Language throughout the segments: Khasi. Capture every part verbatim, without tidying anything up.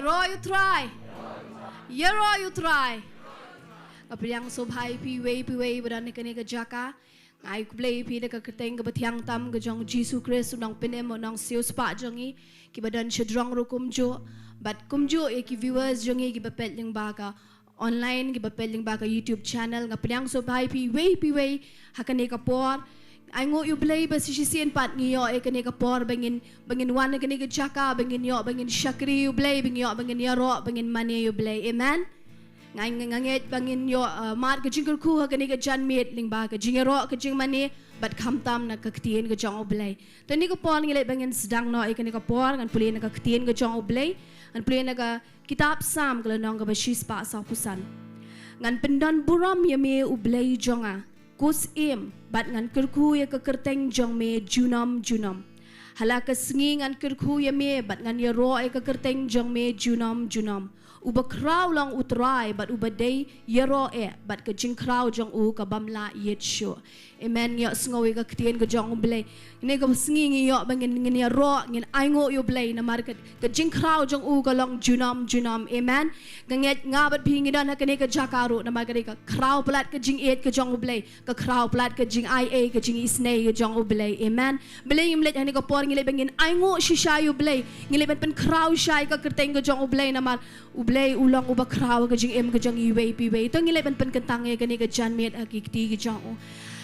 Ïaroh ïa u Trai. Ïaroh ïa u Trai. Nga pdiang sngewbha ïa phi iwei pa iwei ba don ha kane ka jaka. Nga ai khublei ïa phi da ka kyrteng kaba thiang tam ka jong u Jisu Khrist, u nongpynim, u nongsiewspah jong ngi, kiba don shajrong ruh kumjuh. Bad kumjuh ïa ki viewers jong ngi kiba peit lyngba ka online, kiba peit lyngba ka YouTube channel. Nga pdiang sngewbha ïa phi iwei pa iwei ha kane ka por. Ai nguh ïa u Blei ba sa shisien pat ngi ïoh ïa kane ka por ba ngin, ba ngin wan ha kane ka jaka, ba ngin ïoh, ba ngin shakri ïa u Blei, ba ngin ïoh, ba ngin ïaroh, ba ngin mane ïa u Blei. Amen. Nga, nga, nga ngeit ba ngin ïoh, uh, mad ka jingkyrkhu ha kane ka janmiet lyngba ka jingïaroh, ka jingmane, bad khamtam na ka ktien ka jong u Blei. Te ha kane ka por ngi leit ba ngin sdang noh ïa kane ka por, ngan pule na ka ktien ka jong u Blei, ngan pule na ka kitab Salm ka lynnong kaba shispah sawphew san. Ngan pyndon burom ïa me u Blei jong nga, ko Syiem, bad ngan kyrkhu ïa ka kyrteng jong me junom junom. Ha la ka sngi ngan kyrkhu ïa me, bad ngan ïaroh ïa ka kyrteng jong me junom junom. Uba khraw long u Trai, bad uba dei ïaroh eh, bad ka jingkhraw jong u ka bym lah ïit shuh. Amen. Ngi ïohsngew ïa ka ktien ka jong u Blei. Kane ka sngi ngi ïoh ba ngin, ngin ïaroh, ngin ai nguh ïa u Blei namar ka, ka jingkhraw jong u ka long junom junom. Amen. Nga ngeit nga bad phi ngi don ha kane ka jaka ruh namar ka dei ka khraw palat ka jingïeit ka jong u Blei, ka khraw palat ka jingai ei, ka jingisynei ka jong u Blei. Amen. Balei ngim leit ha kane ka por, ngi leit ba ngin ai nguh shisha ïa u Blei, ngi leit ban pynkhraw shisha ïa ka kyrteng ka jong u Blei namar u Blei u long uba khraw ka jingim ka jong iwei pa iwei. To ngin leit ban pynkyntang ïa kane ka janmiet ha ki kti ka jong u.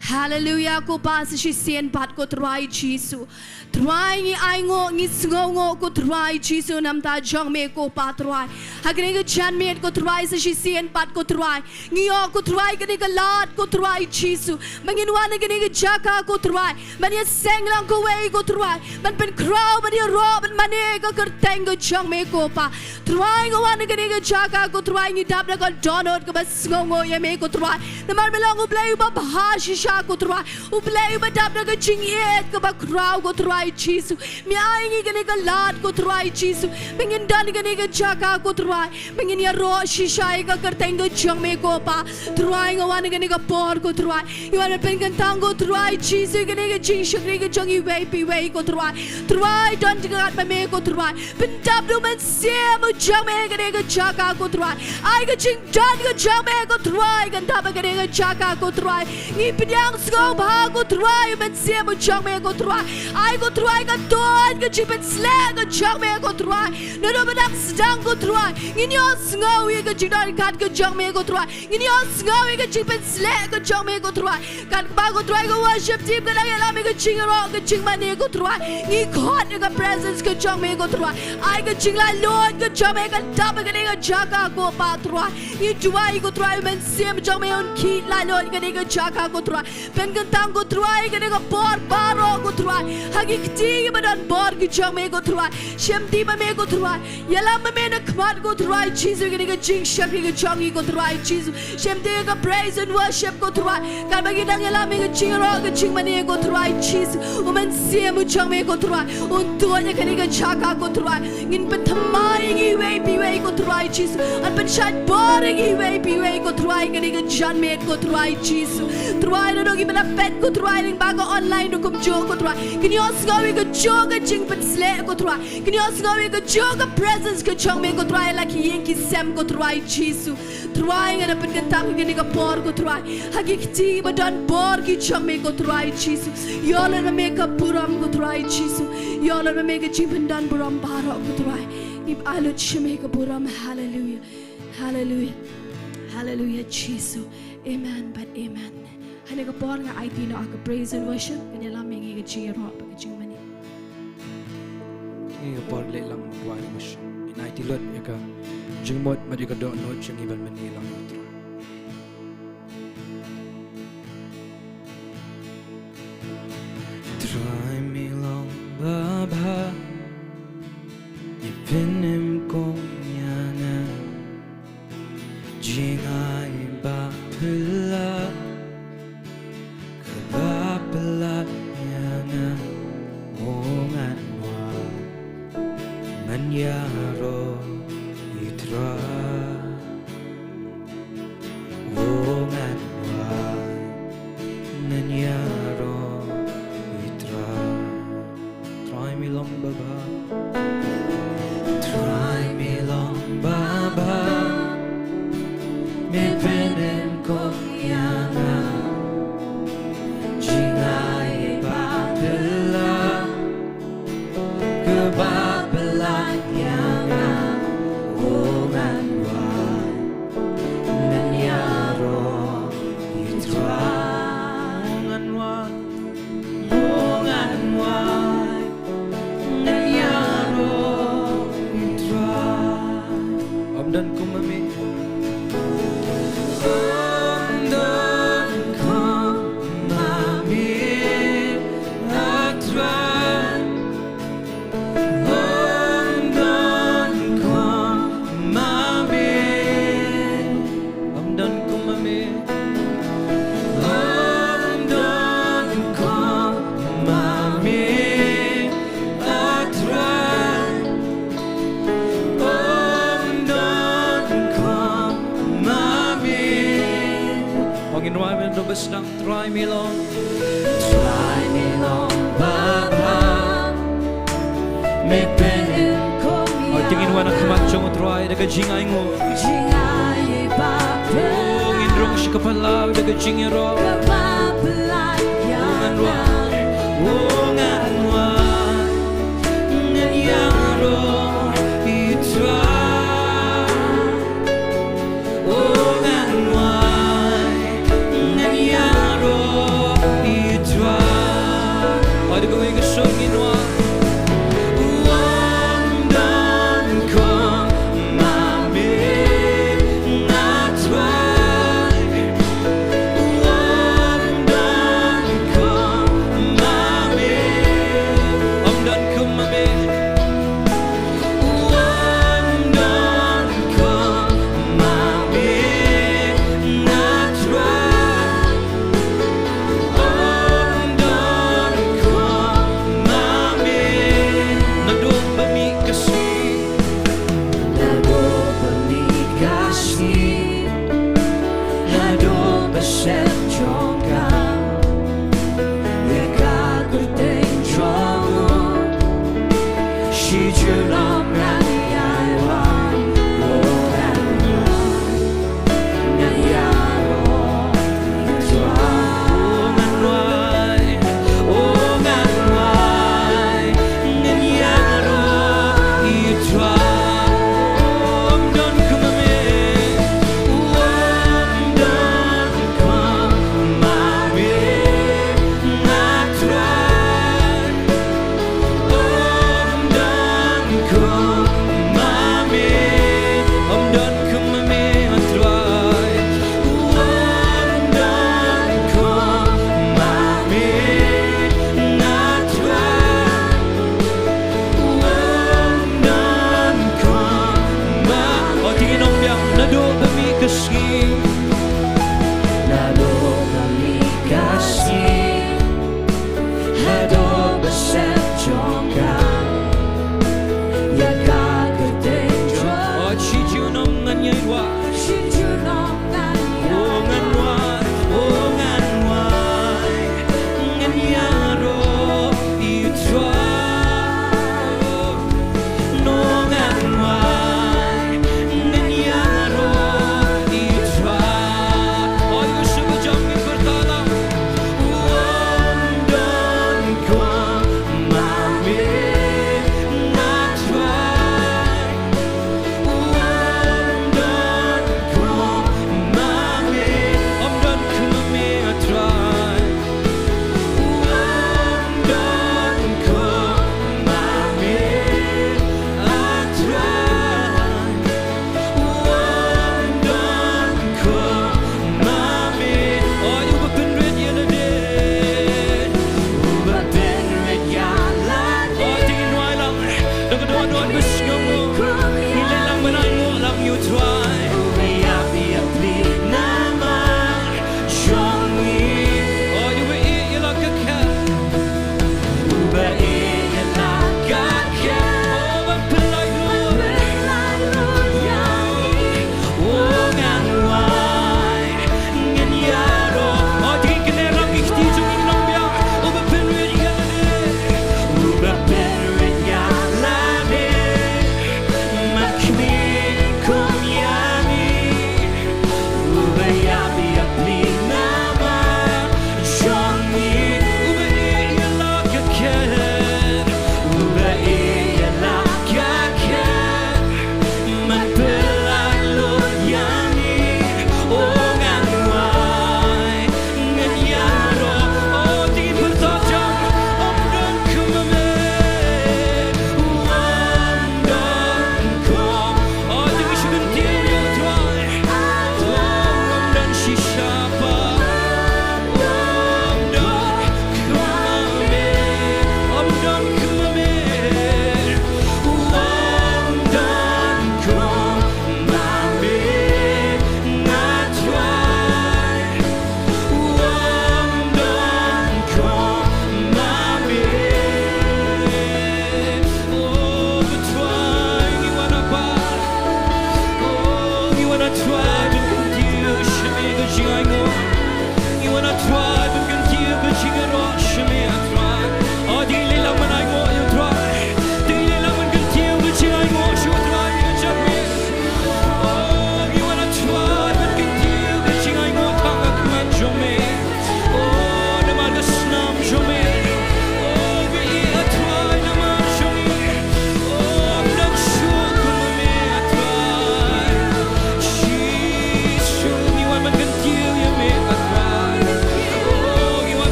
Haleluia, ko Pa sa shisien pat ko Trai Jisu. Trai ngi ai nguh, ngi sngewnguh ko Trai Jisu na ka bynta jong me ko Pa Trai. Ha kane ka janmiet ko Trai sa shisien pat ko Trai. Ngi ïoh ko Trai kane ka lad ko Trai Jisu. Ba ngin wan ha kane ka jaka ko Trai. Ban ïaseng lang kawei ko Trai. Ban pynkhraw, ban ïaroh, ban mane ïa ka kyrteng ka jong me ko Pa. Trai nga wan ha kane ka jaka ko Trai ngi dap da ka dohnud kaba sngewnguh ïa me ko Trai. Namar me long u Blei uba bha shisha ko Trai. U Blei uba dap da ka jingïeit kaba khraw ko Trai Jisu. Me ai ngi kane ka lad ko Trai Jisu. Ba ngin don ha kane ka jaka ko Trai. Ba ngin ïaroh shisha ïa ka kyrteng ka jong me ko Pa. Trai nga wan ha kane ka por ko Trai. Ngi wan ban pynkyntang ko Trai Jisu ïa kane ka jingshakri ka jong iwei pa iwei ko Trai. Trai don jingïaroh ma me ko Trai. Pyndap da u Mynsiem u jong me ha kane ka jaka ko Trai. Ai ka jingdon ka jong me ko Trai kan dap ha kane ka jaka ko Trai. Ngi pdiang sngewbha ko Trai u Mynsiem u jong me ko Trai. Ai ko Trai ka don ka jingpynsleh ka jong me ko Trai. Naduh ba dang sdang ko Trai. Ngin ïohsngew ïa ka jingdonkam ka jong me ko Trai. Ngin ïohsngew ïa ka jingpynsleh ka jong me ko Trai. Katba ko Trai ka worship team ka dang ïalam ïa ka jingïaroh ka jingmane ko Trai. Ngi khot ïa ka presence ka jong me ko Trai. Ai ka jinglaitluid ka jong me kan dap ha kane ka jaka ko Pa Trai. Ngi duwai ko Trai u Mynsiem jong me un khih laitluid ha kane ka jaka ko Trai. Pynkyntang ko Trai kane ka por baroh ko Trai. Ha ki kti kiba don bor ki jong me ko Trai. Shim ti ma me ko Trai. Ïalam ma me na khmat ko Trai Jisu kane ka jingshakri ka jong ngi ko Trai Jisu. Shim ti ka praise and worship ko Trai. Katba ngi dang ïalam ïa ka jingïaroh ka jingmane ko Trai Jisu. U Mynsiem u jong me ko Trai. Un tuid ïa kane ka jaka ko Trai. Ngin pynthymmai ïa ngi iwei pa iwei ko Trai Jisu. Ngan pynshait bor ïa ngi iwei pa iwei ko Trai kane ka janmiet ko Trai Jisu. Trai naduh kiba la peit ko Trai lyngba ka online ruh kumjuh ko Trai. Kin ïohsngew ïa kajuh ka jingpynsleh ko Trai. Kin ïohsngew ïa kajuh ka presence ka jong me ko Trai la ki ïing ki sem ko Trai Jisu. Trai nga da pynkyntang ïa kane ka por ko Trai. Ha ki kti ba don bor ki jong me ko Trai Jisu. Ïoh lem ma me ka burom ko Trai Jisu. Ïoh lem ma me ka jingpyndon burom baroh ko Trai. Ngi ai lut sha me ka burom. Haleluia. Haleluia. Haleluia Jisu. Amen bad amen. Ha kane ka por nga aiti noh ha ka praise and worship, kan ïalam ïa ngi ka jingïaroh bad ka jingmane. Ha kane ka por leit lang Trai, ngin aiti lut ïa ka jingmut bad ïa ka dohnud jong ngi ban mane lang ïa u Trai. Trai me long babha, ngi pynim kum ïa nga. Jingai ba phylla, kaba phylla ïa nga, o ngan wan, ngan ïaroh ïa u Trai. O ngan wan, ngan ïaroh ïa u Trai. Trai me long babha. Trai me long Don kum ma me. Ym don kum ma me, A Trai. Ym don kum ma me. Ym don kum ma me. Ym don kum ma me, A Trai. Ym don kum ma me. Ong ngin wai mynta ba sdang. Trai me long. Trai me long ba bha. Me pynïaid kum ïa. Hooid, to ngin wan ha khmat jong U Trai da ka jingainguh. Jingai ba bha. Oh, ngin rung sha ka palaw da ka jingïaroh. Ka ba pynlait ïa. Oh, ngan wai. Oh, ngan wai. Ngan ïaroh ïa U Trai. Oh, ngan wai, ngan ïaroh ïa U Trai. Hooid, kawei ka sur ngin wai. Ym don kum ma me, A Trai. Ym don kum ma me.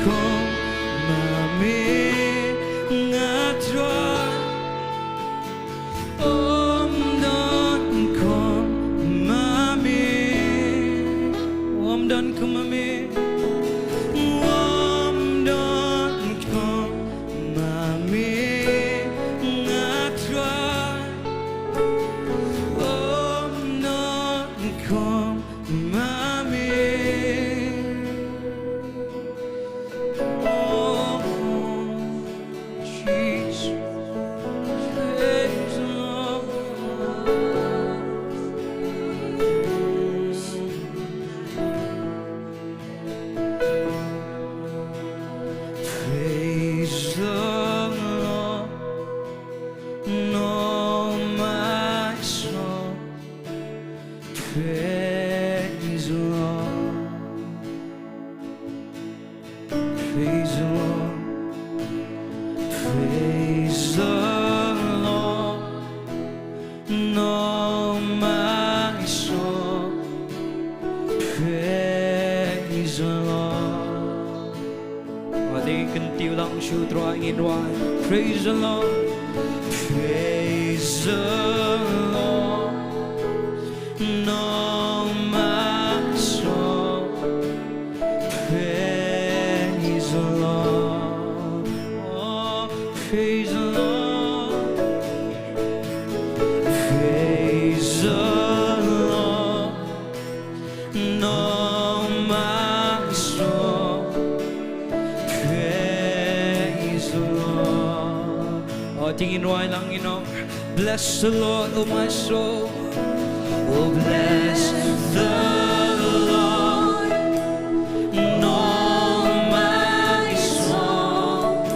Kum ma me nga trai. Ym don kum ma me. Ym don kum ma me. Ym don kum ma me nga trai. Ym don kum ma me. Oh, Jesus. Praise the Lord. Praise the Lord. No, my soul, praise the Lord. Praise the Lord. Praise the Lord. No, my soul, praise the Lord. Wat ïa kyntiew lang sha U Trai, ngin duwai. Praise the Lord. Praise the Lord. No, my soul, praise the Lord. Oh, praise the Lord. Praise the Lord. No, my soul, praise the Lord. Oh, te ngin duwai lang, ngin ong. Bless the Lord, oh my soul. Oh, bless the Lord. No, my soul,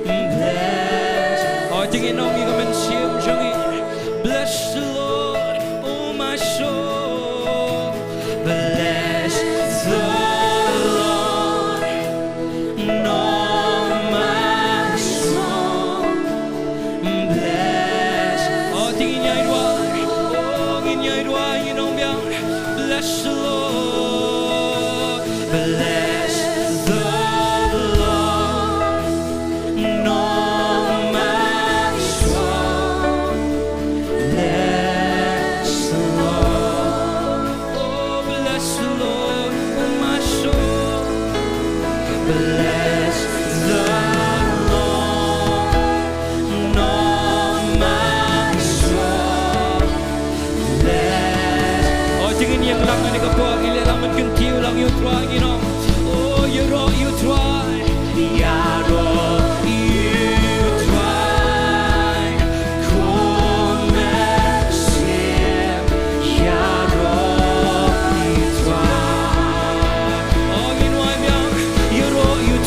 bless. Oh, te ngin ong ïa ka mynsiem jong ngi. Bless the Lord, oh my soul. Bless the Lord. No, my soul, bless. Oh, te ngin ïai duwai. Oh, ngin ïai duwai, ngin ong biang. Bless the Lord. Bless the Lord. No, my soul, bless the Lord. Oh, bless the Lord, oh my soul. Bless the Lord, oh my soul. Bless. Oh, te ngin ïeng lang na ka por, ngin leh lang ban kyntiew lang ïa U Trai, ngin ong. Oh, ïaroh ïa U Trai. Ïaroh ïa U Trai. Kum mynsiem, ïaroh ïa U Trai. Oh, ngin wai biang, ïaroh ïa U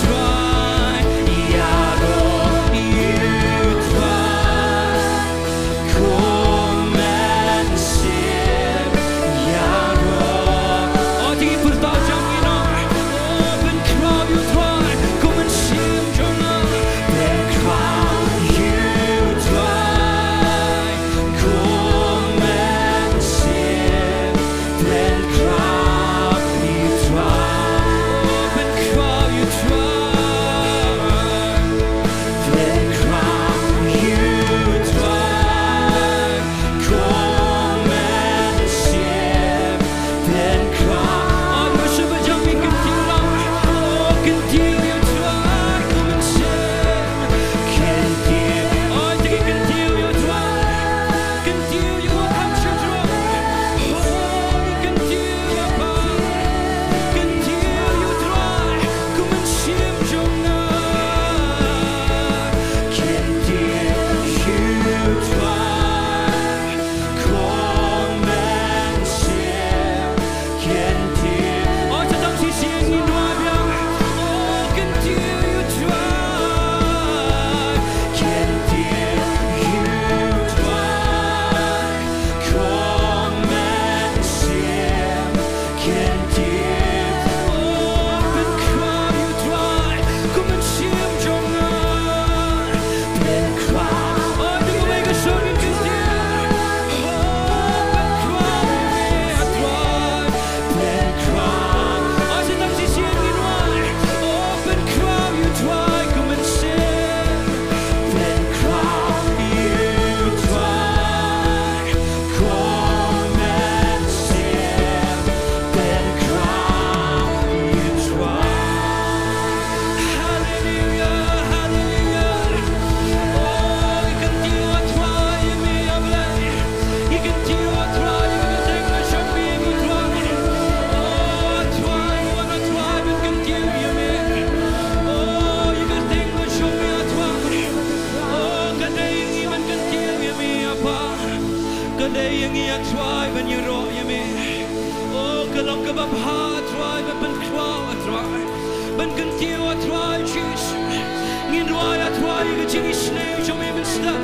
Ka jingisynei jong me mynstep.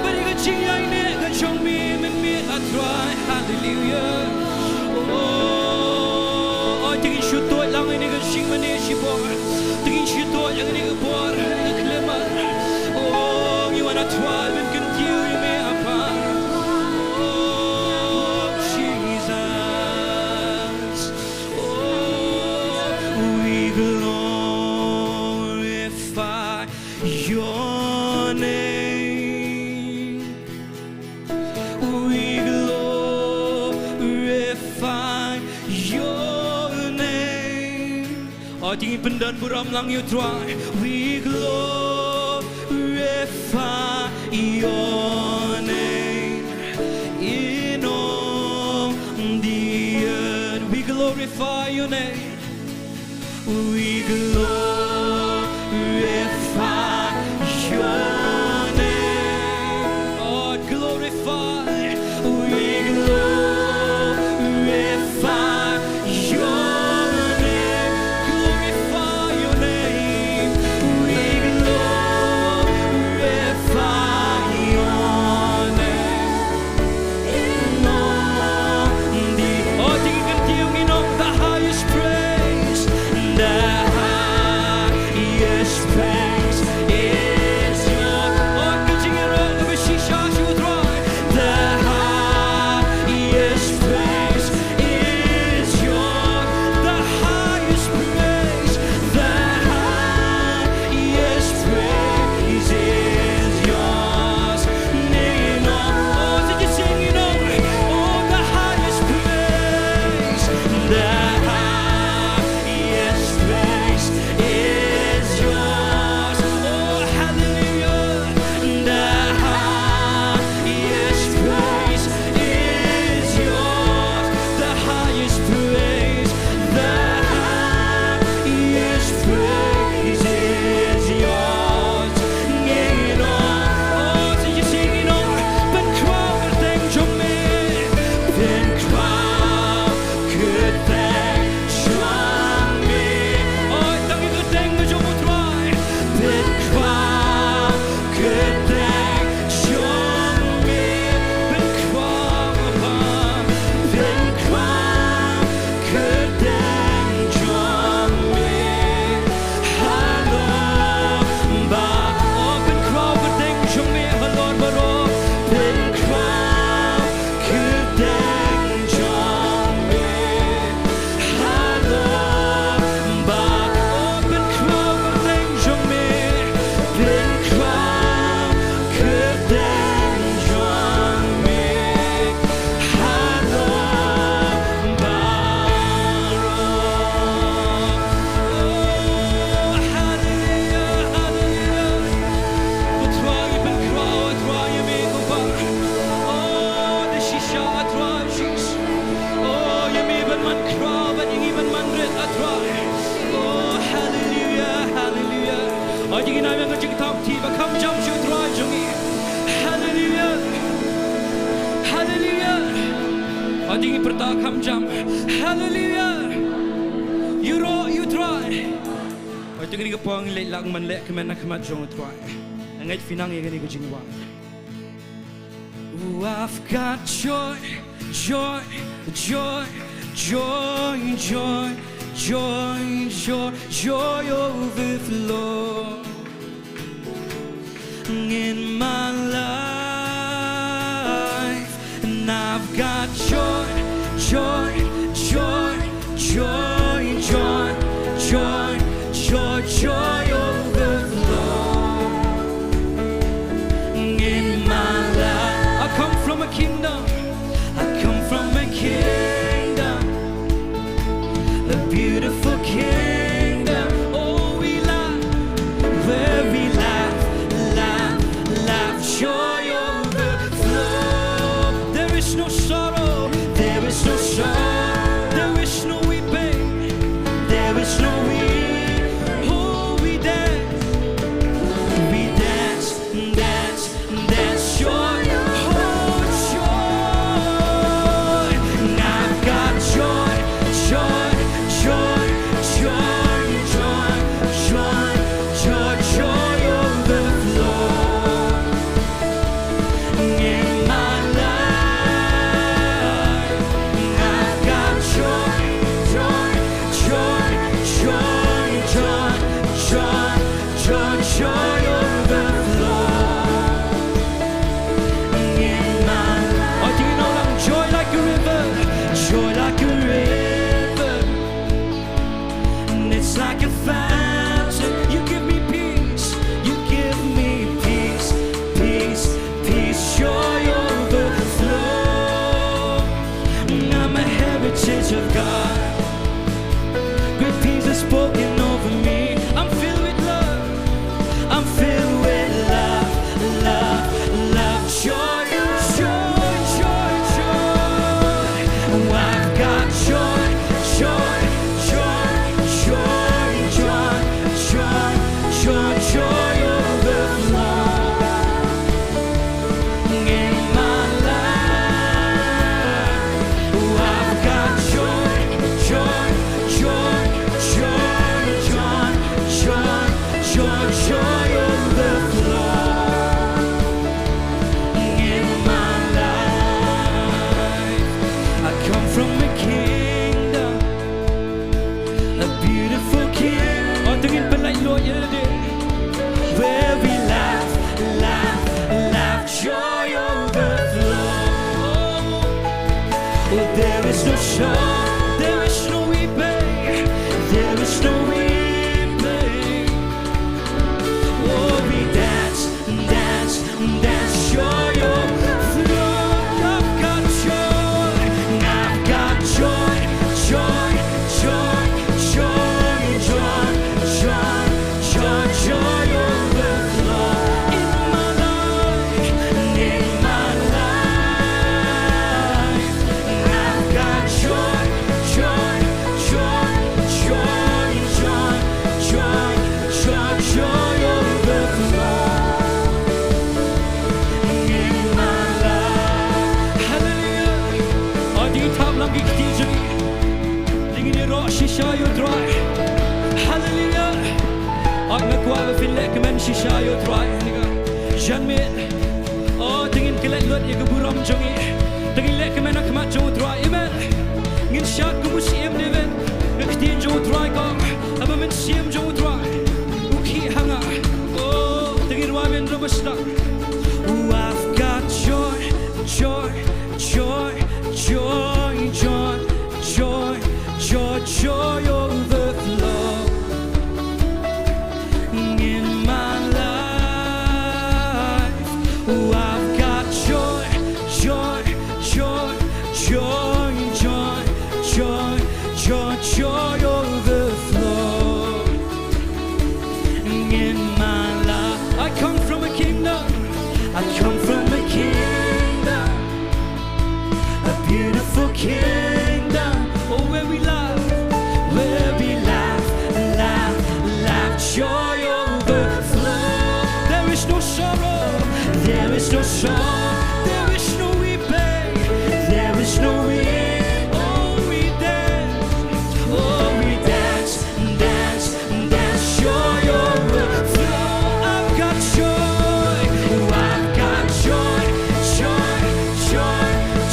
Bad ka jingïaineh ka jong me mynmiet, ah Trai. Haleluya. Oh, oh, te ngin shu tuid lang ïa kane ka jingmane shibor. Te ngin shu tuid lang ïa kane ka bor, ïa kane ka khlem. Oh, ngi wan, ah Trai, ban kyntiew ïa me, ah Pa. Oh, Jesus. Oh, we glorify your name. We glorify your name. Oh, te ngin pyndonburom lang ïa u Trai. We glorify your name in all the earth. We glorify your name. We glorify your name. Oh, glorify. We glorify your name. Glorify your name. We glorify your name. Oh, te ngin kyntiew, ngin ong, the highest praise, the highest praise is your. Oh, ka jingïaroh kaba shisha sha u Trai. The highest praise is your. The highest praise, the highest praise is yours. Ngin ong, oh, to just sing, you know, oh, the highest praise, the highest praise is yours. Oh, hallelujah, the highest praise is yours. The highest praise, the highest praise is yours. Ngin ong, oh, to just sing, you know, pynkhraw kyrteng jong me, pynkhraw kyrteng jong me. Oh, tang ïa ka kyrteng jong u Trai. Pynkhraw kyrteng jong me. Pynkhraw, Papa. Pynkhraw kyrteng jong me halor ba-, oh, pynkhraw kyrteng jong me halor baroh. Pynkhraw kyrteng jong me halor ba-, oh, pynkhraw kyrteng jong me. Pynkhraw kyrteng jong me halor baroh. Oh, hallelujah, hallelujah. Ko Trai, pynkhraw, Trai, ïa me ko Kpa. Oh, da shisha, Trai Jisu. Oh, ïa me ban man khraw, bad ïa ngi ban man rit, ah Trai. Oh, hallelujah, hallelujah. Oh, ïa ngi na ïa ka jingthap kti ba kham jam sha u Trai jong ngi. Hallelujah. Hallelujah. Oh, ïa ngi pyrta kham jam. Hallelujah. Ïaroh ïa u Trai. Oh, ïa ngi ka pang leh lak man leh kmen na khmat jong u Trai. Nga ngeit phi nang ïa kane ka jingwan. Oh, I've got joy, joy, joy, joy, joy, joy, joy, joy overflow in my life. And I've got joy, joy, joy, joy, joy, joy, joy, joy overflow in my life. I come from a kingdom. I come from a kingdom. A beautiful kingdom. Oh, we laugh, where we laugh, laugh, laugh. Joy overflow. There is no sorrow. There is no sorrow. There is no weeping. There is no weeping. Oh, we dance. It's like a fountain. You give me peace. You give me peace. Peace, peace, joy overflow. I'm a heritage of God. Great things are spoken over me. I'm filled with love. I'm filled with love, love, love, joy, joy, joy, joy. Oh, I've got joy, joy, joy, joy, joy, joy, joy, joy overflow in my life. Oh, I've got joy, joy, joy, joy, joy, joy, joy, joy overflow in my life. I come from a kingdom, a beautiful kingdom. Oh, to ngin pynlait luid ïa lade. Where we laugh, laugh, laugh, joy overflow. Oh, there is no sorrow, there is no weeping, there is no weeping. Oh, we dance, dance, dance, joy overflow. I've got joy, I've got joy, joy, joy, joy, joy, joy, joy, joy overflow in my life, in my life. I've got joy, joy, joy, joy, joy, joy, joy, joy, joy overflow in my life. Hallelujah. Ïa, to ngin thap lang ki kti jong ngi. To ngin ïaroh shisha ïa U Trai. Hallelujah. Ïa, nga kwah ba phin leh kmen shisha ïa U Trai. Jan miet. Oh, to ngin klet lut ïa ka burom jong ngi. To ngin leh kmen ha khmat jong U Trai. Amen. Ngin shad kum u syiem David. Ka ktien jong U Trai ka ong, haba u mynsiem jong U Trai u khih ha nga, oh, to ngin wad ban rum ba sdang. Oh, I've got joy, joy, joy, joy, joy, joy, joy, joy overflow in my life. Oh, I've got joy, joy, joy, joy, joy, joy, joy, joy overflow in my life. I come from a kingdom. I come from a kingdom, a beautiful kingdom. Oh, where we laugh, where we laugh, laugh, laugh, joy overflow. There is no sorrow, there is no sorrow, there is no weeping, there is no weeping. Oh, we dance, oh, we dance, dance, dance, joy overflow. I've got joy, oh, I've got joy, joy, joy,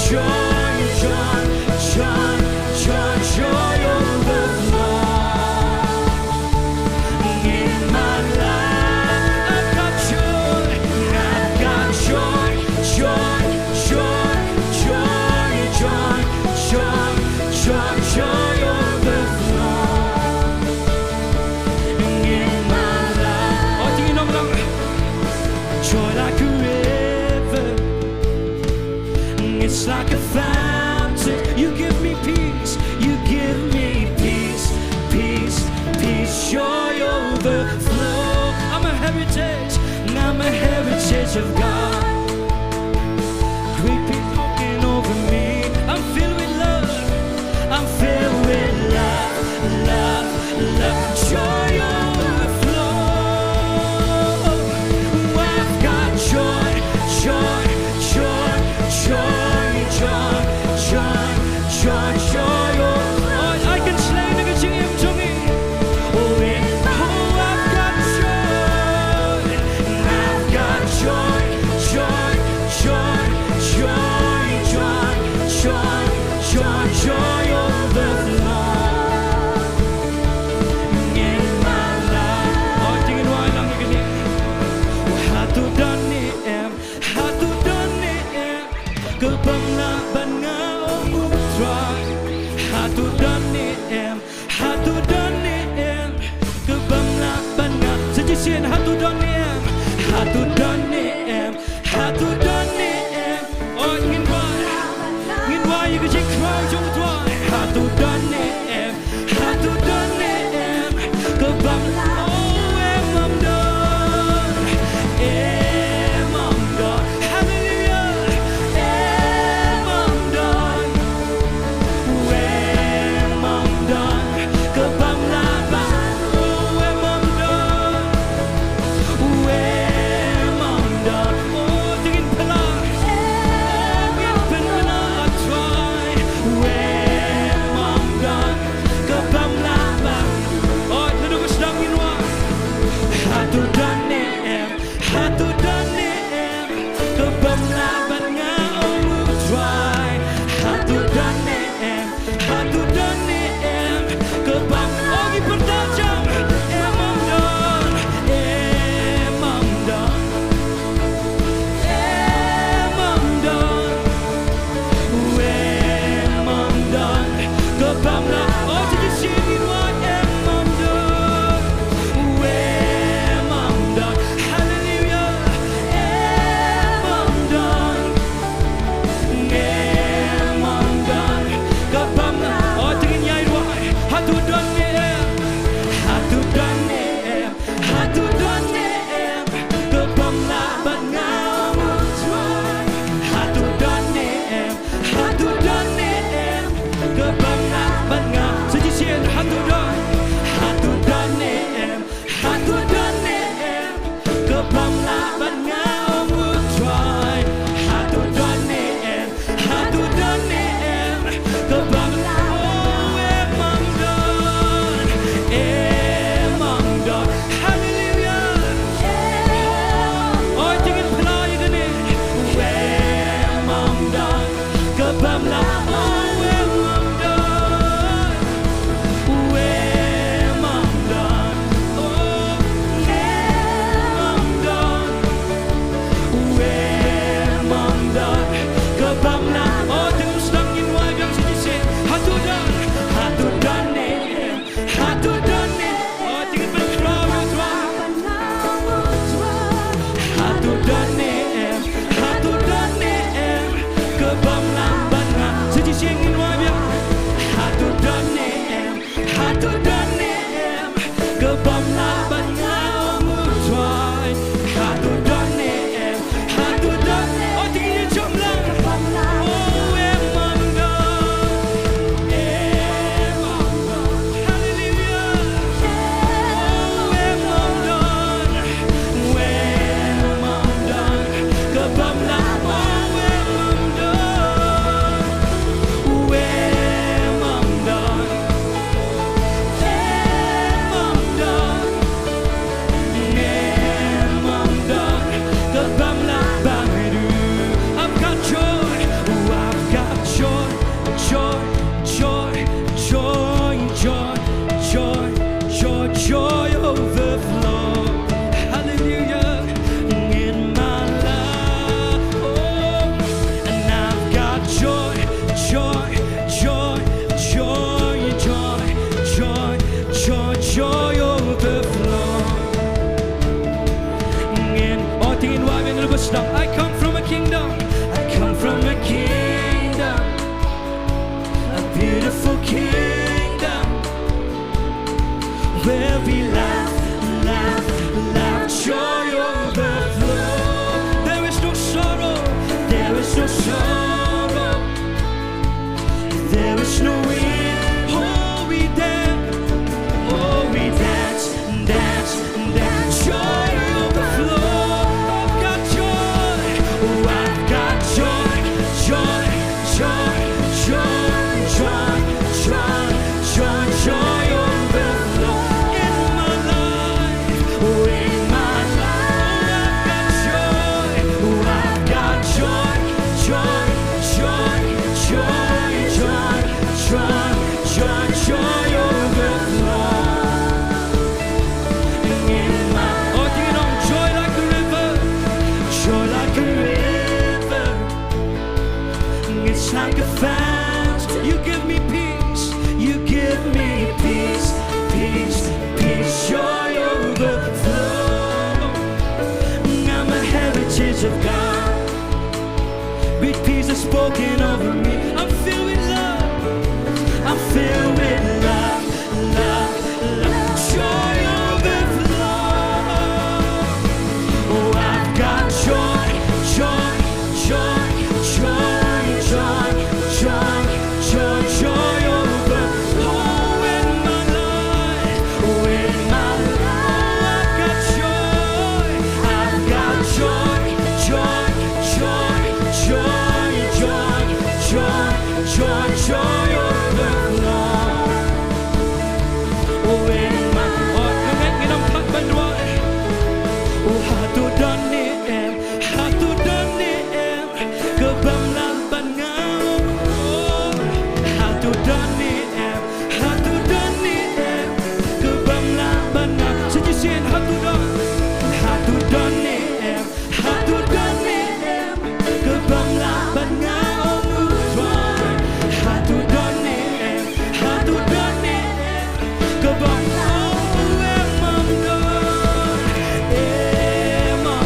joy, joy, joy, joy, joy overflow in my life. I've got joy, I've got joy, joy, joy, joy, joy, joy, joy, joy overflow in my life. Oh, to ngin ong lang. Joy like a river, it's like a fountain. You give me peace, you give me peace, peace, peace, joy overflow. I'm a heritage, I'm a heritage of God. Great peace walking over me. I'm filled with love, I'm filled with love, love, love, joy overflow. I've got joy, joy, joy, joy, joy, joy, joy, joy. Oh, ai kan shlei na ka jingim jong ngi. Oh, in, oh, I've got joy, I've got joy, We laugh, laugh, laugh, joy overflow. There is no sorrow, there is no sorrow. There is no weeping. Oh, we dance, oh, we dance, dance, dance. Joy overflow. I've got joy. Oh, I've got joy, joy, joy, joy, joy, joy, joy, joy overflow in my life. Oh, in my life. Oh, I've got joy. Oh, I've got joy, joy, joy, joy, joy, joy, joy, joy overflow. In my, oh, ding dong, joy like a river, joy like a river. It's like a fountain. You give me peace. You give me peace, peace, peace. Joy overflow. I'm a heritage of God. Great peace is spoken over me. I'm filled with love. I'm filled with love, love, love. Joy overflow. Oh, I've got joy, joy, joy, joy, joy, joy, joy, joy overflow in my life. Oh, in my life. Oh, I've got joy, I've got joy, joy, joy, joy, joy, joy, joy, joy overflow. Oh, in my, oh, ngin ym pat ban duwai. Oh, hato don ne em, hato don ne em, kaba ym lah ban ngam. Oh, hato don ne em, hato don ne em, kaba ym lah ban ngam. Sa shisien, hato don, hato don ne em, hato don ne em, kaba ym lah ban ngam. Oh, hato don ne em, hato don ne em, kaba ym, oh, em ym don, em ym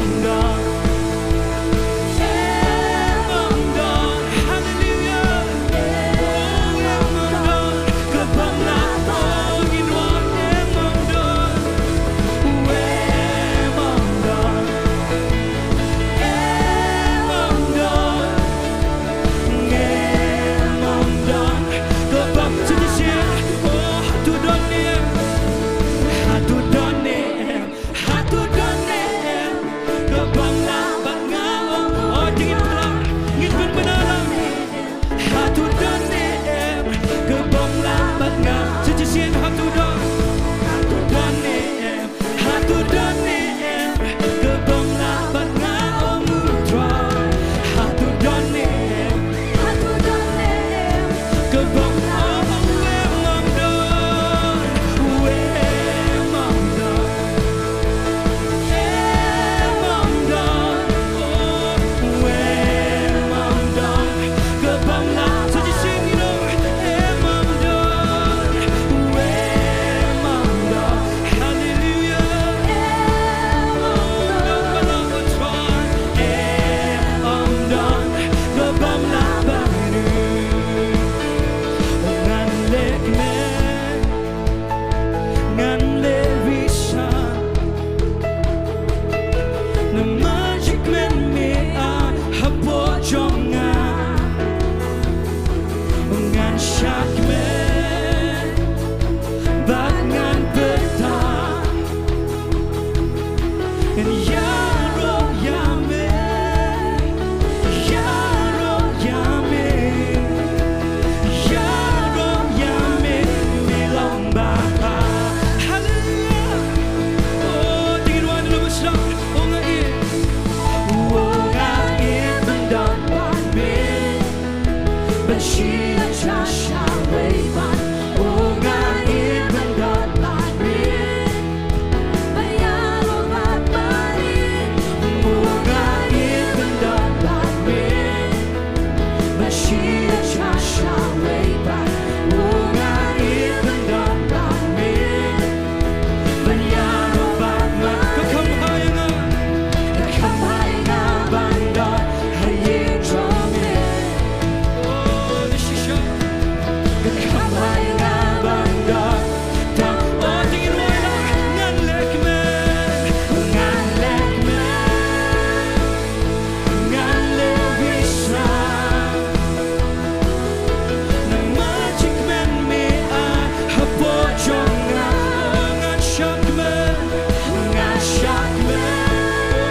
Nga shah kmen.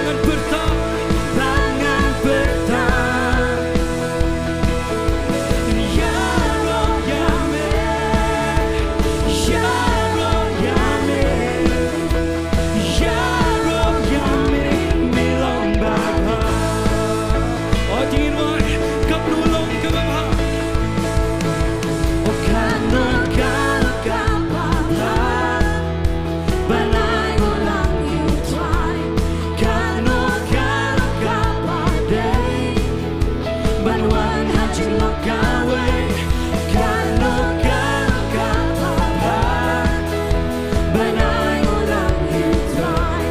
Ngan pyrta. Ba ngan pyrta. Ïaroh ïa me. Ïaroh ïa me. Ïaroh ïa me. Me long ba bha. O, dei ruh, katno long kaba bha. O, katno, katno kaba bha. Ban ai nguh lang ïa U Trai. Katno, katno kaba dei. Ban wan ha jinglong kawei. Katno, katno kaba bha. Ban ai nguh lang ïa U Trai.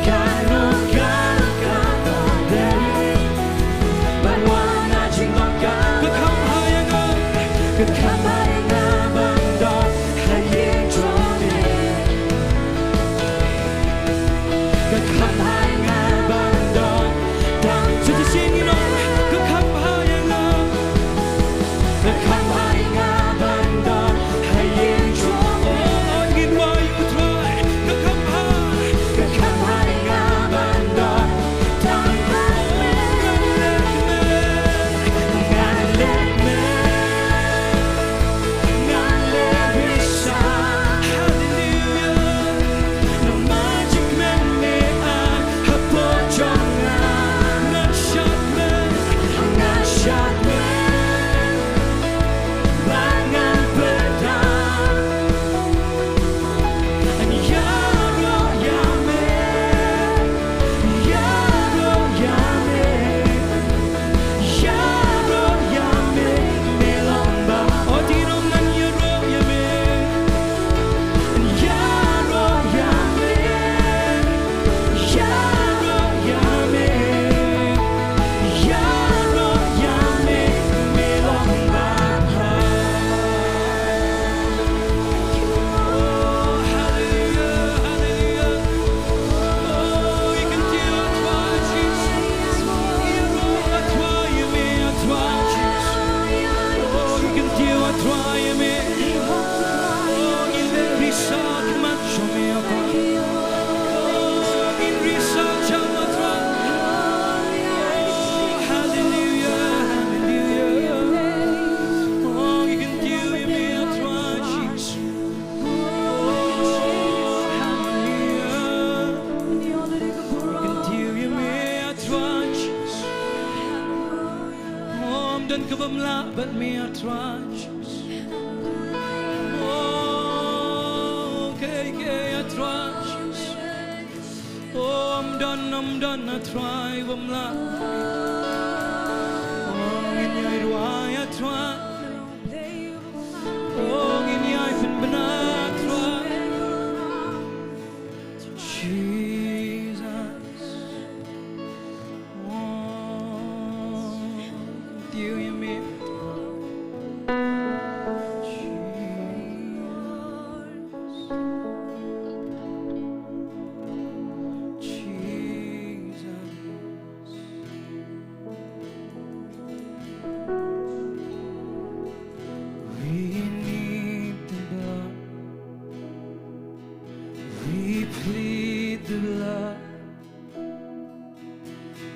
Katno, katno kaba dei. Ban wan ha jinglong kawei. Ka kham bha ïa nga. Ka kham bha ïa nga ban don ha ïing jong me. Ka kham bha ïa nga ban don. Tang sa shisien ngi ong. Ka kham bha ïa nga. Ka kham bha ïa nga ban don ha ïing jong me. O, ngin wai U Trai. Ka kham bha. Ka kham bha ïa nga ban don tang ha me. Ngan leh me. Ngan leh me. Ngan leh me. Haleluia. Namar jingkmen me ai hapoh jong nga. Ngan shah kmen. Ngan shah kmen. Ba ngan pyrta. Ïaroh ïa me. Ïaroh ïa me. Ïaroh ïa me. Me long ba. O, dei ruh ngan ïaroh ïa me. Ïaroh ïa me. Ïaroh ïa me. Ïaroh ïa me. Me long ba bha. Oh, haleluia, haleluia. Oh, ngi kyntiew ïa U Trai Jisu. Ïaroh ïa U Trai ïa me, ïa U Trai Jisu. Oh, ngi kyntiew ïa U Trai ïa me. Oh, ngin leh risa khmat jong me, Papa. Oh, ngin risa jam, Papa. Oh, haleluia, haleluia. Oh, ngi kyntiew ïa me, Papa Jisu. Oh, haleluia. Ngi kyntiew ïa me, Papa Jisu. Oh, ym don kaba ym lah bad me, Papa Jisu. Oh, kaei kaei, Trai Jisu. Oh, ym don, ym don, Trai, bym lah. Oh, ngin ïai duwai, Trai. Oh, ngin ïai pynbna, Trai. Jesus. Oh, kyntiew ïa me. Jesus. We need the blood. We plead the blood.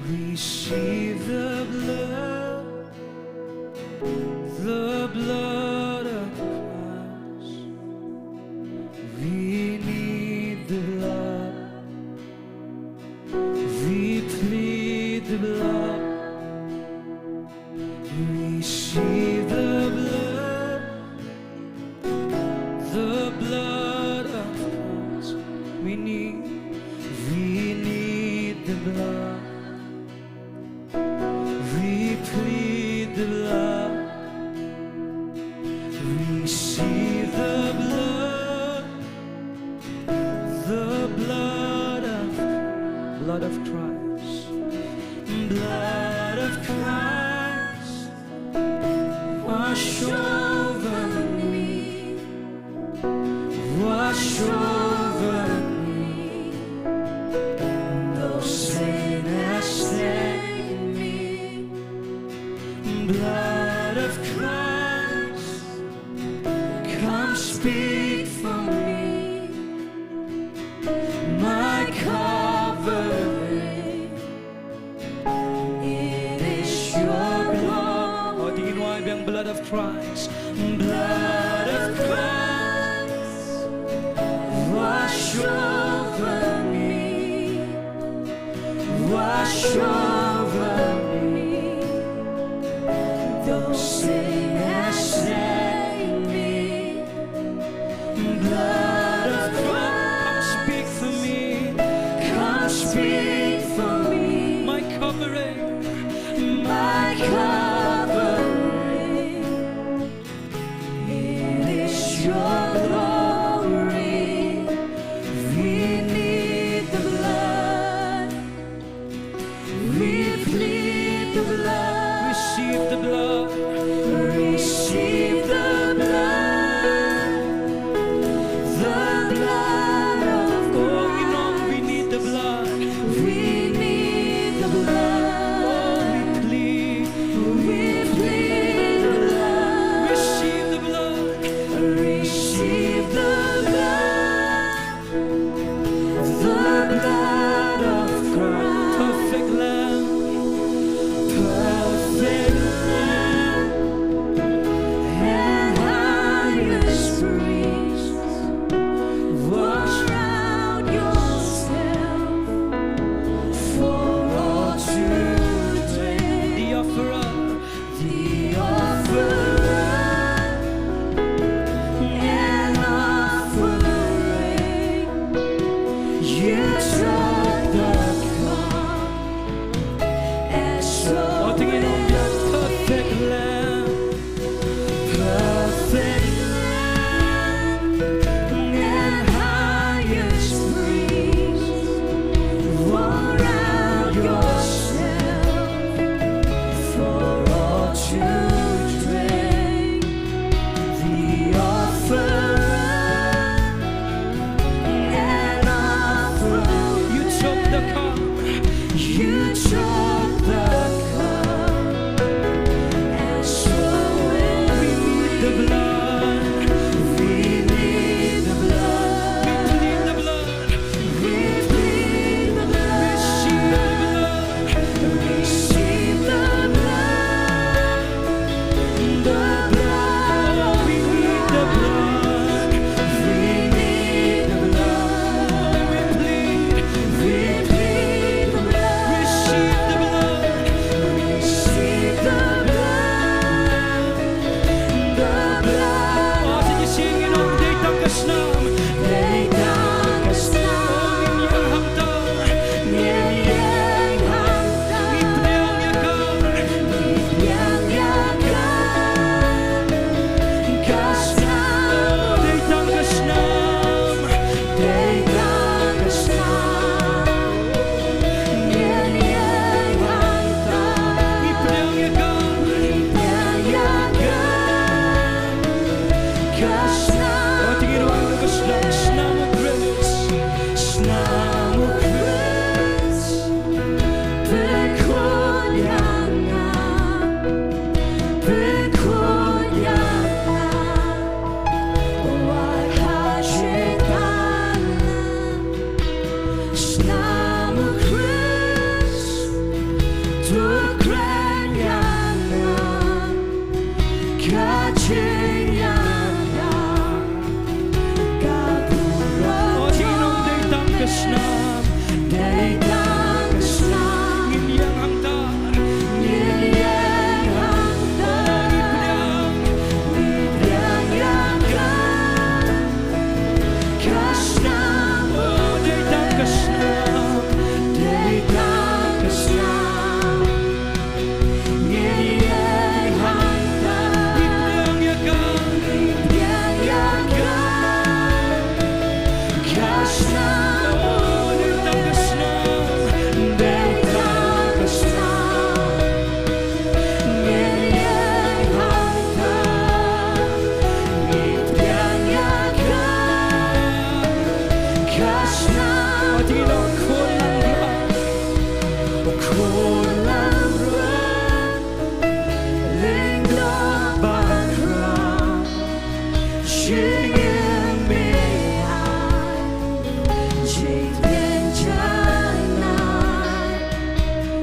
We see the blood, the blood of Christ. We need the blood. We plead the blood. We see the blood, the blood of Christ. We need, we need the blood. We plead the blood. We see the blood, the blood of, blood of Christ. Blood of Christ. Wash over me, wash over me. No sin has stained me. Blood of Christ, come speak for me. Christ, blood of Christ, wash over me, wash over me. Though sin has stained me, blood of Christ, come speak for me. Come speak for me. My covering, my covering. It is your glory. We need the blood. We plead the blood. Receive the blood. Receive the blood. The blood of God. Oh, you know we need the blood. We need the blood. Oh, we plead. We plead the blood. Receive the blood. Receive the blood. The blood of Christ. Perfect Lamb. Perfect Lamb. And highest priest. Pour out yourself for all to drink. The offerer. The offerer, an offering. You took the cup and so perfect Lamb, perfect Lamb, and highest priest. Pour out yourself for all to drink. The offerer, an offering. You took the cup. You took the cup. And so we need the blood. We need the blood. We plead the blood. We plead the blood. Receive the blood. Receive the blood. The blood. Oh, we need the blood. We need the blood. Oh, we plead. We plead the blood. Receive the blood. Receive the blood. The blood. Oh, sing it, sing it, oh, dei tang ka snam. Dei tang ka snam. Oh, ngin ïeng hangta. Ngin ïeng hangta. Ngi pdiang ïa ka. Ngi pdiang ïa ka. Ka snam. Oh, dei tang ka snam. Dei tang ka snam. Ngin ïeng hangta. Ngi pdiang ïa ka. Ngi pdiang ïa ka. Ka snam. Oh, to ngin wan ka snam, snam u Khrist. Snam u Khrist. Pynkhot ïa nga. Pynkhot ïa nga. Wat ha jingthaw. Snam u Khrist, to kren ïa nga, ka jingïada ka burom. Oh, dei tang ka snam, dei tang ka snam. Ngin ïeng hangta, ngin ïeng hangta. Oh, ngi pdiang, ngi pdiang ïa ka. Ka snam, oh, dei tang ka snam, dei tang ka snam. Ngin ïeng hangta, ngin ïeng ïa ka, ngin ïeng ïa ka. Ka snam, oh, dei tang ka snam, dei tang ka snam. Ngin ïeng hangta, ngin pdiang ïa ka. Ka snam. Aw, to ngin ong, Khun Langbrot, Khun Langbrot, Lyngdoh Baroh. Jingim me ai, jingim janai,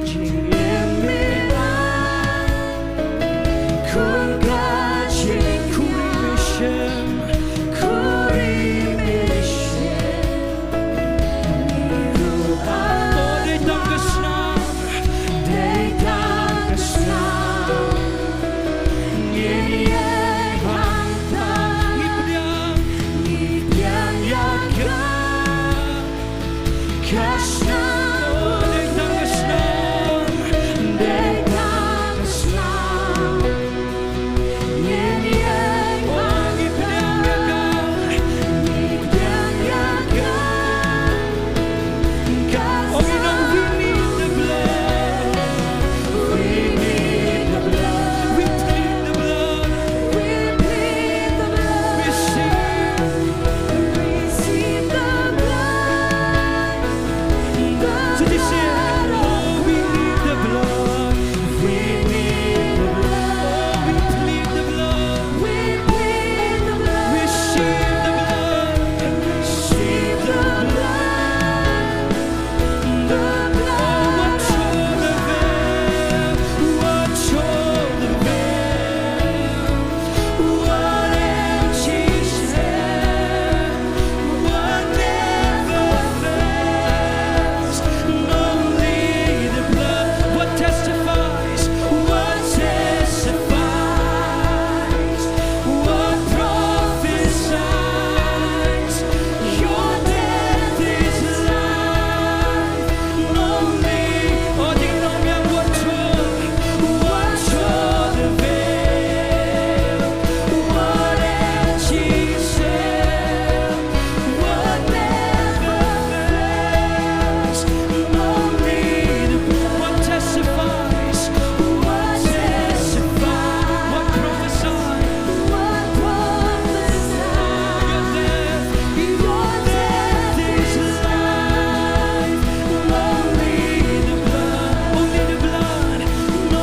jingim me ai, kum ka Ka snam, oh, dei tang ka snam, dei tang ka snam. Ngin ïeng, oh, ngi pdiang ïa ka, ngi pdiang ïa ka. Ka snam. Oh, we know we need the blood. We need the blood. We plead the blood. We plead the blood. Receive. Receive the blood. So just say, "Oh, we need the blood. We need the blood. Oh, we plead the blood. We plead the blood. Receive the blood. Receive the blood." The blood. Oh, what joy the veil. What joy the veil. What empty shame, what never fails, only the blood. What testifies, what testifies, what prophesies, your death is life. Only, oh, dei tang ïa ka, what joy, what joy the veil, what empty shame, what never fails, only the blood. What testifies, what testifies, what prophesies, what prophesies, your death, your death is life. Only the blood, only the blood,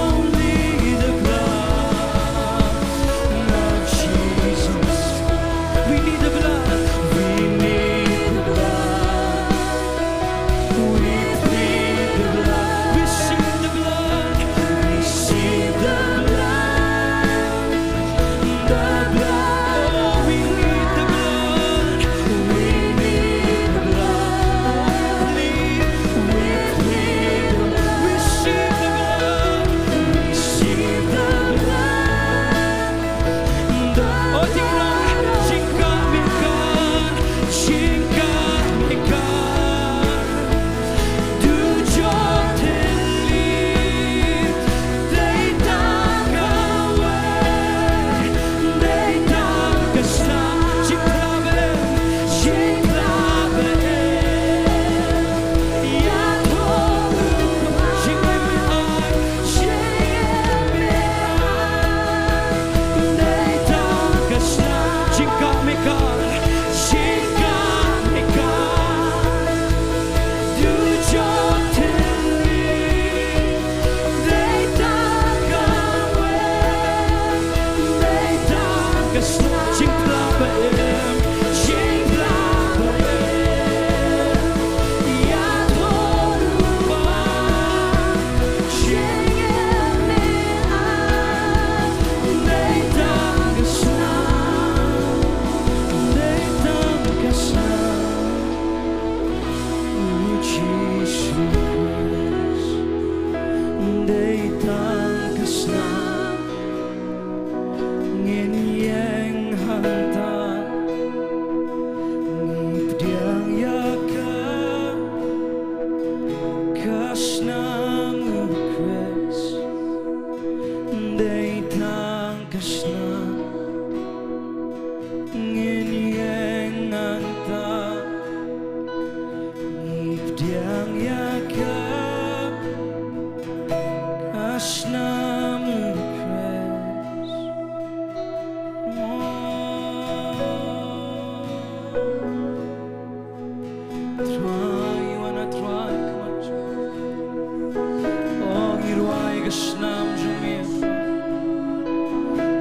only the blood of Jesus. We need the blood, we need the blood. We plead the blood, receive the blood, receive the blood. The blood, oh, we need the blood. We need the blood. We plead, we plead the blood. Receive the blood. Receive the blood. The, oh, dei tang, jingkah mihkan, jingkah mihkan. Dujok thylliej, dei tang kawei, dei tang ka snam, jingphla ba im, jingphla ba im. Ïathuh ruh, jingim ai, jingim ai, dei tang ka snam, jingkah mihkan, jingkah mihkan. Dujok thylliej, dei tang kawei, dei tang ka snam, jingphla ba im, jingphla ba im. Ïathuh ruh ba, jingim ai, dei tang ka snam, dei tang ka snam. U Jisu Khrist, dei tang ka snam ngin ïeng hangta, ngi pdiang ïa ka, ka snam U Khrist, dei tang ka snam ngin ïeng hangta, ngi pdiang ïa ka, ka snam U Khrist. Trai, wan ha Trai, come on. Oh, ngi rwai ka snam jong me.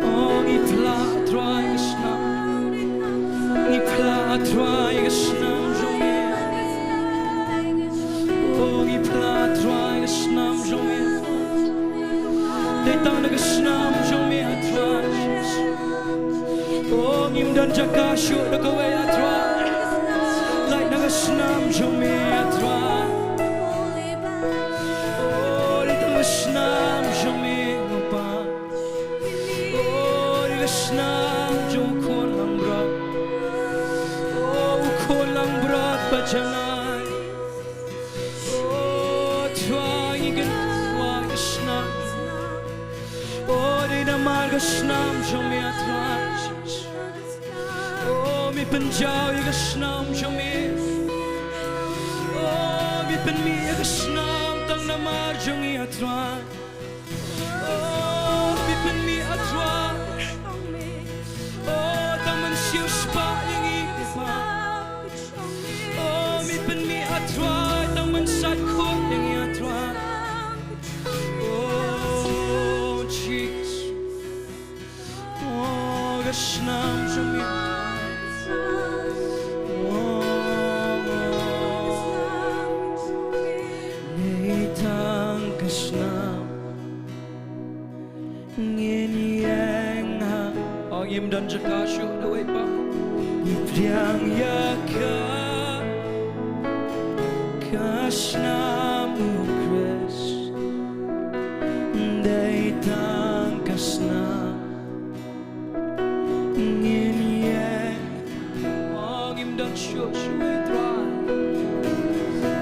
Oh, ngi phla Trai ka snam. Ngi phla Trai ka snam jong me. Oh, ngi phla Trai ka snam jong me. Dei tang na ka snam jong me, Trai. Oh, ngim don jaka shuh da kawei, a Trai. Lait na ka snam jong me, a Trai. Oh, dei tang ka snam jong me, Kpa. Oh, dei ka snam jong u khun langbrot. Oh, u khun langbrot ba janai. Ka snam jong me, ah Trai. Oh, me pynjaw ïa ka snam jong me. Oh, me pynmih ïa ka snam tang namar jong ngi, ah Trai. Oh, me pynmih, ah Trai. Oh, tang ban siewspah ïa ngi, Kpa. Oh, me pynmih, ah Trai, tang ban sait khuid ïa ngi, ah Trai. Oh, Jesus. Oh, ka snam jong me. Oh, nei tang ka snam. Ngin ïeng ha. Oh, ngim don jaka shuh da wei pa. Ngi pdiang ïa ka. Ka snam u Khrist. Dei tang ka snam. Ngin ïeng. Oh, ngim don shuh shuh, Trai.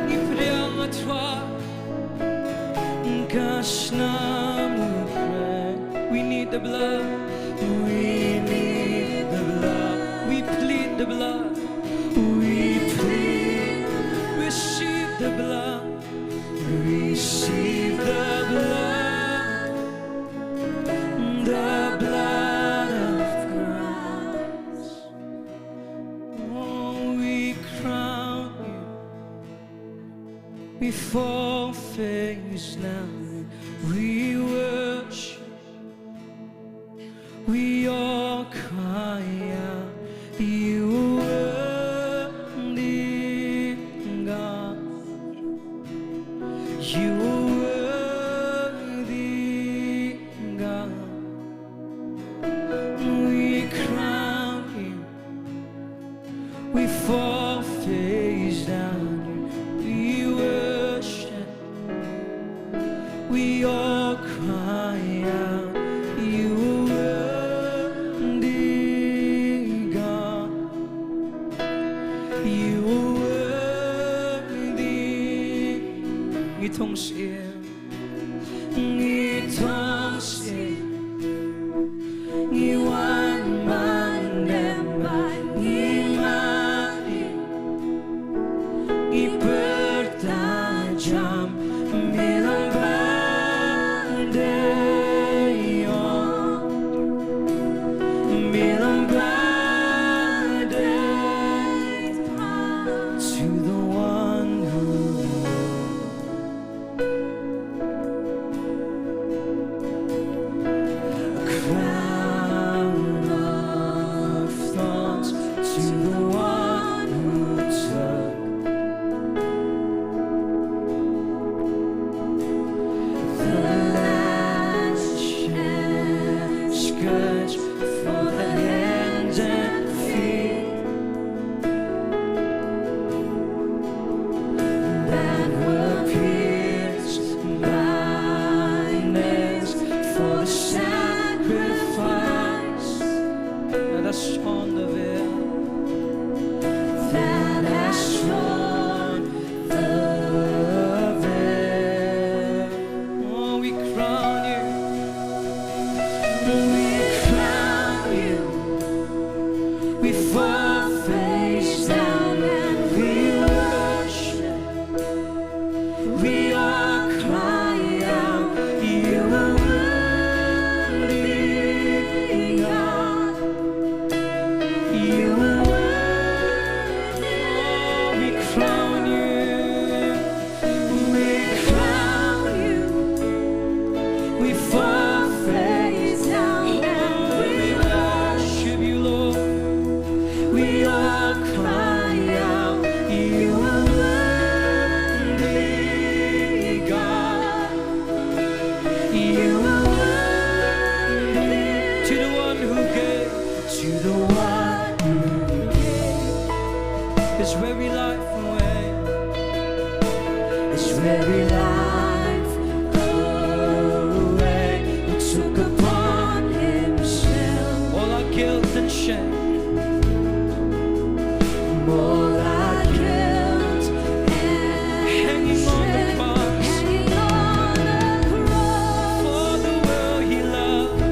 Ngi pdiang, ah Trai. Ka snam u Khrist. We need the blood. We need the blood. We plead the blood. We plead. Receive the blood. Receive the blood. The blood of Christ. Oh, we crown you. We fall face down. We worship. We all cry out. You are worthy, God. You are worthy, God. We crown you. We fall face down. We worship. We all cry out. You are worthy, God. You are worthy. Ngi thong sien. Ngi thong sien. Ngi wan ban dem bad ngi mane. Ngi pyrta jam, me long ba dei, oh. Me long ba dei. To the one who Crown of thorns to the one who took the lash and scourge for the hands and feet that were pierced by nails for the sacrifice. That has torn the veil. That has torn the veil. Oh, we crown you. We crown you. We fall face down and we worship. We all cry out, you are worthy, God. You are worthy. We crown you. We crown you. We fall face down and we worship you, Lord. We all cry out, you are worthy, God. You are worthy. To the one who gave, to the one who gave his very life away. His very life away. He took upon himself all our guilt and shame. All our guilt and hanging on the cross. Hanging on the cross. For the world he loved.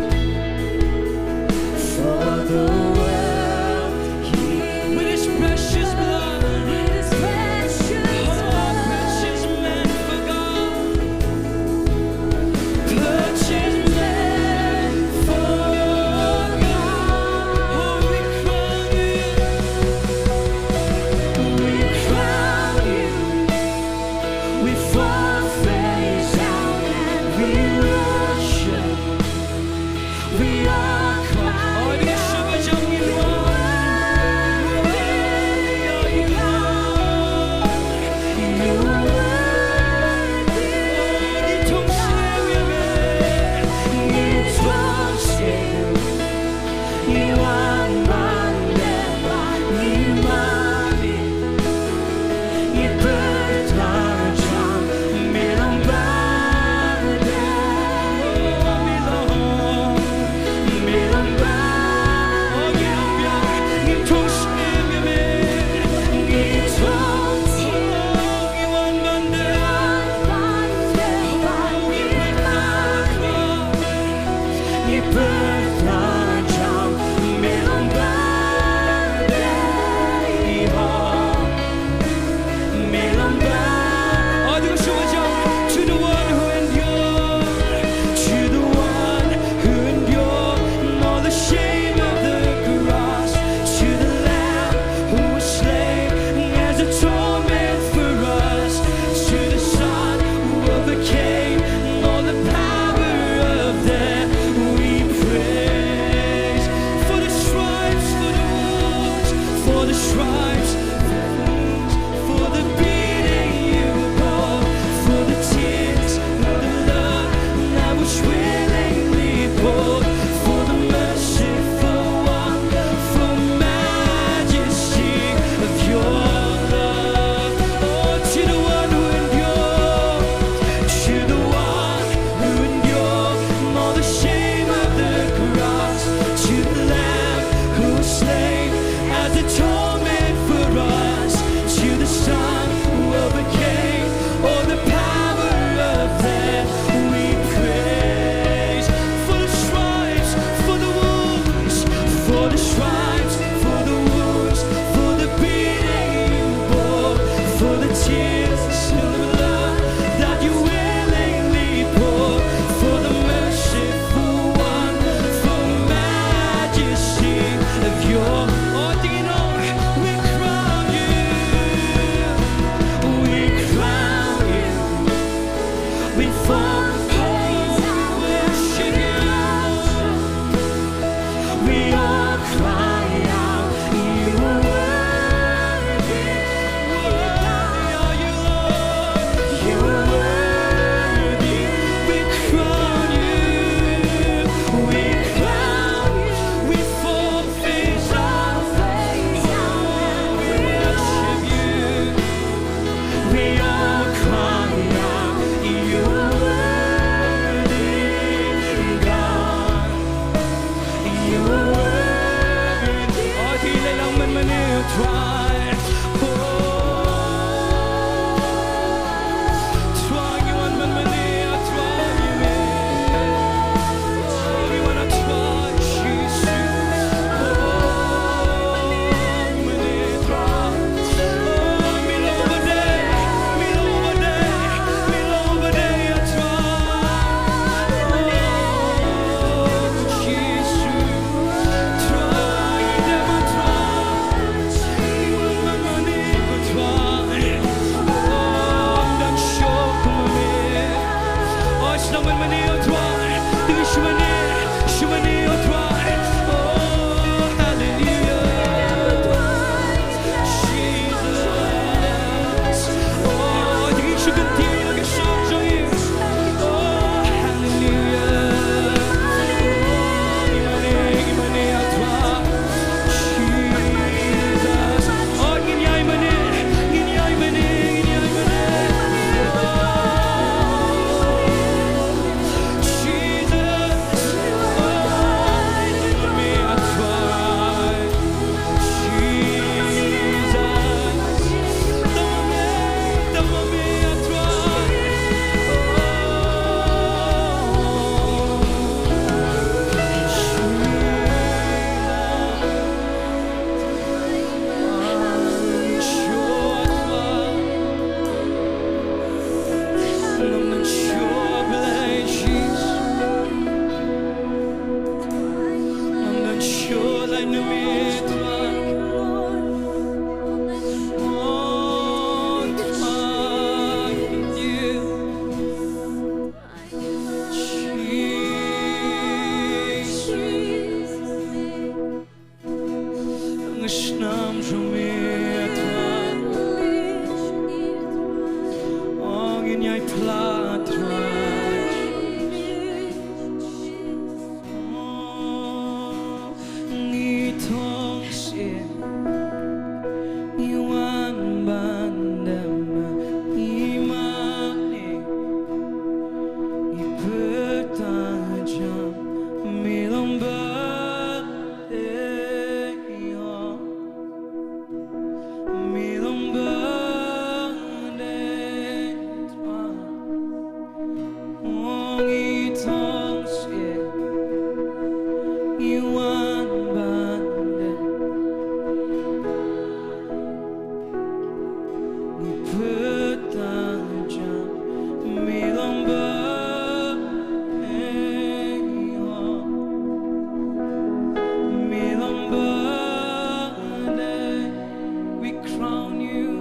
We crown you.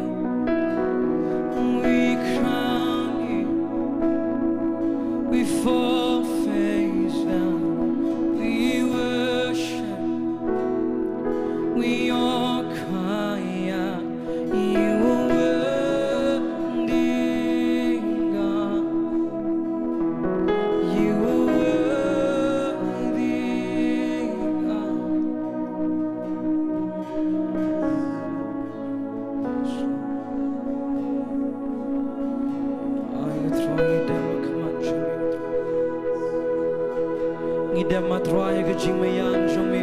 We crown you. We fall face down. We worship. We all cry out. You are worthy, God. You are worthy, God. Ai, ka Trai, ngi dem ha khmat jong me. Ngi dem, a Trai, ha ka jingmaïan jong me.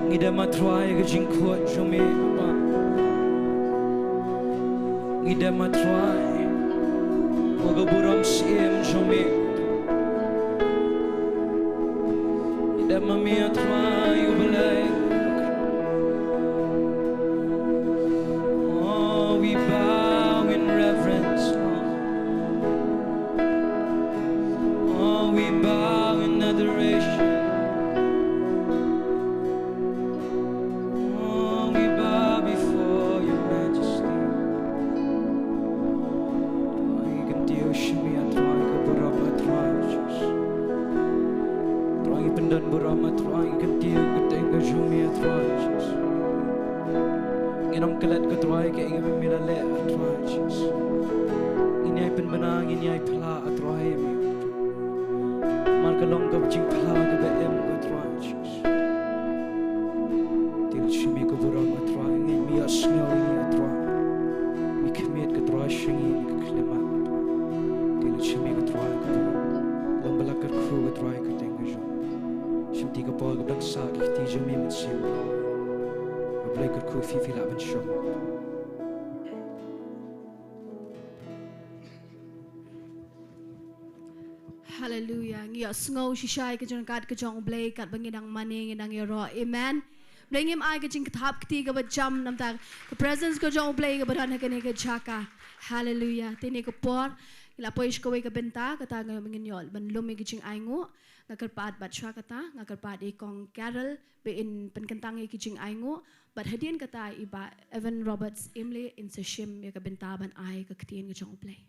Ngi dem, a Trai, ha ka jingkhuid jong me. Ngi dem, a Trai, ha ka burom syiem jong me. Ngi dem ma me, a Trai U Blei. Oh, we bow in reverence, Lord. Oh, we bow in adoration. Oh, we bow before your majesty. Trai, ngi kyntiew shim ïa me, a Trai, ka burom, a Trai Jesus. Trai, ngi pyndon burom, a Trai, ngi kyntiew ka kyrteng ka jong me, a Trai Jesus. Ngin ym klet, ko Trai, kaei kaba me la leh, a Trai Jesus. Ngin ïai pynbna, ngin ïai phla, a Trai, ïa me. Namar ka long ka jingphla kaba im, ko Trai Jesus. Te leit shim ïa ka burom, a Trai, ngin ym ïohsngew ïa me, a Trai. Me khmih, ko Trai, sha ngi ha ka khyllipmat, a Trai. Te leit shim ïa, ko Trai, ka burom. Long ba la kyrkhu, ko Trai, ka kyrteng ka jong me. Shimti ka por kaba dang sah, ki kti jong me, Hallelujah. Ngi ïohsngew shisha ïa ka jingkat ka jong U Blei katba ngi dang mane ngi dang ïaroh. Amen. Blei ngim ai ka jingthap kti kaba jam namar ka presence ka jong U Blei kaba don ha kane ka jaka. Hallelujah. Te ha kane ka por ngi la poi sha kawei ka bynta kata ngin ïoh ban lum ïa ka jingainguh. Nga kyrpad bad shuwa kata nga kyrpad ïa i Kong Carol ba in pynkyntang ïa ka jingainguh. Bad hadien kata i Bah Evan Roberts Imlih in sa shim ïa ka bynta ban ai ka ktien ka jong U Blei.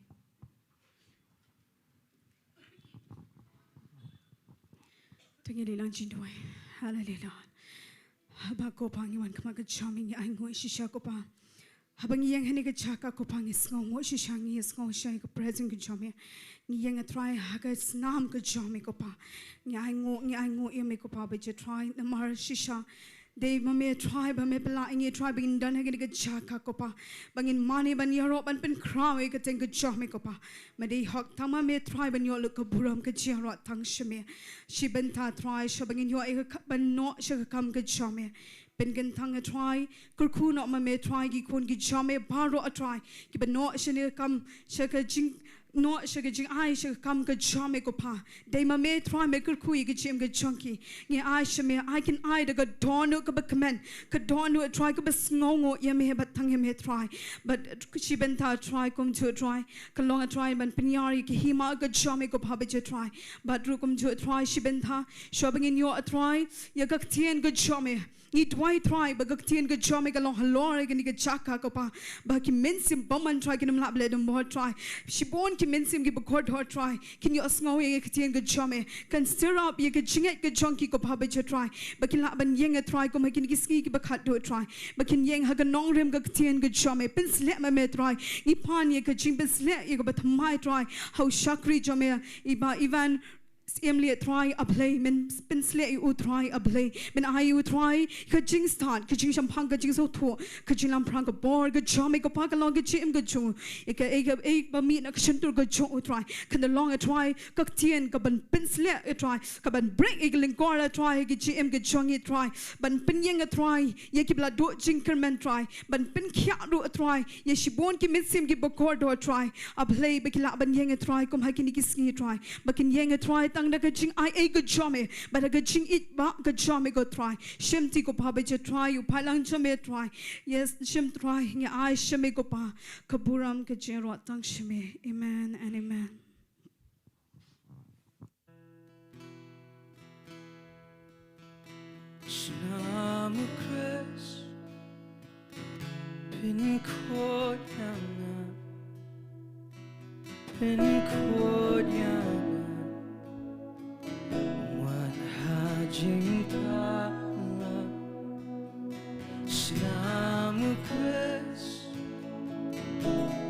To ngin ïa leit lang jingduwai. Hallelujah Lord. Haba ko Pa ngi wan khmat ka jong me ngi ainguh shisha ko Pa. Haba ngi ïeng ha kane ka jaka ko Pa ngi sngewnguh shisha ngi sngew shisha ïa ka presence ka jong me. Ngi ïeng ah Trai ha ka snam ka jong me ko Pa. Ngi ainguh ngi ainguh ïa me ko Pa Bajied Trai namar shisha dei ma me Trai ba me pynlah ïa ngi Trai ba ngin don ha kane ka jaka ko Pa. Ba ngin mane ban ïaroh ban pynkhraw ïa ka kyrteng ka jong me ko Pa. Ma dei hok tang ma me Trai ban ïoh lut ka burom ka jingïaroh tang sha me. Shi bynta Trai sha ba ngin ïoh ïa ka ban noh sha ka kam ka jong me. Pynkyntang ah Trai kyrkhu noh ma me Trai ki khun ki jong me baroh ah Trai kiba noh sha kane ka kam sha ka jing noh sha ka jingai sha ka kam ka jong me ko Pa. Dei ma me Trai me kyrkhu ïa ka jingim ka jong ki. Ngi ai sha me ai kin ai da ka dohnud kaba kmen ka dohnud Trai kaba sngewnguh ïa me bad tang ïa me Trai. Bad shi bynta Trai kumjuh Trai ka long ah Trai ban pynïar ïa ka hima ka jong me ko Pa Bajied Trai. Bad ruh kumjuh Trai shi bynta shuwa ba ngin ïoh ah Trai ïa ka ktien ka jong me. Ngi duwai Trai ba ka ktien ka jong me ka long halor ïa kane ka jaka ko Pa. Ba ki mynsiem bymman Trai kin ym lah ban leh don bor Trai. Shibun ki mynsiem kiba kordor Trai kin ïohsngew ïa ka ktien ka jong me. Kan stir up ïa ka jingngeit ka jong ki ko Pa Bajied Trai. Ba kin lah ban ïeng ah Trai kum ha kine ki sngi kiba khatduh Trai. Ba kin ïeng ha ka nongrim ka ktien ka jong me. Pynsleh ma me Trai. Ngi pan ïa ka jingpynsleh ïa kaba thymmai Trai ha u shakri jong me i Bah Evan Imlih Trai ah Blei men pynsleh ïa u Trai ah Blei men ai ïa u Trai ka jingstad ka jingshemphang ka jingsngewthuh ka jinglamphrang ka bor ka jong me ko Pa ka long ka jingim ka jong u. Ïa kaei kaei ba mih na ka shyntur ka jong u Trai kan da long ah Trai ka ktien kaban pynsleh ah Trai kaban break ïa ka lyngkor ah Trai ka jingim ka jong ngi Trai. Ban pynïeng ah Trai ïa kiba la duh jingkyrmen Trai ban pynkhiah ruh ah Trai ïa shibun ki mynsiem kiba kordor Trai. Ah Blei ba ki lah ban ïeng ah Trai kum ha kine ki sngi Trai. Ba kin ïeng ah Trai tang da ka jingai ei ka jong me bad da ka jingïeit ba ka jong me ko Trai. Shim ti ko Pa Bajied Trai u paidlang jong me Trai. Yes shim Trai ngi ai sha me ko Pa ka burom ka jingïaroh tang sha me. Amen and amen. Sngewbha Khrist pynkhuid ïa nga, pynkhuid ïa nga. Wat ha jingthala sngewbha Khrist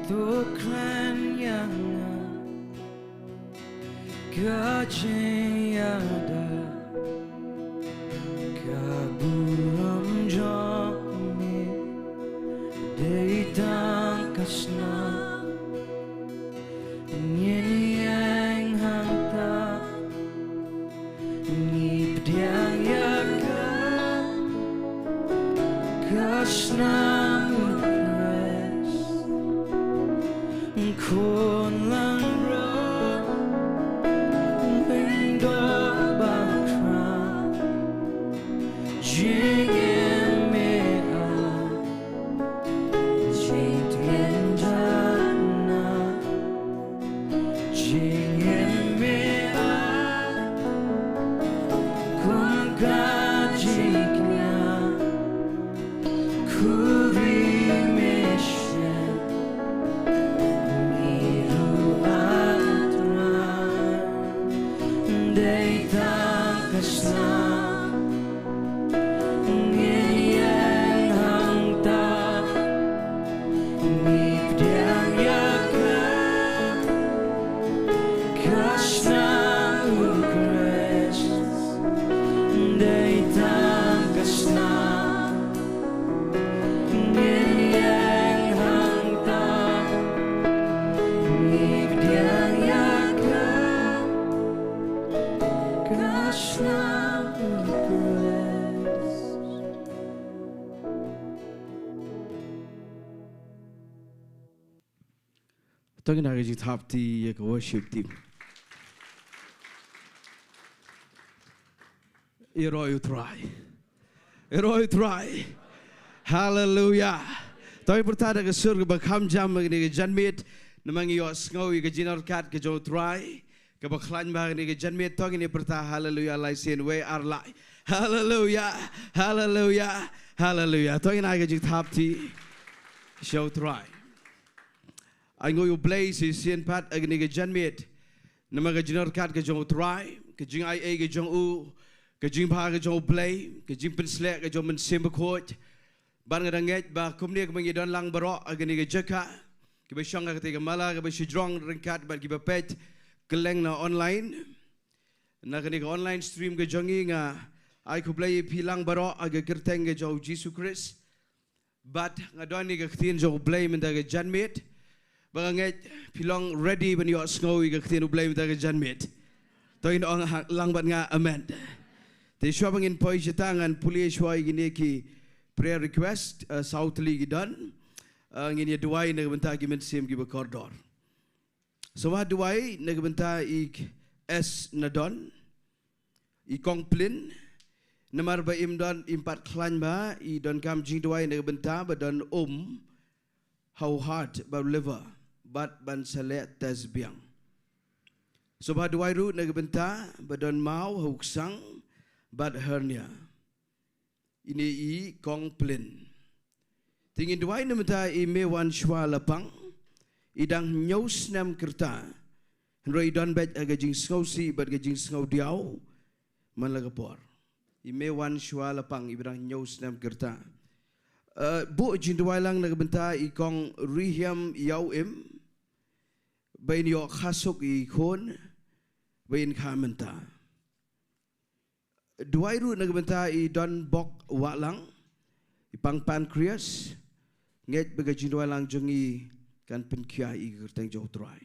to kren ïa nga. Ka jingïada ka burom jong me dei tang ka snam. Ngin ïeng hangta ngi pdiang ïa ka, ka snam u Khrist. Khun langbrot, lyngdoh bakhraw, jingim me ah, jingtngen jana, jingim me ah, kum ka jingkñia. Khuri mission, ngi ruh ah Trai, dei tang ka snam, ngin ïeng hangta, ngi pdiang ïa ka, ka snam u Khrist, dei tang ka snam. Ngin ïeng hangta, ngi pdiang ïa ka, ka snam u Khrist. To ngin ai ka jingthap kti ïa ka worship team. Ïaroh ïa u Trai. Ïaroh ïa u Trai. Haleluya. To ngin pyrta da ka sur kaba kham jam ha kane ka janmiet. Namar ngi ïohsngew ïa ka jingdonkam ka jong u Trai kaba khlaiñ bha ha kane ka janmiet. To ngin ïa pyrta haleluya lai sien, wei ar lai. Haleluya. Haleluya. Haleluya. To ngin ai ka jingthap ti sha u Trai. Ai nguh ïa u Blei shisien pat ha kane ka janmiet. Namar ka jingdonkam ka jong u Trai, ka jingaiei ka jong u, ka jingbha ka jong u Blei, ka jingpynshlur ka jong u Mynsiem Bakhuid. Bad nga da ngeit ba kumne kumba ngi don lang baroh ha kane ka jaka, kiba shong ha katei ka mala kaba shajrong ryngkat bad kiba peit kylleng na online. Na kane ka online stream ka jong ngi, nga ai khublei ïa phi lang baroh ha ka kyrteng ka jong u Jisu Khrist. Bad nga don ïa ka ktien jong u Blei mynta ka janmiet. Ba nga ngeit phi long ready ban ïohsngew ïa ka ktien u Blei mynta ka janmiet. To ngin ong ha-, lang bad nga amen. Te shuwa ba ngin poi shata ngan pule shuwa ïa kine ki prayer request, eh, saw tylli ki don. Eh, ngin ïa duwai na ka bynta ki mynsiem kiba kordor. Sngewbha duwai na ka bynta i S Nadon, i Kong Plin, namar ba im don, im pat khlaiñ bha, i donkam jingduwai na ka bynta ba don um ha u heart bad liver, bad ban sa leh test biang. Sngewbha duwai ruh na ka bynta ba don maw ha u ksang bad hernia. Ine i Kong Plin. Te ngin duwai na ka bynta i Mewan Shwa Lapang, i dang hynñiew snem ka rta. Hynrei i don beit ha ka jingsngewsih bad ka jingsngewdiaw man la ka por. I Mewan Shwa Lapang, i ba dang hynñiew snem ka rta. Eh, buh jingduwai lang na ka bynta i Kong Rihiam Ïawim, ba in ïoh kha suk ïa i khun ba in kha mynta. Duwai ruh na ka bynta i Don Bok Wahlang, i pang pancreas. Ngeit ba ka jingduwai lang jong ngi kan pynkhiah ïa ka kyrteng jong u Trai.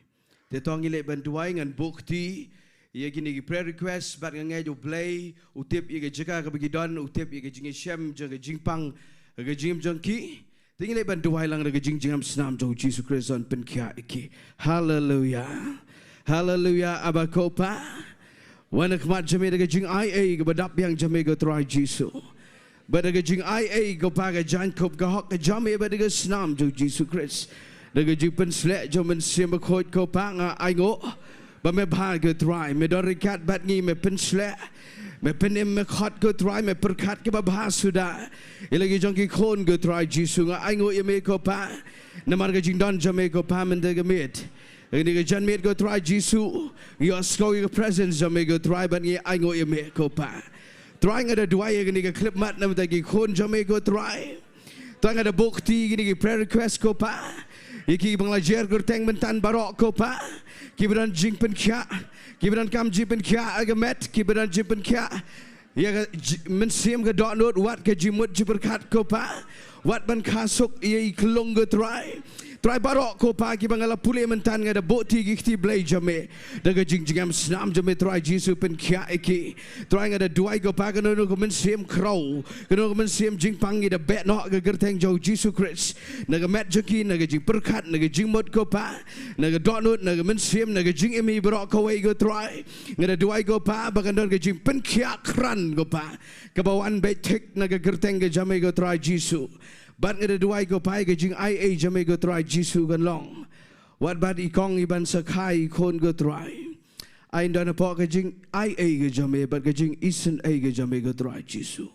Te to ngin leit ban duwai, ngan buh kti ïa kine ki prayer request, bad nga ngeit u Blei u tip ïa ka jaka kaba ki don, u tip ïa ka jingïashem jong ka jingpang, ka jingim jong ki. Te ngin leit ban duwai lang da ka jingjngem snam jong u Jisu Khrist, yn pynkhiah ïa ki. Haleluya. Haleluya, Aba ko Pa. Wan ha khmat jong me da ka jingaiei kaba dap biang jong me ko Trai Jisu. Bad da ka jingaiei ko Pa, ka jaiñkup ka hok ka jong me bad da ka snam jong u Jisu Khrist. Da ka jingpynshlur jong u Mynsiem Bakhuid ko Pa, nga ai nguh ba me bha ko Trai, me don ryngkat bad ngi, me pynshlur, me pynim, me khot ko Trai, me pyrkhat kiba bha suda ïa la ki jong ki khun ko Trai Jisu. Nga ai nguh ïa me ko Pa, namar ka jingdon jong me ko Pa mynta ka miet. Kane ka janmiet ko Trai Jisu, ngi ïohsngew ïa ka presence jong me ko Trai bad ngi ai nguh ïa me ko Pa. Trai, nga da duwai ïa kane ka khyllipmat na ka bynta ki khun jong me ko Trai. Trai, nga da buh kti ïa kine ki prayer request ko Pa. Ïa ki ba nga la jer kyrteng mynta baroh ko Pa. Ki ba don jingpynkhiah, ki ba donkam jingpynkhiah ha ka met, ki ba don jingpynkhiah ïa ka j-, mynsiem, ka dohnud, wat ka jingmut jingpyrkhat ko Pa. Wat ban kha suk ïa i khyllung ko Trai. Trai, baroh ko Pa ki ba nga la pule mynta, nga da buh kti ïa ki kti Blei jong me da ka jingjngem snam jong me Trai Jisu, pynkhiah ïa ki. Trai, nga da duwai ko Pa, kano kano ka mynsiem khraw, kano kano ka mynsiem jingpang, ngi da beh noh ha ka kyrteng jong u Jisu Khrist. Na ka met jong ki, na ka jingpyrkhat, na ka jingmut ko Pa, na ka dohnud, na ka mynsiem, na ka jingim baroh kawei ko Trai. Nga da duwai ko Pa ba kan don ka jingpynkhiah kyrpang ko Pa, kaba wan beit thik na ka kyrteng ka jong me ko Trai Jisu. Bad nga da duwai ko Pa, ka jingaiei jong me ko Trai Jisu kan long wat bad i Kong, i ban sa kha i khun ko Trai. Ai don hapoh ka jingaiei ka jong me bad ka jingisynei ka jong me ko Trai Jisu.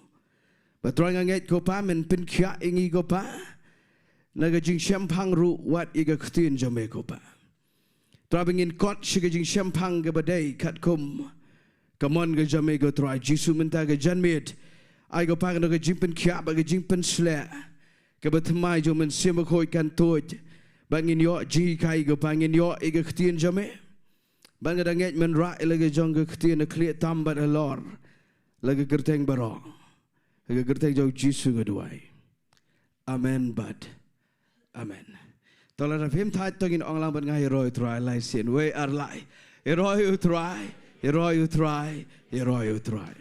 Bad Trai, nga ngeit ko Pa, men pynkhiah ïa ngi ko Pa, na ka jingshemphang ruh wat ïa ka ktien jong me ko Pa. Trai, ba ngin kot sha ka jingshemphang kaba dei katkum ka mon ka jong me ko Trai Jisu mynta ka janmiet. Ai ko Pa, kano ka jingpynkhiah bad ka jingpynshlur kaba thymmai jong u Mynsiem Bakhuid kan tuid, bad ngin ïoh jinghikai ko Pa, ngin ïoh ïa ka ktien jong me. Bad nga da ngeit men rah ïa la ka jong ka ktien ha khlieh tam bad halor la ka kyrteng baroh. Ha ka kyrteng jong u Jisu nga duwai. Amen bad amen. To lada phim thait, to ngin ong lang bad nga, ïaroh ïa u Trai lai sien, wei ar lai. Ïaroh ïa u Trai, ïaroh ïa u Trai, ïaroh ïa u Trai.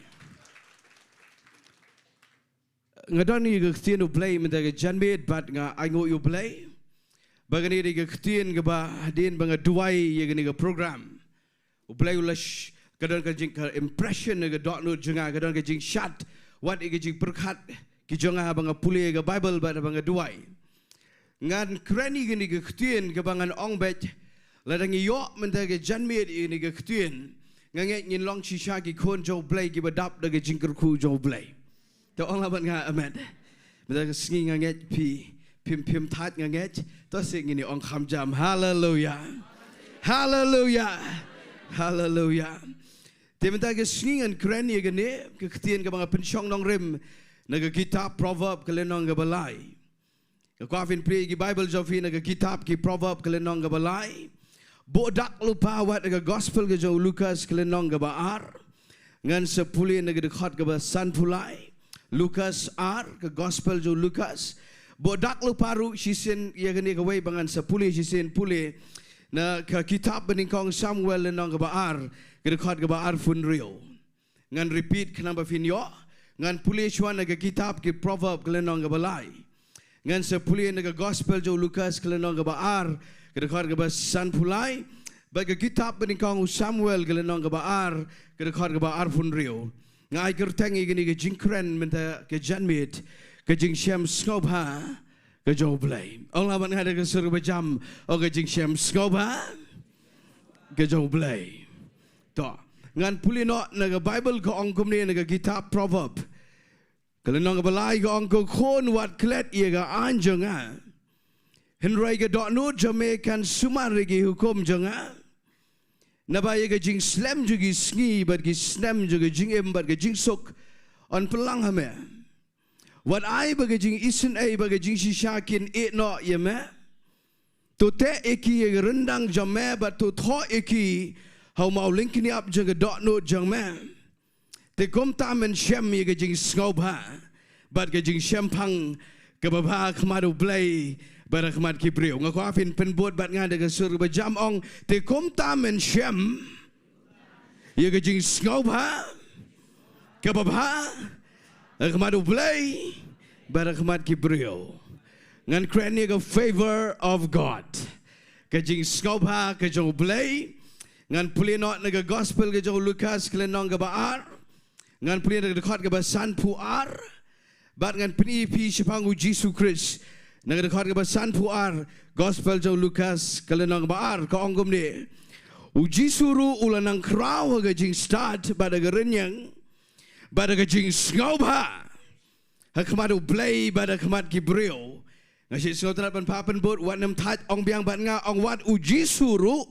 Nga don ïa ka ktien u Blei mynta ka janmiet bad nga ai nguh ïa u Blei ba kane ka dei ka ktien kaba hadien ba nga duwai ïa kane ka program, u Blei u la sh-, Ka don ka jing ka impression na ka dohnud jong nga, ka don ka jingshad wat ïa ka jingpyrkhat ki jong nga haba nga pule ïa ka Baibl bad haba nga duwai. Ngan kren ïa kane ka ktien kaba ngan ong beit, lada ngi ïoh mynta ka janmiet ïa kane ka ktien, nga ngeit ngin long shisha ki khun jong U Blei kiba dap da ka jingkyrkhu jong U Blei. To ong lang bad nga amen. Mynta ka sngi nga ngeit phi, phim, phim thait nga ngeit. To shu ngin ong kham jam. Haleluya. Haleluya. Haleluya. Te mynta ka sngi ngan kren ïa kane ka ktien kaba nga pynshong nongrim na ka kitab Proverb ka lynnong kaba lai. Nga kwah phin plie ïa ki Baibl jong phi na ka kitab ki Proverb ka lynnong kaba lai. Bud dak lypa wat na ka Gospel ka jong u Lukas ka lynnong kaba ar. Ngan sa pule na ka dkhot kaba sanphew lai. Lukas ar, ka Gospel jong u Lukas. Bud dak lypa ruh shisien ïa kane kawei ba ngan sa pule shisien, pule na ka kitab banyngkong Samuel lynnong kaba ar, ka dkhot kaba arphew hynriew. Ngan repeat khnang ba phin ïoh. Ngan pule shuwa na ka kitab ki Proverb ka lynnong kaba lai. Ngan sa pule na ka Gospel jong u Lukas ka lynnong kaba ar, ka dkhot kaba sanphew lai. Bad ka kitab banyngkong u Samuel ka lynnong kaba ar, ka dkhot kaba arphew hynriew. Nga ai kyrteng ïa kane ka jingkren mynta ka janmiet, ka jingshem sngewbha ka jong U Blei. Ong lang bad nga da ka sur kaba jam, ong ka jingshem sngewbha ka jong U Blei. To, ngan pule noh na ka Baibl, ka ong kumne na ka kitab Proverb ka lynnong kaba lai, ka ong, ko khun, wat klet ïa ka aiñ jong nga, hynrei ka dohnud jong me kan sumar ïa ki hukum jong nga. Naba ïa ka jingslem jong ki sngi bad ki snem jong ka jingim bad ka jingsuk yn pynlang ha me. Wat ai ba ka jingisynei bad ka jingshisha kin ïeh noh ïa me. To teh ïa ki ïa ka ryndang jong me bad to thoh ïa ki ha u maw lyngkniap jong ka dohnud jong me. Te kumta men shem ïa ka jingsngewbha bad ka jingshemphang kaba bha ha khmat U Blei bad ha khmat ki briew. Nga kwah phin pynbud bad nga da ka sur kaba jam, ong, te kumta men shem ïa ka jingsngewbha kaba bha ha khmat U Blei bad ha khmat ki briew. Ngan kren ïa ka favor of God, ka jingsngewbha ka jong U Blei. Ngan pule noh na ka Gospel ka jong u Lukas ka lynnong kaba ar. Ngan pule na ka dkhot kaba sanphew ar. Bad ngan pyni ïa phi shaphang u Jisu Khrist na ka dkhot kaba sanphew ar, Gospel jong u Lukas ka lynnong kaba ar, ka ong kumne. U Jisu ruh u la nang khraw ha ka jingstad bad ha ka rynïeng bad ha ka jingsngewbha ha khmat U Blei bad ha khmat ki briew. Nga shu sngewtynnat ban phah pynbud, wat nym thait, ong biang bad nga, ong, wat u Jisu ruh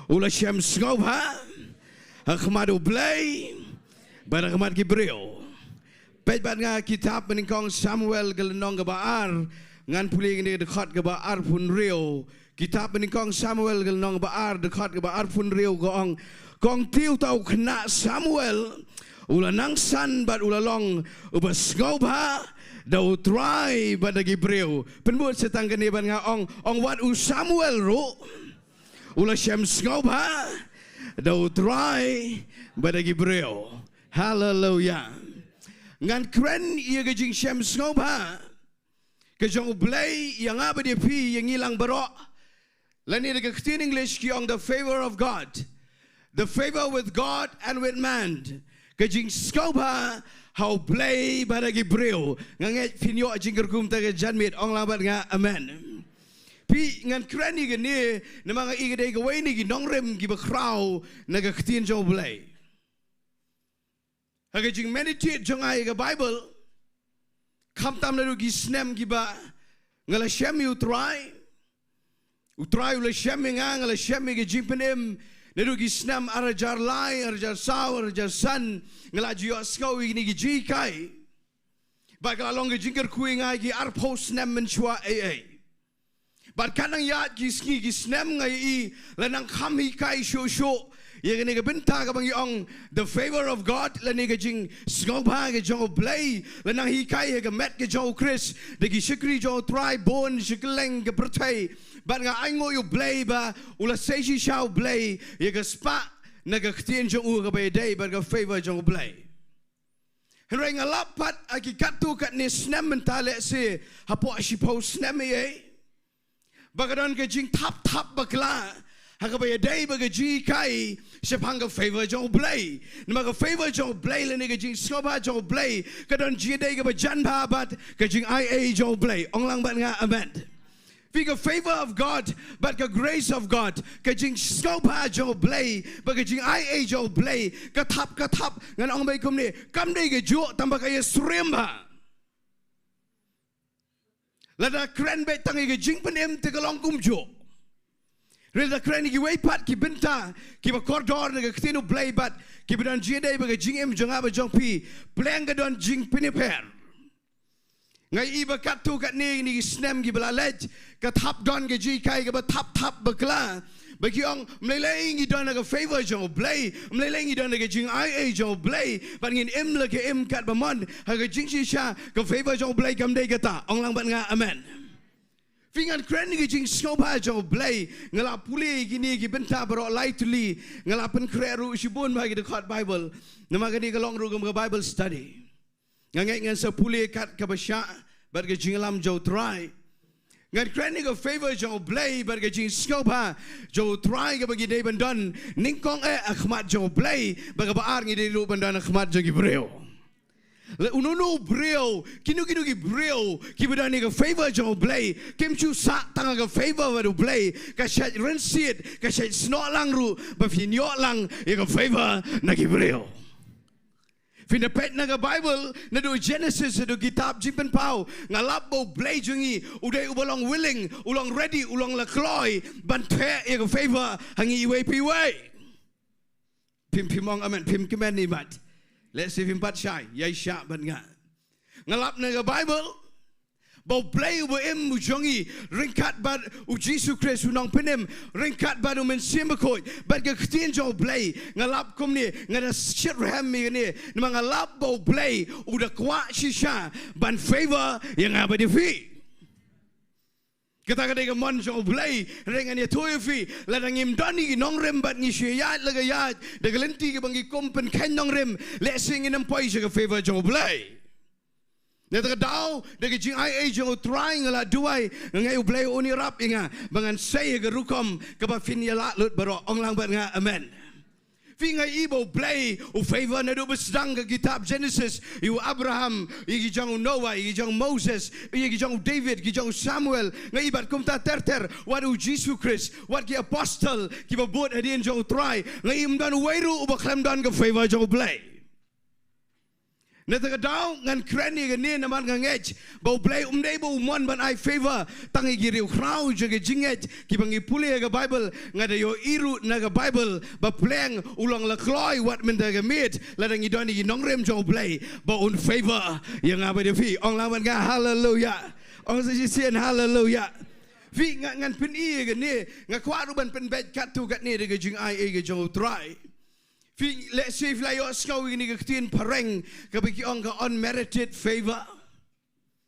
u la shem sngewbha ha khmat U Blei bad ha khmat ki briew. Peit bad nga kitab banyngkong Samuel ka lynnong kaba ar, ngan pule ïa kane ka dkhot kaba arphew hynriew. Kitab banyngkong Samuel ka lynnong kaba ar, dkhot kaba arphew hynriew, ka ong, ka ong, te uta u khynnah Samuel u la nang san bad u la long uba sngewbha da U Trai bad da ki briew. Pynbud sa tang kane bad nga, ong, ong, wat u Samuel ruh u la shem sngewbha da U Trai bad da ki briew. Haleluya. Ngan kren ïa ka jingshem sngewbha ka jong U Blei ïa nga bad ïa phi, ïa ngi lang baroh. Lane da ka ktien English ki ong the favor of God. The favor with God and with man. Ka jingsngewbha ha U Blei bad ha ki briew. Nga ngeit phin ïoh jingkyrkhu mynta ka janmiet, ong lang bad nga amen. Phi, ngan kren ïa kane namar nga i ka dei kawei na ki nongrim kiba khraw na ka ktien jong U Blei. Ha ka jingmeditate jong nga ïa ka Baibl, khamtam naduh ki snem kiba nga la shem ïa U Trai, U Trai u la shem ïa nga, nga la shem ïa ka jingpynim naduh ki snem ar hajar lai, ar hajar saw, ar hajar san, nga la ju ïohsngew ïa kine ki jinghikai. Bad ka la long ka jingkyrkhu ïa nga ïa ki arphew snem mynshuwa ei ei. Bad ka nang ïaid ki sngi ki snem nga ïohi la nang kham hikai shuh shuh ïa kane ka bynta kaba ngi ong the favor of God, lane ka jingsngewbha ka jong U Blei, la nang hikai ha ka met ka jong U Khrist da ki shakri jong U Trai bun sha kylleng ka pyrthei. Bad nga ainguh ïa U Blei ba u la sei shisha U Blei ïa ka spah na ka ktien jong u kaba ïadei bad ka favor jong U Blei. Hynrei nga lap pat ha ki katto katne snem mynta, lehse hapoh shiphew snem ei ei, ba ka don ka jingthap thap bakla Ha kaba ïadei bad ka jinghikai shaphang ka favor jong U Blei. Namar ka favor jong U Blei lane ka jingsngewbha jong U Blei ka don jingïadei kaba jan bha bad ka jingaiei jong U Blei. Ong lang bad nga amen. Phi, ka favor of God bad ka grace of God, ka jingsngewbha jong U Blei bad ka jingaiei jong U Blei, ka thap ka thap, ngan ong beit kumne, kam dei kajuh tang ba ka ïasyriem bha. Lada kren beit tang ïa ka jingpynim te ka long kumjuh. Lada kren ïa kiwei pat ki bynta kiba kordor na ka ktien U Blei bad kiba don jingïadei bad ka jingim jong nga bad jong phi, pleng ka don jingpynïapher. Nga ïohi ba katto katne kine ki snem kiba la leit, ka thap don ka jinghikai kaba thap thap bakla. Ba ki ong, ym lei lei ngi don ha ka favor jong U Blei, ym lei lei ngi don ha ka jingaiei jong U Blei, bad ngin im la ka im katba mon, ha ka jingshisha ka favor jong U Blei kam dei kata. Ong lang bad nga amen. Phi, ngan kren ïa ka jingsngewbha jong U Blei, nga la pule ïa kine ki bynta baroh lai tylli, nga la pynkhreh ruh shibun bha ki dkhot Bible. Namar kane ka long ruh kum ka Bible study. Nga ngeit ngan sa pule kat kaba shah bad ka jingïalam jong U Trai. Ngan kren ïa ka favor jong U Blei bad ka jingsngewbha jong U Trai kaba ngi dei ban don nyngkong eh ha khmat jong U Blei, bad kaba ar ngi dei ruh ban don ha khmat jong ki briew. La uno uno u briew, kino kino ki briew kiba don ïa ka favor jong U Blei, kim ju sah tang ha ka favor bad U Blei, ka shait rynsied, ka shait snoh lang ruh ba phin ïoh lang ïa ka favor na ki briew. Phin da peit na ka Bible, naduh Genesis haduh kitab Jingpynpaw, nga lap ba U Blei jong ngi u dei uba long willing, u long ready, u long la kloi ban theh ïa ka favor ha ngi iwei pa iwei. Phim, phim ong amen, phim kmen hi mat. Lehse phim pat shai, ïai shah bad nga. Nga lap na ka Bible ba U Blei uba im u jong ngi, ryngkat bad U Jisu Khrist u Nongpynim, ryngkat bad U Mynsiem Bakhuid bad ka ktien jong U Blei, nga lap kumne, nga da shitrhem ïa kane, namar nga lap ba U Blei u da kwah shisha ban favor ïa nga bad ïa phi. Kata ka dei ka mon jong U Blei. Hynrei ngan ïathuh ïa phi, lada ngim don ïa ki nongrim bad ngi shu ïaid la ka ïaid da ka lynti kaba ngi kum pynkheiñ nongrim, lehse ngin ym poi sha ka favor jong U Blei. Na kata ka daw, da ka jingaiei jong U Trai nga la duwai, nga ngeit U Blei un ïarap ïa nga ba ngan sei ha ka rukom kaba phin ïalah lut baroh. Ong lang bad nga amen. Phi, nga ïohi ba U Blei u favor naduh ba sdang ka kitab Genesis, ïa u Abraham, ïa ki jong u Noah, ïa ki jong u Moses, ïa ki jong u David, ki jong u Samuel, nga ïohi bad kumta ter ter, wat U Jisu Khrist, wat ki apostle kiba bud hadien jong U Trai, nga ïohi ym don uwei ruh uba khlem don ka favor jong U Blei. Na kata ka daw ngan kren ïa kane namar nga ngeit ba U Blei um dei ba u mon ban ai favor tang ïa ki riewkhraw jong ka jingngeit kiba ngi pule ha ka Bible. Nga da ïohi ruh na ka Bible ba pleng u long la kloi wat mynta ka miet, lada ngi don ïa ki nongrim jong U Blei, ba un favor ïa nga bad ïa phi. Ong lang bad nga haleluya. Ong sa shisien haleluya. Phi, nga, ngan pyni ïa kane, nga kwah ruh ban pynbeit katto katne da ka jingaiei ka jong U Trai. Phi, lehse phi la ïohsngew ïa kane ka ktien phareng kaba ki ong ka unmerited favor.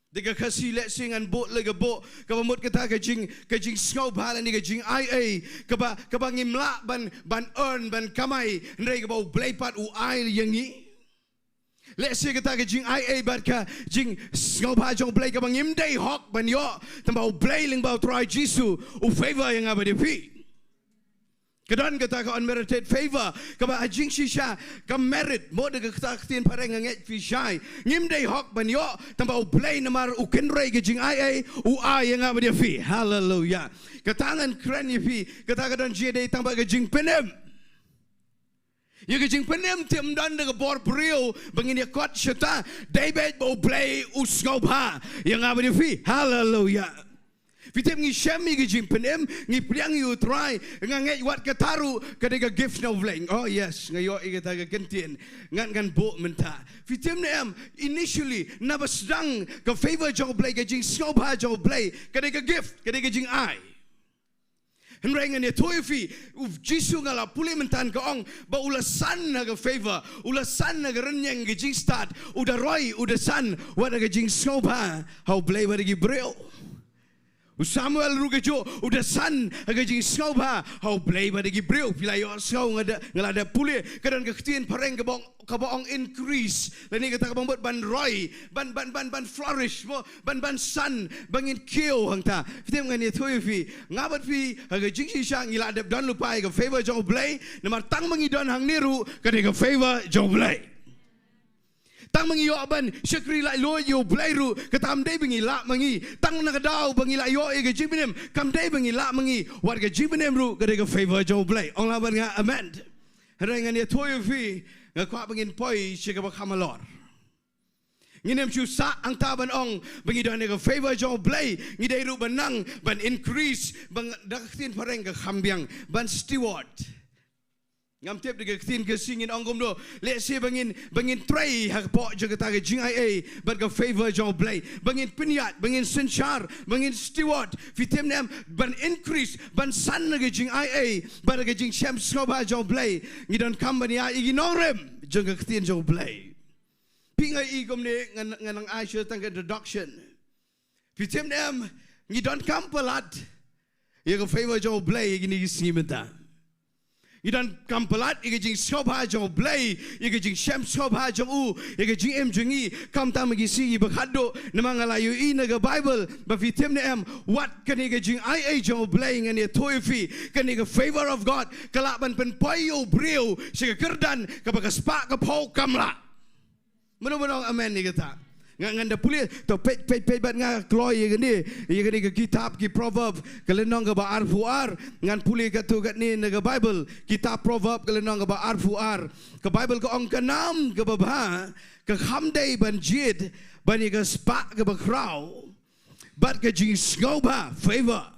Da ka Khasi lehse ngan buh la ka buh, kaba mut kata ka jing, ka jingsngewbha lane ka jingaiei kaba, kaba ngim lah ban, ban earn, ban kamai, hynrei kaba U Blei pat u ai ïa ngi. Lehse kata ka jingaiei bad ka jingsngewbha jong U Blei kaba ngim dei hok ban ïoh, tangba U Blei lyngba U Trai Jisu u favor ïa nga bad ïa phi. Ka don kata ka unmerited favor, kaba ha jingshisha ka merit, mo da kata ka ktien phareng nga ngeit phi shai. Ngim dei hok ban ïoh, tangba U Blei namar u kynrei ka jingaiei u ai ïa nga bad ïa phi. Haleluya. Kata ngan kren ïa phi, kata ka don jingïadei tang bad ka jingpynim. Ïa ka jingpynim te ym don da ka bor briew ba ngin ïa kot shata, dei beit ba U Blei u sngewbha ïa nga bad ïa phi. Haleluya. Phi tip ngi shem ïa ka jingpynim, ngi pdiang ïa U Trai, nga ngeit wat kata ruh ka dei ka gift na U Blei. Oh yes, nga ïoh ïa kata ka kyntien. Ngan, ngan buh mynta. Phi tip ne em, initially, naba sdang ka favor jong U Blei, ka jingsngewbha jong U Blei, ka dei ka gift, ka dei ka jingai. Hynrei ngan ïathuh ïa phi, U Jisu nga la pule mynta ka ong ba u la san ha ka favor, u la san ha ka rynïeng ka jingstad, u da roi, u da san wat ha ka jingsngewbha ha U Blei bad ha ki briew. U Samuel ruh kajuh u da san ha ka jingsngewbha ha U Blei bad ha ki briew. Phi la ïohsngew nga da, nga la da pule, ka don ka ktien phareng kaba ong, kaba ong increase, lane kata kaba ong ban roi, ban, ban, ban, ban flourish mo, ban, ban san, ba ngin kiew hangta. Phi tip, ngan ïathuh ïa phi, nga bad phi ha ka jingshisha ngi la dep don lypa ïa ka favour jong U Blei, namar tang ba ngi don hangne ruh ka dei ka favour jong U Blei. Tang ba ngi ïoh ban shakri laitluid ïa U Blei ruh, kata kam dei ba ngi lah ma ngi. Tang na ka daw ba ngi la ïoh ïa ka jingpynim, kam dei ba ngi lah ma ngi. Wat ka jingpynim ruh ka dei ka favour jong U Blei. Ong lang bad nga amen. Hynrei ngan ïathuh ïa phi, nga kwah ba ngin poi sha kaba kham halor. Ngin ym shu sah hangta ban ong ba ngi don ïa ka favour jong U Blei, ngi dei ruh ban nang ban increase, ban, da ka ktien phareng ka kham biang, ban steward. Ngam tip da ka ktien Khasi ngin ong kumno. Lehse ba ngin, ba ngin trei hapoh jong kata ka jingaiei bad ka favour jong U Blei, ba ngin pynïaid, ba ngin synshar, ba ngin steward. Phi tip ne em, ban increase, ban san na ka jingaiei bad ka jingshem sngewbha jong U Blei. Ngi donkam ban ïaid ïa ki nongrim jong ka ktien jong U Blei. Phi, nga i kumne, ngan, ngan nang ai shuh tang ka introduction. Phi tip ne em, ngi donkam palat ïa ka favour jong U Blei ïa kine ki sngi mynta. Ngi donkam palat ïa ka jingsngewbha jong U Blei, ïa ka jingshem sngewbha jong u ïa ka jingim jong ngi. Khamtam ha ki sngi ba khatduh, namar nga la ïohi na ka Bible ba, phi tip ne em, wat kane ka jingaiei jong U Blei, ngan ïathuh ïa phi, kane ka favour of God ka lah ban pynpoi ïa u briew sha ka kyrdan kaba ka spah ka phew kam lah. Mano mano ong amen ïa kata? Nga, ngan da pule, to peit, peit, peit bad nga kloi ïa kane, ïa kane ka kitab ki Proverb, ka lynnong kaba arphew ar. Ngan pule katto katne na ka Bible, kitab Proverb ka lynnong kaba arphew ar. Ka Bible ka ong, ka nam kaba bha ka kham dei ban jied ban ïa ka spah kaba khraw, bad ka jingsngewbha, favour,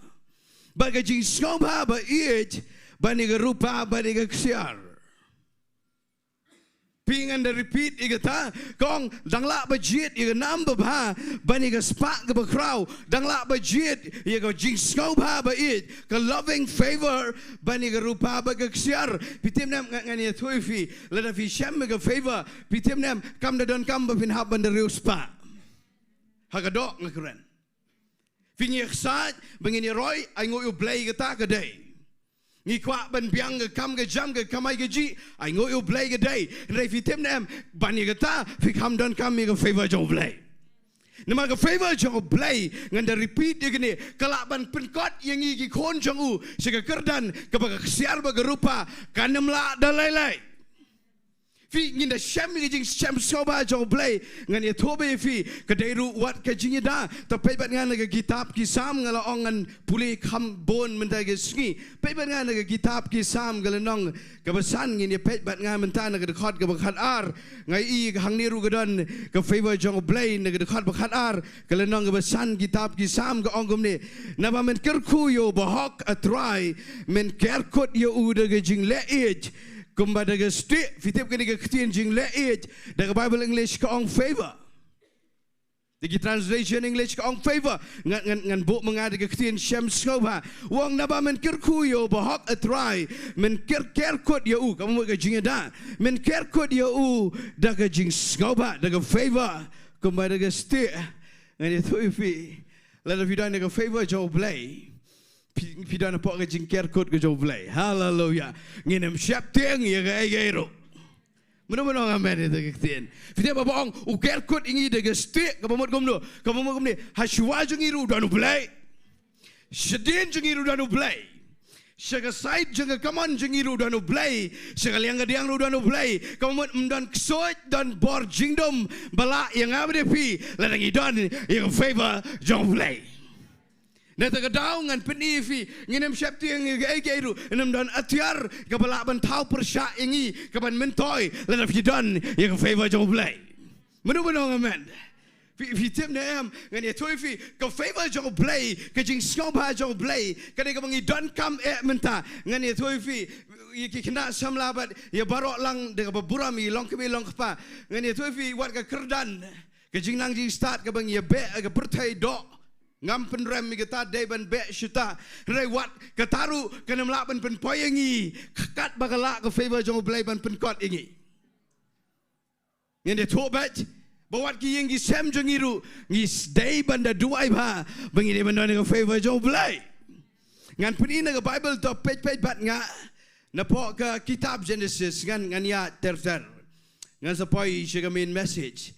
bad ka jingsngewbha ba ïeit ban ïa ka rupa bad ïa ka ksiar. Phi, ngan da repeat ïa kata, ka ong, dang lah ba jied ïa ka nam ba bha ban ïa ka spah kaba khraw, dang lah ba jied ïa ka jingsngewbha ba ïeit, ka loving favour, ban ïa ka rupa bad ka ksiar. Phi tip ne em, nga, ngan ïathuh ïa phi, lada phi shem ïa ka favour, phi tip ne em, kam da donkam ba phin hap ban da riewspah. Ha ka doh nga kren. Phi, ngi ïaksaid ba ngin ïaroi, ainguh ïa U Blei, kata ka dei. Ngi kwah ban biang ka kam ka jam, ka kamai kajih, ainguh ïa U Blei, ka dei. Hynrei phi tip ne em, ban ïa kata phi kham donkam ïa ka favour jong U Blei. Namar ka favour jong U Blei, ngan da repeat ïa kane, ka lah ban pynkot ïa ngi ki khun jong u sha ka kyrdan kaba ka ksiar bad ka rupa kan ym lah da lei lei. Phi, ngin da shem ïa ka jingshem sngewbha jong U Blei. Ngan ïathuh beit ïa phi, ka dei ruh wat ka jingïada. To peit bad nga na ka kitab ki Salm, nga la ong ngan pule kham bun mynta ka sngi. Peit bad nga na ka kitab ki Salm ka lynnong kaba san, ngin ïa peit bad nga mynta na ka dkhot kaba khatar. Nga i hangne ruh ka don ka favour jong U Blei, na ka dkhot ba khatar, ka lynnong kaba san kitab ki Salm ka ong kumne: Naba men kyrkhu ïa u bahok, A Trai, men ker kut ïa u da ka jingleh ïeit kumba da ka stieh. Phi tip kane ka ktien jingleh ïeit, da ka Bible English ka ong favour. Da ki translation English ka ong favour. Ngan, ngan, ngan buh ma nga da ka ktien shem sngewbha. U ong, naba men kyrkhu ïa u bahok, A Trai, men ker, ker kut ïa u, kaba mut ka jingïada. Men ker kut ïa u da ka jingsngewbha, da ka favour, kumba da ka stieh. Ngan ïathuh ïa phi, lada phi don ïa ka favour jong U Blei, phi, phi don hapoh ka jingker kut ka jong U Blei. Haleluia. Ngin ym sheptieng ïa kaei kaei ruh. Mano mano ong amen ïa kata ka ktien? Phi tip, haba ong u ker kut ïa ngi da ka stieh, kaba mut kumno? Kaba mut kumne, ha shuwa jong ngi ruh u don U Blei. Shadien jong ngi ruh u don U Blei. Sha ka side jong ka kamon jong ngi ruh u don U Blei. Sha ka liang ka diang ruh u don U Blei. Kaba mut ym don ksuid, don bor jingdum ba lah ïa nga bad ïa phi, lada ngi don ïa ka favour jong U Blei. Na kata ka daw ngan pyni ïa phi, ngin ym sheptieng ïa kaei kaei ruh, ngin ym don atiar kaba lah ban thaw pyrshah ïa ngi, kaban myntoi, lada phi don ïa ka favour jong U Blei. Mano mano ong amen? Phi, phi tip ne em, ngan ïathuh ïa phi, ka favour jong U Blei, ka jingsngewbha jong U Blei, ka dei kaba ngi donkam eh mynta. Ngan ïathuh ïa phi, ïa ki khynnah samla bad ïa baroh lang da kaba burom, ïa long kmie long kpa. Ngan ïathuh ïa phi, wat ka kyrdan, ka jingnang jingstad kaba ngi ïa beh ha ka pyrthei doh. Ngam pynrem ïa kata, dei ban beh shuh ta. Hynrei wat kata ruh kan ym lah ban pynpoi ïa ngi katba ka lah ka favour jong U Blei ban pynkot ïa ngi. Ngan ïathuh beit, Ba wat ki ïing ki sem jong ngi ruh ngi dei ban da duwai bha ba ngin ïa ban don ïa ka favor jong U Blei. Ngan pyni na ka Bible, to peit peit bad nga napoh ka kitab Genesis. Ngan, ngan ïa ter ter, ngan sa poi sha ka main message.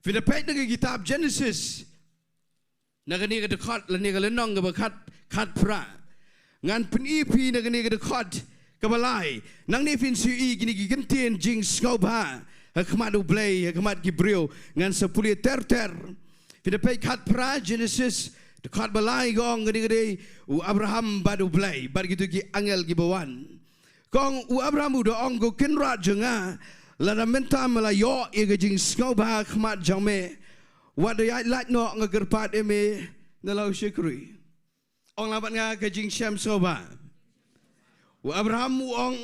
Phin da peit na ka kitab Genesis, na kane ka dkhot lane ka lynnong kaba khat, khatphra. Ngan pyni phi na kane ka dkhot kaba lai. Nangne phin sa ïohi kine ki kyntien jingsngewbha ha khmat U Blei, ha khmat ki briew. Ngan sa pule ter ter. Phin da peit khatphra Genesis, dkhot ba lai ka ong, kane ka dei u Abraham bad U Blei bad kito ki angel kiba wan. Ka ong, u Abraham u da ong, ko Kynrad jong nga, lada mynta me la ïoh ïa ka jingsngewbha ha khmat jong me, wat da ïaid lait noh, nga kyrpad ïa me na la u shakri. Ong lang bad nga, ka jingshem sngewbha. U Abraham u ong,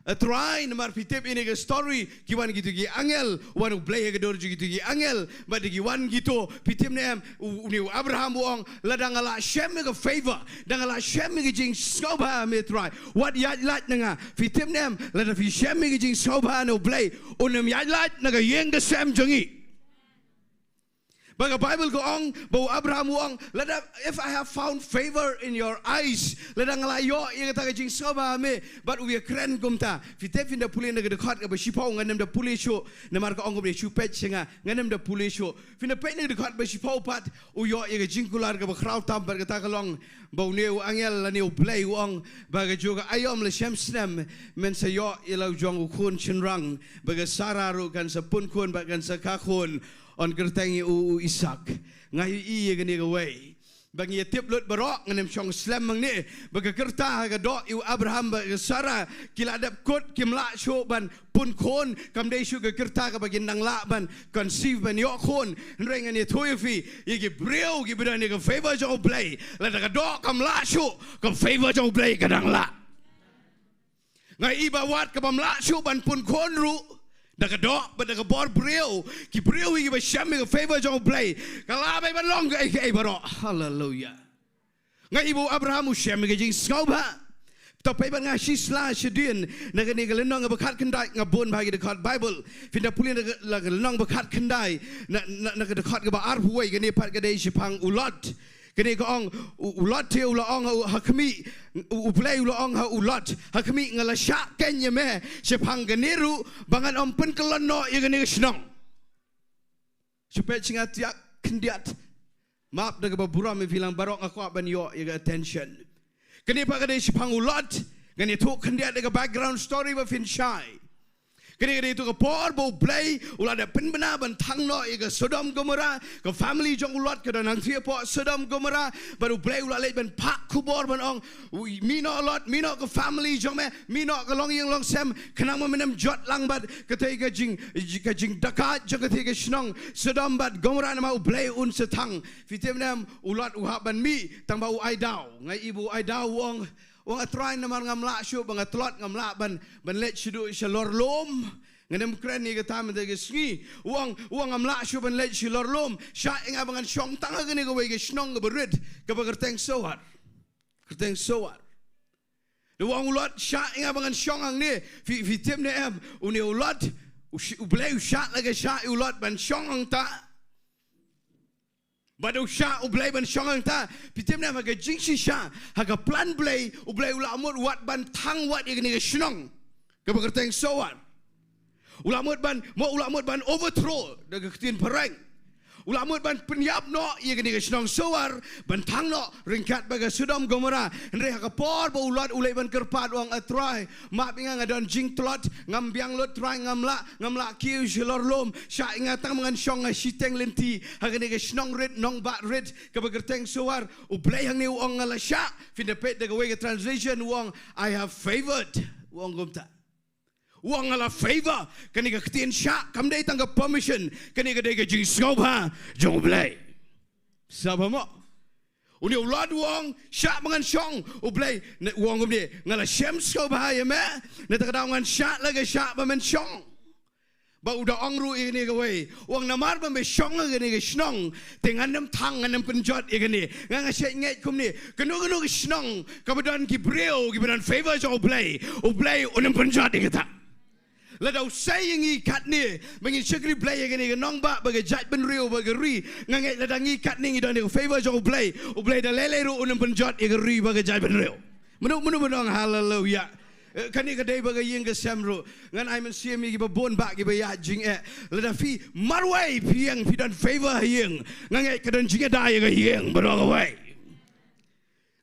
A Trai, namar phi tip ïa kane ka story, ki wan kito ki angel, wan U Blei ha ka dur jong kito ki angel, bad da ki wan kito, phi tip ne em, u, une u Abraham u ong, lada nga lah shem ïa ka favor, da nga lah shem ïa ka jingsngewbha me Trai, wat ïaid lait na nga. Phi tip ne em, lada phi shem ïa ka jingsngewbha na U Blei, un ym ïaid lait na ka ïing ka sem jong ngi. Ba ka Bible ka ong, ba u Abraham u ong, lada, if I have found favor in your eyes, lada nga la ïoh ïa kata ka jingsngewbha ha me. Bad u ïakren kumta. Phi tip, phin da pule na ka dkhot kaba shiphew, ngan ym da pule shuh, namar ka ong kumne, shu peit sha nga, ngan ym da pule shuh. Phin da peit na ka dkhot ba shiphew pat, u ïoh ïa ka jingkular kaba khraw tam, bad kata ka long ba une u angel lane U Blei u ong, ba ka juh ka aïom la shem snem, men sa ïoh ïa la u jong u khun shynrang, ba ka Sara ruh kan sa pun khun bad kan sa kha khun, yn kyrteng ïa u, u Isaak. Nga ïohi ïa kane kawei. Ba ngi ïa tip lut baroh, ngan ym shong slem hangne. Ba ka kyrta ha ka doh ïa u Abraham bad ka Sara, ki la dep kut, kim lah shuh ban pun khun, kam dei shuh ka kyrta kaba kin dang lah ban conceive, ban ïoh khun. Hynrei ngan ïathuh ïa phi, ïa ki briew kiba don ïa ka favor jong U Blei, lada ka doh kam lah shuh, ka favor jong U Blei ka dang lah. Nga i ba wat kabym lah shuh ban pun khun ruh, da ka doh bad da ka bor briew, ki briew kiba shem ïa ka favor jong U Blei, ka lah beit ban long kaei kaei baroh. Haleluia. Nga i ba u Abraham u shem ïa ka jingsngewbha. To peit bad nga shisha shadien na kane ka lynnong ba khatkhyndai, nga bun bha ki dkhot Bible. Phin da pule na ka, la ka lynnong ba khatkhyndai, na, na, na ka dkhot kaba arphew wei, kane pat ka dei shaphang u Lot. Kane ka ong, u, u Lot te u la ong ha u, ha khmih, u, U Blei u la ong ha u Lot, ha khmih, nga la shah keiñ ïa me shaphang kane ruh, ba ngan ym pynkyllon noh ïa kane ka shnong. Shu peit sha nga tiak khyndiat. Map da kaba burom ïa phi lang baroh, nga kwah ban ïoh ïa ka attention. Kane pat ka dei shaphang u Lot. Ngan ïathuh khyndiat ïa ka background story ba phin shai. Kane ka dei tu ka por ba U Blei u la dep pynbna ban thang noh ïa ka Sodom Gomorrah. Ka family jong u Lot ka don hangtei hapoh Sodom Gomorrah. Bad U Blei u la leit ban phah khubor ban ong, u, mih noh Lot, mih noh ka family jong me, mih noh ka longïing longsem, khnang ba men ym jot lang bad katei ka jing, ka jingdakaid jong katei ka shnong Sodom bad Gomorrah, namar U Blei un sa thang. Phi tip ne em, u Lot u hap ban mih, tangba u ai daw. Nga i ba u ai daw, u ong, u ong, A Trai, namar ngam lah shuh ba nga tlot, ngam lah ban, ban leit shaduh sha lor lum. Ngan ym kren ïa kata mynta ka sngi. U ong, u ong, ngam lah shuh ban leit sha lor lum. Shah ïa nga ba ngan shong tang ha kane kawei ka shnong kaba rit, kaba kyrteng Soar. Kyrteng Soar. Da u ong u Lot, shah ïa nga ba ngan shong hangne. Phi, phi tip ne em, une u Lot, u sh-, U Blei u shah la ka shah ïa u Lot ban shong hangta. Bad u shah U Blei ban shong hangta, phi tip ne em, ha ka jingshisha, ha ka plan Blei, U Blei u la mut wat ban thang wat ïa kane ka shnong kaba kyrteng Soar. U la mut ban, mo, u la mut ban overthrow, da ka ktien phareng. U la mut ban pynïap noh ïa kane ka shnong Soar, ban thang noh ryngkat bad ka Sodom Gomorrah. Hynrei ha ka por ba u Lot u leit ban kyrpad, u ong, A Trai, map ïa nga, nga don jingtlot, ngam biang lut Trai, ngam lah, ngam lah kiew sha lor lum, shah ïa nga tang ba ngan shong ha shiteng lynti ha kane ka shnong rit, nongbah rit, kaba kyrteng Soar. U Blei hangne u ong, nga la shah. Phin da peit da kawei ka translation, u ong, I have favored. U ong kumta. U ong, nga la favor. Kane ka ktien shah kam dei tang ka permission, kane ka dei ka jingsngewbha jong U Blei. Sa bha mo? Une u Lot u ong, shah ba ngan shong. U Blei, ne, u ong kumne, nga la shem sngewbha ïa me, na kata ka daw ngan shah la ka shah ba men shong. Bad u da ong ruh ïa kane kawei, u ong, namar ba me shong ha kane ka shnong, te ngan ym thang, ngan ym pynjot ïa kane. Nga, nga shait ngeit kumne, kano kano ka shnong kaba don ki briew kiba don favor jong U Blei, U Blei un ym pynjot ïa kata. Lada u sei ïa ngi katne ba ngin shakri Blei ïa kane ka nongbah bad ka jaitbynriew bad ka ri, nga ngeit lada ngi katne ngi don ïa ka favor jong U Blei, U Blei da lei lei ruh un ym pynjot ïa ka ri bad ka jaitbynriew. Mano mano ba ong haleluya? Eh, kane ka dei ba ka ïing ka sem ruh. Ngan ai mynsiem ïa kiba bun bah kiba ïaid jingeh. Lada phi marwei phi ïeng phi don favor ha ïing, nga ngeit ka don jingïada ïa ka ïing baroh kawei.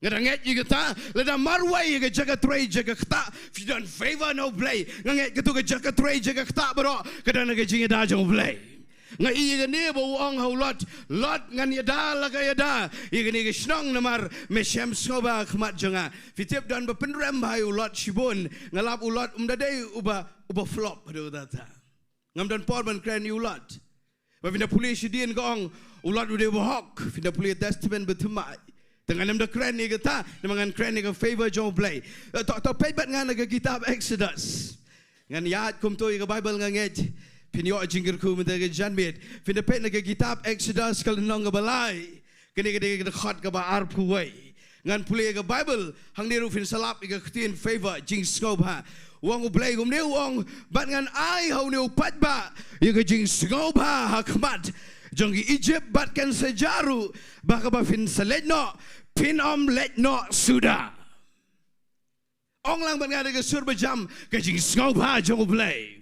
Nga da ngeit ïa kata, lada marwei ïa ka jaka trei jaka ktah phi don favor na U Blei, nga ngeit kato ka jaka trei jaka ktah baroh ka don ka jingïada jong U Blei. Nga ïohi ïa kane ba u ong ha u Lot, Lot, ngan ïada la ka ïada ïa kane ka shnong namar me shem sngewbha ha khmat jong nga. Phi tip don ba pynrem bha ïa u Lot shibun. Nga lap u Lot um da dei uba, uba flop haduh katta. Ngam don por ban kren ïa u Lot. Ba phin da pule shadien ka ong u Lot u dei u bahok. Phin da pule Testament Bathymmai. Te ngan ym da kren ïa kata, namar ngan kren ïa ka favor jong U Blei. Eh, to, to peit bad nga na ka kitab Exodus. Ngan ïaid kumto ïa ka Bible nga ngeit phin ïoh jingkyrkhu mynta ka janmiet. Phin da peit na ka kitab Exodus ka lynnong kaba lai. Kane ka dei ka dkhot kaba arphew wei. Ngan pule ïa ka Bible, hangne ruh phin sa lap ïa ka ktien favor, jingsngewbha. U ong U Blei kumne, u ong, bad ngan ai ha une u paidbah ïa ka jingsngewbha ha khmat jong ki Egypt bad kan sa jia ruh ba ha kaba phin sa leit noh phin ym leit noh suda. Ong lang bad nga da ka sur ba jam, ka jingsngewbha jong U Blei.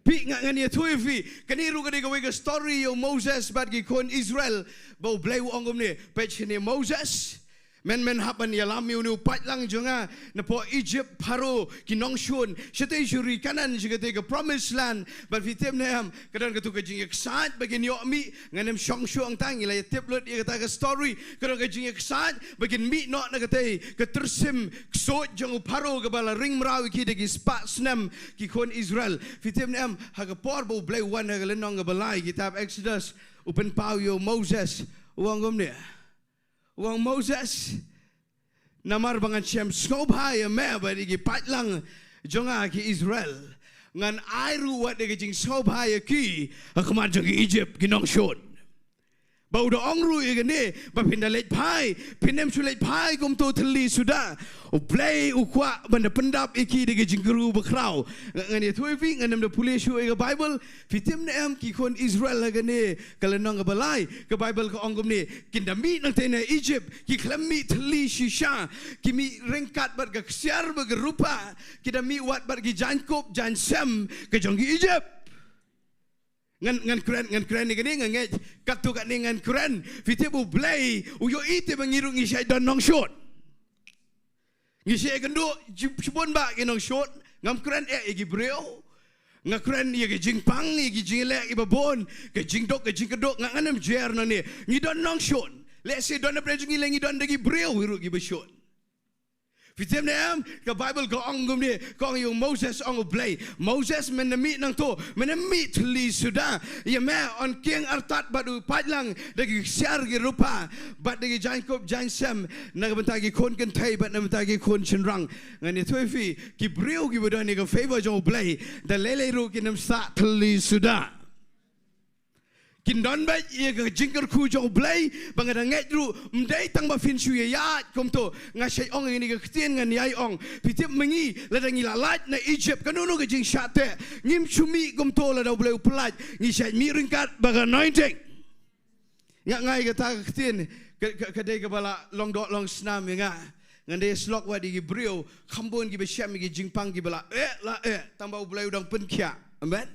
Phi, nga, ngan ïathuh ïa phi, kane ruh ka dei kawei ka story ïa u Moses bad ki khun Israel, ba U Blei u ong kumne, peit shane Moses, men, men hap ban ïalam ïa une u paidlang jong nga napoh Egypt, Pharaoh, ki nongshun, shatei sha ri Kanaan, sha katei ka promised land, bad phi tip ne em, ka don kato ka jingïaksaid ba kin ïoh mih, ngan ym shong shuh hangta, ngi la ïatip lut ïa kata ka story, ka don ka jingïaksaid ba kin mih noh na katei ka tyrsim ksuid jong u Pharaoh kaba la ring mraw ïa ki da ki spah snem ki khun Israel. Phi tip ne em, ha ka por ba U Blei u wan ha ka lynnong kaba lai kitab Exodus, u pynpaw ïa u Moses, u ong kumne. U ong Moses, namar ba ngan shem sngewbha ïa me bad ïa ki paidlang jong nga ki Israel, ngan ai ruh wat ïa ka jingsngewbha ïa ki ha khmat jong ki Egypt ki nongshun. Ba u da ong ruh ïa kane, ba phin da leit phai, phin ym shu leit phai kumto thylli suda. U Blei u kwah ban da pyndap ïa ki da ka jingkyrkhu bakhraw. Nga, ngan ïathuh ïa phi, ngan ym da pule shuh ïa ka Bible, phi tip ne em ki khun Israel ha kane ka lynnong kaba lai, ka Bible ka ong kumne, kin da mih nangtei na Egypt, ki khlem mih thylli shisha, ki mih ryngkat bad ka ksiar bad ka rupa, ki da mih wat bad ki jaiñkup jaiñsem ka jong ki Egypt. Ngan, ngan kren, ngan kren ïa kane, nga ngeit katto katne ngan kren, phi tip U Blei u ïohi te ba ngi ruh ngi shait don nongshun. Ngi shait ïakynduh shibun bah ki nongshun, ngam kren eh ïa ki briew. Nga kren ïa ki jingpang, ïa ki jingleh, ïa ki babun, ki jingduk, ki jingkyrduh, nga, ngan ym jer nangne. Ngi don nongshun. Lehse don na pdeng jong ngi leh ngi don da ki briew ruh kiba shun. Phi tip ne em, ka Bible ka ong kumne, ka ong ïa u Moses, ong U Blei, Moses, men da mih nangto, men da mih thylli suda, ïa me yn kieng artat bad u paidlang da ki ksiar ki rupa, bad da ki jaiñkup jaiñsem, na ka bynta ki khun kynthei bad na ka bynta ki khun shynrang. Ngan ïathuh ïa phi, ki briew kiba don ïa ka favor jong U Blei, da lei lei ruh kin ym sah thylli suda. Kin don beit ïa ka jingkyrkhu jong U Blei, ba nga da ngeit ruh, ym dei tang ba phin shu ïaid kumto, nga shait ong ïa kane ka ktien ngan ïai ong. Phi tip ma ngi, lada ngi la lait na Egypt, kano kano ka jingshah teh, ngim shu mih kumto lada U Blei u pyllait, ngi shait mih ryngkat bad ka anointing. Nga, nga ai kata ka ktien, ka, ka, ka dei kaba la long doh long snam ïa nga. Ngan dei shlok wat ïa ki briew, kham bun kiba shem ïa ki jingpang kiba la eh, la eh, tang ba U Blei u dang pynkhiah. Amen.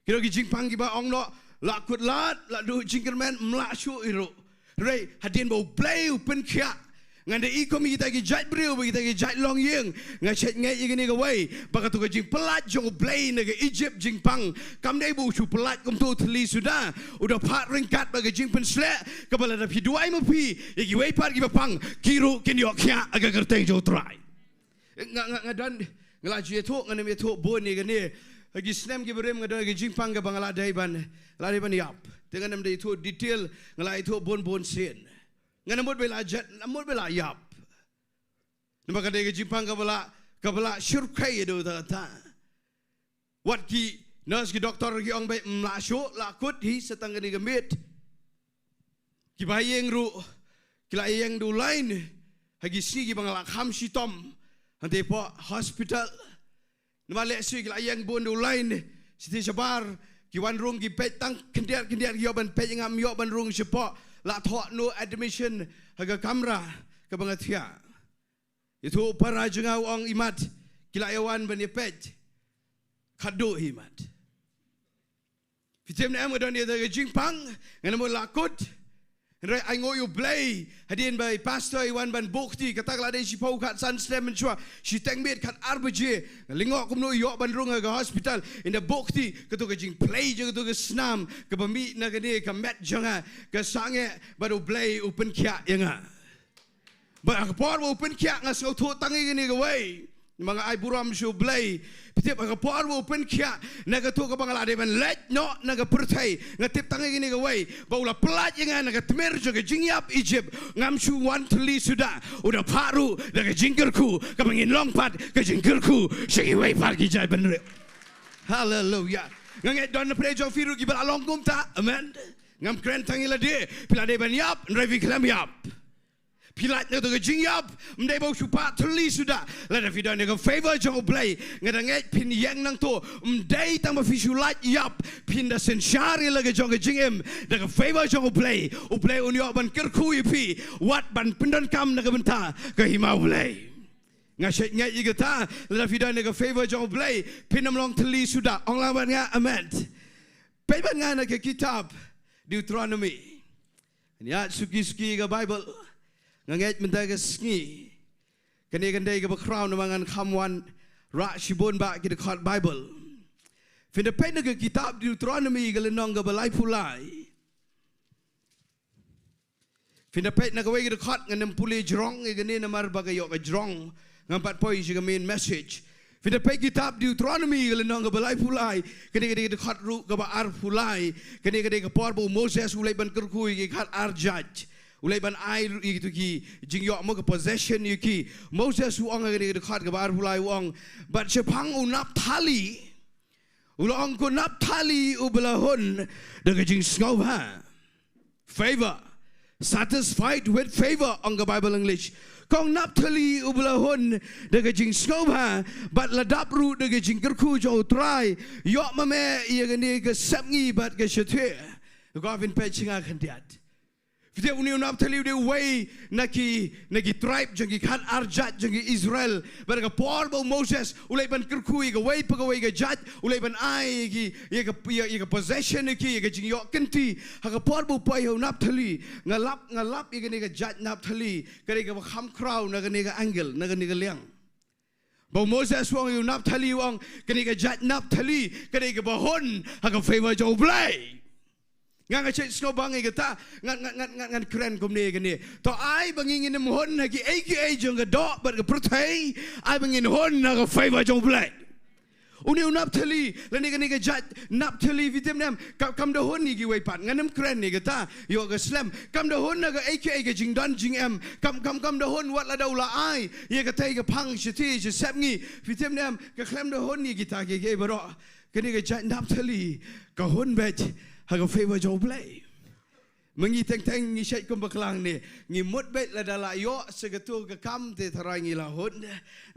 Ki don ki jingpang kiba ong noh, la kut lad, la duh jingkyrmen, ym lah shuh hi ruh. Hynrei hadien ba U Blei u pynkhiah, ngan da i kum kita ki jait briew bad kita ki jait longïing, nga shait ngeit ïa kane kawei, ba kato ka jingpyllait jong U Blei na ka Egypt jingpang, kam dei ba u shu pyllait kumto thylli suda, u da phah ryngkat bad ka jingpynshlur, kaba lada phi duwai ma phi ïa kiwei pat kiba pang, ki ruh kin ïoh khiah ha ka kyrteng jong U Trai. Nga, nga, nga don, nga la ju ïathuh, ngan ym ïathuh bun ïa kane. Ha ki snem kiba rim nga don ha ki jingpang kaba nga la dei ban, la dei ban ïap. Te ngan ym da ïathuh detail, nga la ïathuh bun bun sien. Ngan ym mut ba la jet, ym mut ba la ïap. Namar ka dei ka jingpang kaba la, kaba la shyrkhei ïa u da kata. Wat ki nurse ki doktor ki ong beit ym lah shuh, la kut hi sa tang kane ka miet. Kiba ïeng ruh ki la ïeng da u lain ha ki sngi kiba nga la kham shitom hangtei hapoh hospital. Namar lehse ki la ïeng bun da u line, siti shabar, ki wan rung ki peit tang khyndiat khyndiat ki ïoh ban peit, ngam ïoh ban rung shapoh, la thoh no admission ha ka kamra kaba nga thiah. Ïathuh u para jong nga u ong, i mat, ki la ïa wan ban ïa peit. Khatduh hi mat. Phi tip ne em, nga don ïa ka jingpang, nga nym lah kut. Hynrei ai nguh ïa U Blei, hadien ba i pastor i wan ban buh kti, kata ka la dei shiphew khatsan snem mynshuwa, shiteng miet khatar baje, nga lyngngoh kumno ïoh ban rung ha ka hospital, ynda buh kti, kato ka jingphlei jong kato ka snam, kaba mih na kane ka met jong nga, ka sangeh bad U Blei u pynkhiah ïa nga. Bad ha ka por ba u pynkhiah nga sngewthuh tang ïa kane kawei. Ma nga ai burom sha U Blei. Phi tip ha ka por ba u pynkhiah na kato kaba nga la dei ban leit noh na ka pyrthei. Nga tip tang ïa kane kawei. Ba u la pyllait ïa nga na ka tmier jong ka jingïap Egypt. Ngam shu wan thylli suda. U da phah ruh da ka jingkyrkhu. Kaba ngin long pat ka jingkyrkhu sha kiwei pat ki jaitbynriew. Haleluya. Nga ngeit don na pyrthei jong phi ruh kiba la long kumta. Amen. Ngam kren tang ïa lade. Phi la dei ban ïap, hynrei phi khlem ïap. Phi lait na kato ka jingïap, ym dei ba u shu phah thylli suda. Lada phi don ïa ka favor jong U Blei, nga da ngeit phin ïeng nangto. Ym dei tang ba phi shu lait ïap, phin da synshar ïa la ka jong ka jingim da ka favor jong U Blei. U Blei un ïoh ban kyrkhu ïa phi, wat ban pyndonkam na ka bynta ka hima U Blei. Nga shait ngeit ïa kata, lada phi don ïa ka favor jong U Blei, phin ym long thylli suda. Ong lang bad nga, amen. Peit bad nga na ka kitab Deuteronomy. Ngan ïaid suki suki ka Bible. Nga ngeit mynta ka sngi kane kan dei kaba khraw namar ngan kham wan rah shibun bah ki dkhot Bible. Phin da peit na ka kitab Deuteronomy ka lynnong kaba laiphew lai. Phin da peit na kawei ka dkhot, ngan ym pule jrong ïa kane namar ba ka ïoh ka jrong. Ngam pat poi sha ka main message. Phin da peit kitab Deuteronomy ka lynnong kaba laiphew lai, kane ka dei ka dkhot ruh kaba arphew lai. Kane ka dei ka por ba u Moses u leit ban kyrkhu ïa ki khatar jait. U leit ban ai ruh ïa kito ki jingïoh mo ka possession ïa ki. Moses u ong ha kane ka dkhot kaba arphew lai u ong, bad shaphang u Naphtali, u la ong, ko Naphtali uba la hun da ka jingsngewbha. Favor. Satisfied with favor, ong ka Bible English. Ko Naphtali uba la hun da ka jingsngewbha, bad la dap ruh da ka jingkyrkhu jong U Trai, ïoh ma me ïa kane ka sepngi bad ka shathie. Ko, phin peit sha nga khyndiat. Phi tip, une u Naphtali u dei uwei na ki, na ki tribe jong ki khatar jait jong ki Israel. Bad ha ka por ba u Moses u leit ban kyrkhu ïa kawei pa kawei ka jait, u leit ban ai ïa ki, ïa ka, ïa, ïa ka possession ïa ki, ïa ka jingïoh kynti. Ha ka por ba u poi ha u Naphtali, nga lap, nga lap ïa kane ka jait Naphtali, ka dei kaba kham khraw na kane ka angle, na kane ka liang. Ba u Moses u ong ïa u Naphtali, u ong, kane ka jait Naphtali ka dei kaba hun ha ka favor jong U Blei. Nga, nga shait sngewbang ïa kata, ngan, ngan, ngan, ngan, ngan kren kumne ïa kane. To ai ba ngi ngin ym hun ha kiei kiei jong ka doh bad ka pyrthei, ai ba ngin hun ha ka favor jong U Blei. Une u Naphtali, lane kane ka jait Naphtali, phi tip ne em, ka, kam da hun ïa kiwei pat, ngan ym kren ïa kata, ïoh ka slem. Kam da hun ha kaei kaei ka jingdon jingem, kam, kam, kam da hun wat lada u la ai ïa katei ka phang shathie sha sepngi, phi tip ne em, ka khlem da hun ïa kita kiei kiei baroh. Kane ka jait Naphtali ka hun beit ha ka favor jong U Blei. Ma ngi teng teng ngi shait kum bakla ne, ngi mut beit lada la ïoh sa kato ka kam te tharai ngi la hun.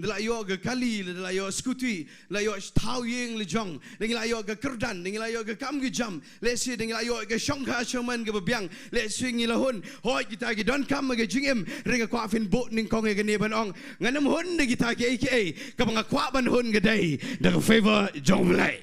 Da la ïoh ka kali, da la ïoh scooty, la ïoh thaw ïing la jong, da ngi la ïoh ka kyrdan, da ngi la ïoh ka kam ka jam, lehse da ngi la ïoh ka shongkha shongman kaba biang, lehse ngi la hun. Hooid, kita ki donkam ha ka jingim, hynrei nga kwah phin buh nyngkong ïa kane ban ong, ngan ym hun da kita kiei kiei, kaba nga kwah ban hun ka dei da ka favor jong U Blei.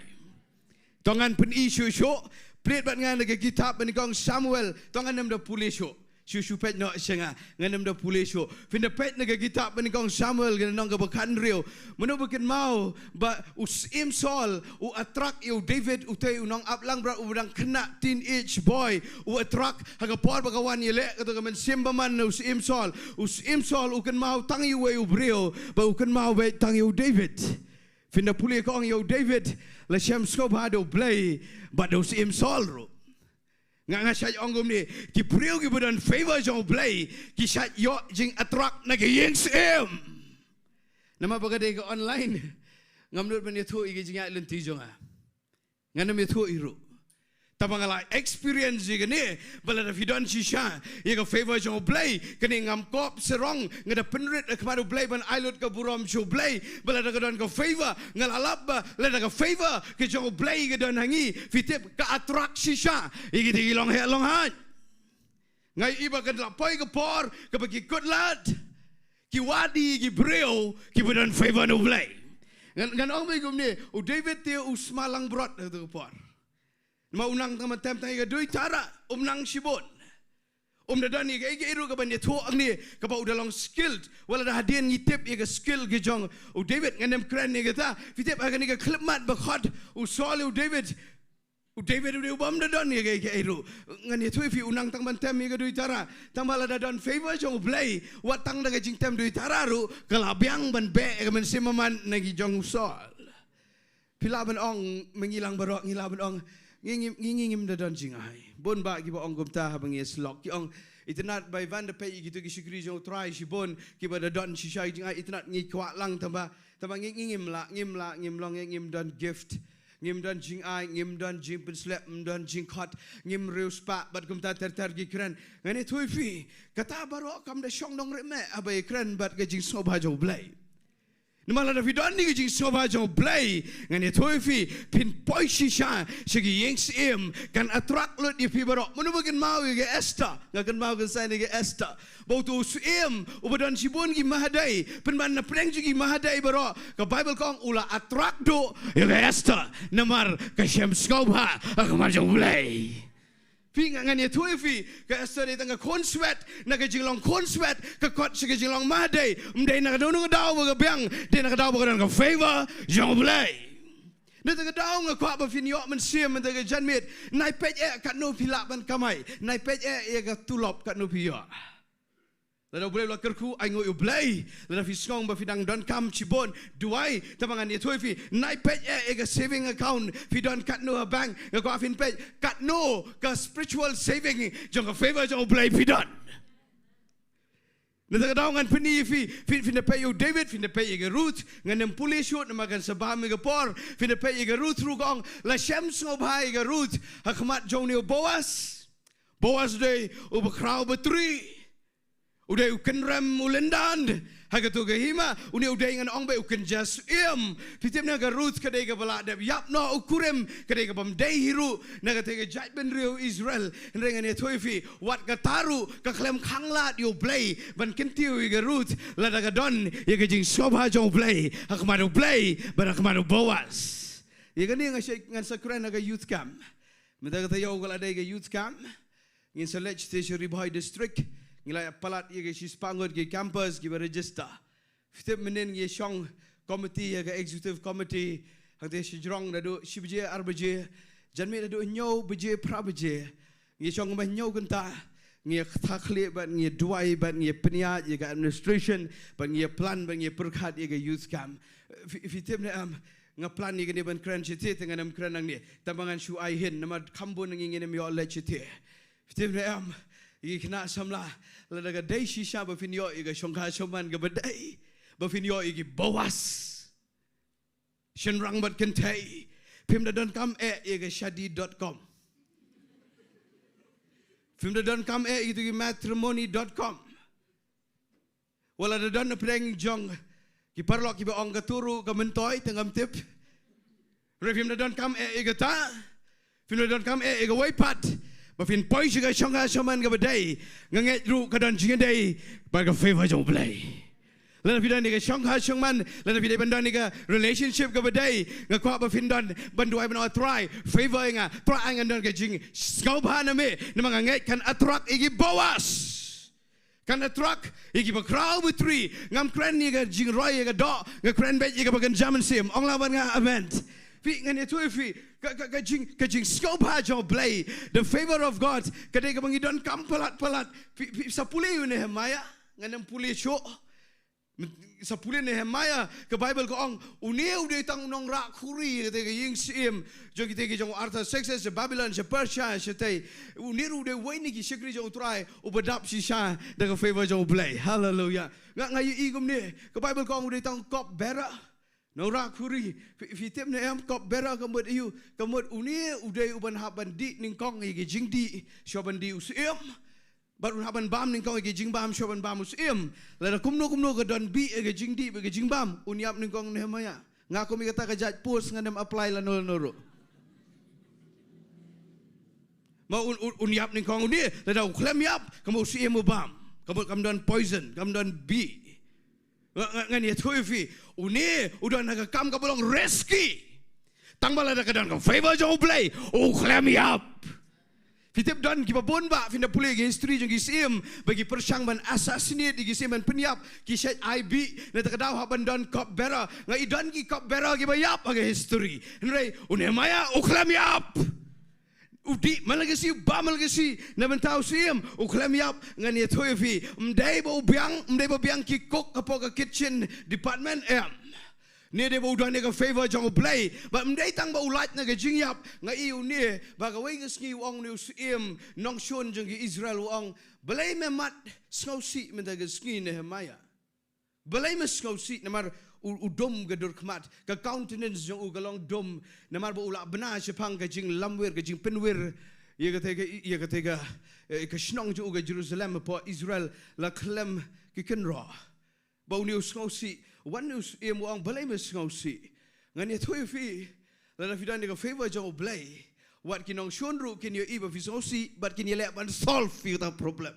To ngan pyni shuh shuh, peit bad nga na ka kitab ba nyngkong Samuel, to ngan ym da pule shuh. Shu, shu peit noh sha nga, ngan ym da pule shuh. Phin da peit na ka kitab ba nyngkong Samuel, ka lynnong kaba khathynriew. Mano ba kynmaw ba u Syiem Saul u attract ïa u David, utei u nongaplangbrot uba dang khynnah, teenage boy, u attract, ha ka por ba ka wan ïaleh kato ka mynsiem bymman na u Syiem Saul. U Syiem Saul u kynmaw tang ïa uwei u briew, ba u kynmaw beit tang ïa u David. Phin da pule, ka ong ïa u David, la shem sngewbha da U Blei bad da u Syiem Saul ruh. Nga, nga shait ong kumne, ki briew kiba don favor jong U Blei ki shait ïoh jing attract na ka ïing syiem. Namar ba ka dei ka online, ngam nud ban ïathuh ïa ka jingïaid lynti jong nga. Ngan ym ïathuh hi ruh. Tangba nga la experience ïa kane, ba lada phi don shisha ïa ka favor jong U Blei, kane ngam kop sarong, nga da pynrit ha khmat U Blei ban ai lut ka burom sha U Blei, ba lada ka don ka favor, nga la lap ba lada ka favor ka jong U Blei ka don ha ngi, phi tip ka attract shisha ïa kita ki long heh long haiñ. Nga ïohi ba kan la poi ka por kaba ki kut lad, ki wad ïa ki briew kiba don favor na U Blei. Ngan, ngan ong ba kumne, u David te u sma langbrot ha kata ka por. Namar u nang tang ban tem tang ïa ka duitara, um nang shibun. Um da don ïa kaei kaei ruh kaban ïathuh hangne, kaba u da long skilled. Wat la da hadien ngi tip ïa ka skill ka jong u David, ngan ym kren ïa kata. Phi tip ha kane ka khyllipmat ba khot u Saul ïa u David, u David u dei u bym da don ïa kaei kaei ruh. Ngan ïathuh ïa phi, u nang tang ban tem ïa ka duitara. Tangba la da don favor jong U Blei, wat tang da ka jingtem duitara ruh ka la biang ban beh ïa ka mynsiem bymman na ki jong u Saul. Phi lah ban ong, ma ngi lang baroh ngi lah ban ong, ngi, ngi, ngi, ngi ngim da don jingai. Bun bah kiba ong kumta haba ngi ïasyllok, ki ong, itynnad ba i Van da peit ïa kito ki shakri jong U Trai shibun, kiba da don shisha jingai, itynnad ngi kwah lang, tangba, tangba ngi, ngi ngim lah, ngim lah, ngim long, ngi ngim don gift, ngim don jingai, ngim don jingpynsleh, ngim don jingkhot, ngim riewspah, bad kumta ter ter ki kren. Ngan ïathuh ïa phi, kata baroh kam da shong nongrim eh, haba ïakren bad ka jingsngewbha jong U Blei. Namar lada phi don ïa ka jingsngewbha jong U Blei, ngan ïathuh ïa phi, phin poi shisha sha ki ïing syiem, kan attract lut ïa phi baroh. Mano ba kynmaw ïa ka Esther? Nga kynmaw kynsan ïa ka Esther. Ba uto u syiem uba don shibun ki mahadei, pynban na pdeng jong ki mahadei baroh, ka Baibl ka ong u la attract duh ïa ka Esther, namar ka shem sngewbha ha khmat jong U Blei. Phi, nga, ngan ïathuh ïa phi, ka Esther dei tang ka khun swet, na ka jinglong khun swet ka kot sha ka jinglong mahadei. Ym dei na kano kano ka daw ba ka biang, dei na ka daw ba ka don ka favor jong U Blei. Na kata ka daw nga kwah ba phin ïoh mynsiem mynta ka janmiet, nai peit eh katno phi lah ban kamai, nai peit eh ïa ka tulop katno phi ïoh. Lada U Blei u la kyrkhu, ainguh ïa U Blei. Lada phi sngew ba phi dang donkam shibun, duwai. Tangba ngan ïathuh ïa phi, nai peit eh ïa ka saving account phi don katno ha bank. Nga kwah phin peit katno ka spiritual saving jong ka favor jong U Blei phi don. Na kata ka daw ngan pyni ïa phi, phin, phin da peit ïa u David, phin da peit ïa ka Ruth. Ngan ym pule shuh namar kan sa bam ïa ka por. Phin da peit ïa ka Ruth ruh, ka ong la shem sngewbha ïa ka Ruth ha khmat jong une u Boas. Boas u dei u bakhraw batri. U dei u kynrem u lyndan ha kato ka hima. Une u dei, ngan ong ba u kynja syiem. Phi tip ne, ka Ruth ka dei kaba la dep ïap noh u kurim, ka dei kabym dei hi ruh na kata ka jaitbynriew Israel. Hynrei ngan ïathuh ïa phi, wat kata ruh ka khlem khanglad ïa U Blei ban kyntiew ïa ka Ruth, lada ka don ïa ka jingsngewbha jong U Blei ha khmat U Blei bad ha khmat u Boas. Ïa kane nga shait, ngan sa kren ha ka youth camp. Mynta ka taïew ka la dei ka youth camp. Ngin sa leit sha Ri Bhoi District. Ngi la ïa palat ïa ka shispah ngut ki campers kiba register. Phi tip mynnin ngi shong committee, ïa ka executive committee, hangta shajrong naduh shi baje, ar baje, janmiet naduh hynñiew baje, phra baje. Ngi shong ba hynñiew kynta, ngi ïa kata khlieh bad ngi ïa duwai bad ngi ïa pynïaid ïa ka administration, bad ngi ïa plan bad ngi ïa pyrkhat ïa ka youth camp. Phi, phi tip ne em, nga plan ïa kane ban kren shite, te ngan ym kren nangne. Tangba ngan shu ai hint, namar kham bun na ngi ngin ym ïoh leit shite. Phi tip ne em, ïa ki khynnah samla, lada ka dei shisha ba phin ïoh ïa ka shongkha shongman kaba dei, ba phin ïoh ïa ki Boas, shynrang bad kynthei, phim da donkam eh ïa ka shadi dot com. Phim da donkam eh ïa kito ki matrimony dot com. Wat la da don na pdeng jong ki paralok kiba ong kato ruh ka myntoi, te ngam tip. Hynrei phim da donkam eh ïa kata. Phim da donkam eh ïa kawei pat ba phin poi sha ka shongkha shongman kaba dei. Nga ngeit ruh ka don jingïadei bad ka favor jong U Blei. Lada phi don ïa ka shongkha shongman, lada phi dei ban don ïa ka relationship kaba dei, nga kwah ba phin don ban duwai ban ong, Trai, favor ïa nga, Trai, ai ngan don ka jingsngewbha na me, namar nga ngeit kan attract ïa ki Boas. Kan attract ïa ki bakhraw batri. Ngam kren ïa ka jingroi ïa ka doh, nga kren beit ïa kaba kynja mynsiem. Ong lang bad nga, amen. Phi, ngan ïathuh ïa phi, ka, ka, ka jing, ka jingsngewbha jong U Blei, the favor of God, ka dei kaba ngi donkam palat palat. Phi, phi sa pule ïa u Nehemiah, ngan ym pule shuh. Sa pule Nehemiah, ka Baibl ka ong, une u dei tang u nongrah khuri ïa kata ka ïing syiem jong kita ki jong u Artaxerxes, sha Babilon, sha Persia, shatei. Une ruh u dei uwei na ki shakri jong U Trai uba dap shisha da ka favor jong U Blei. Haleluia. Nga, nga ïohi kumne, ka Baibl ka ong u dei tang u cup bearer. Nora khuri, phi, phi tip ne em, cupbearer ka mut ïa u, ka mut une u dei uban hap ban dih nyngkong ïa ki jingdih shuwa ban dih u syiem. Bad un hap ban bam nyngkong ïa ki jingbam shuwa ban bam u syiem. Lada kumno kumno ka don bih ïa ki jingdih bad ki jingbam, un ïap nyngkong Nehemiah. Nga kum ïa kata ka jait post, ngan ym apply lano lano ruh. Ma un, un, un ïap nyngkong une, lada u khlem ïap, ka mut u syiem u bam. Ka mut kam don poison, kam don bih. Nga, nga, ngan ïathuh ïa phi, une u don ha ka kam kaba long risky. Tang ba lada ka don ka favour jong U Blei, u khlem ïap. Phi tip, don kiba bun bah, phin da pule ki history jong ki syiem ba ki pyrshang ban assassinate ïa ki syiem, ban pynïap, ki shait ai bih. Na kata ka daw hap ban don cupbearer. Nga i don ki cupbearer kiba ïap ha ka history. Hynrei u Nehemiah u khlem ïap. U dih man la ka sngi, u bam man la ka sngi na bynta u syiem, u khlem ïap. Ngan ïathuh ïa phi, ym dei ba u biang, ym dei ba biang ki cook hapoh ka kitchen department, em. Ne dei ba u don ïa ka favour jong U Blei. Bad ym dei tang ba u lait na ka jingïap. Nga i une ba kawei ka sngi u ong une u syiem nongshun jong ki Israel, u ong, "Balei me mad sngewsih mynta ka sngi, Nehemiah? Balei me sngewsih?" Namar u, u dum ka dur khmat, ka countenance jong u ka long dum. Namar ba u la bna shaphang ka jinglamwir, ka jingpynwir ïa kata ka, ïa kata ka, eh, ka shnong jong u ka Jerusalem, hapoh Israel la khlem ki kynroh. Ba une u sngewsih, wan une u syiem u ong, "Balei me sngewsih?" Ngan ïathuh ïa phi, lada phi don ïa ka favour jong U Blei, wat ki nongshun ruh kin ïohi ba phi sngewsih, bad kin ïaleh ban solve ïa kata ka problem.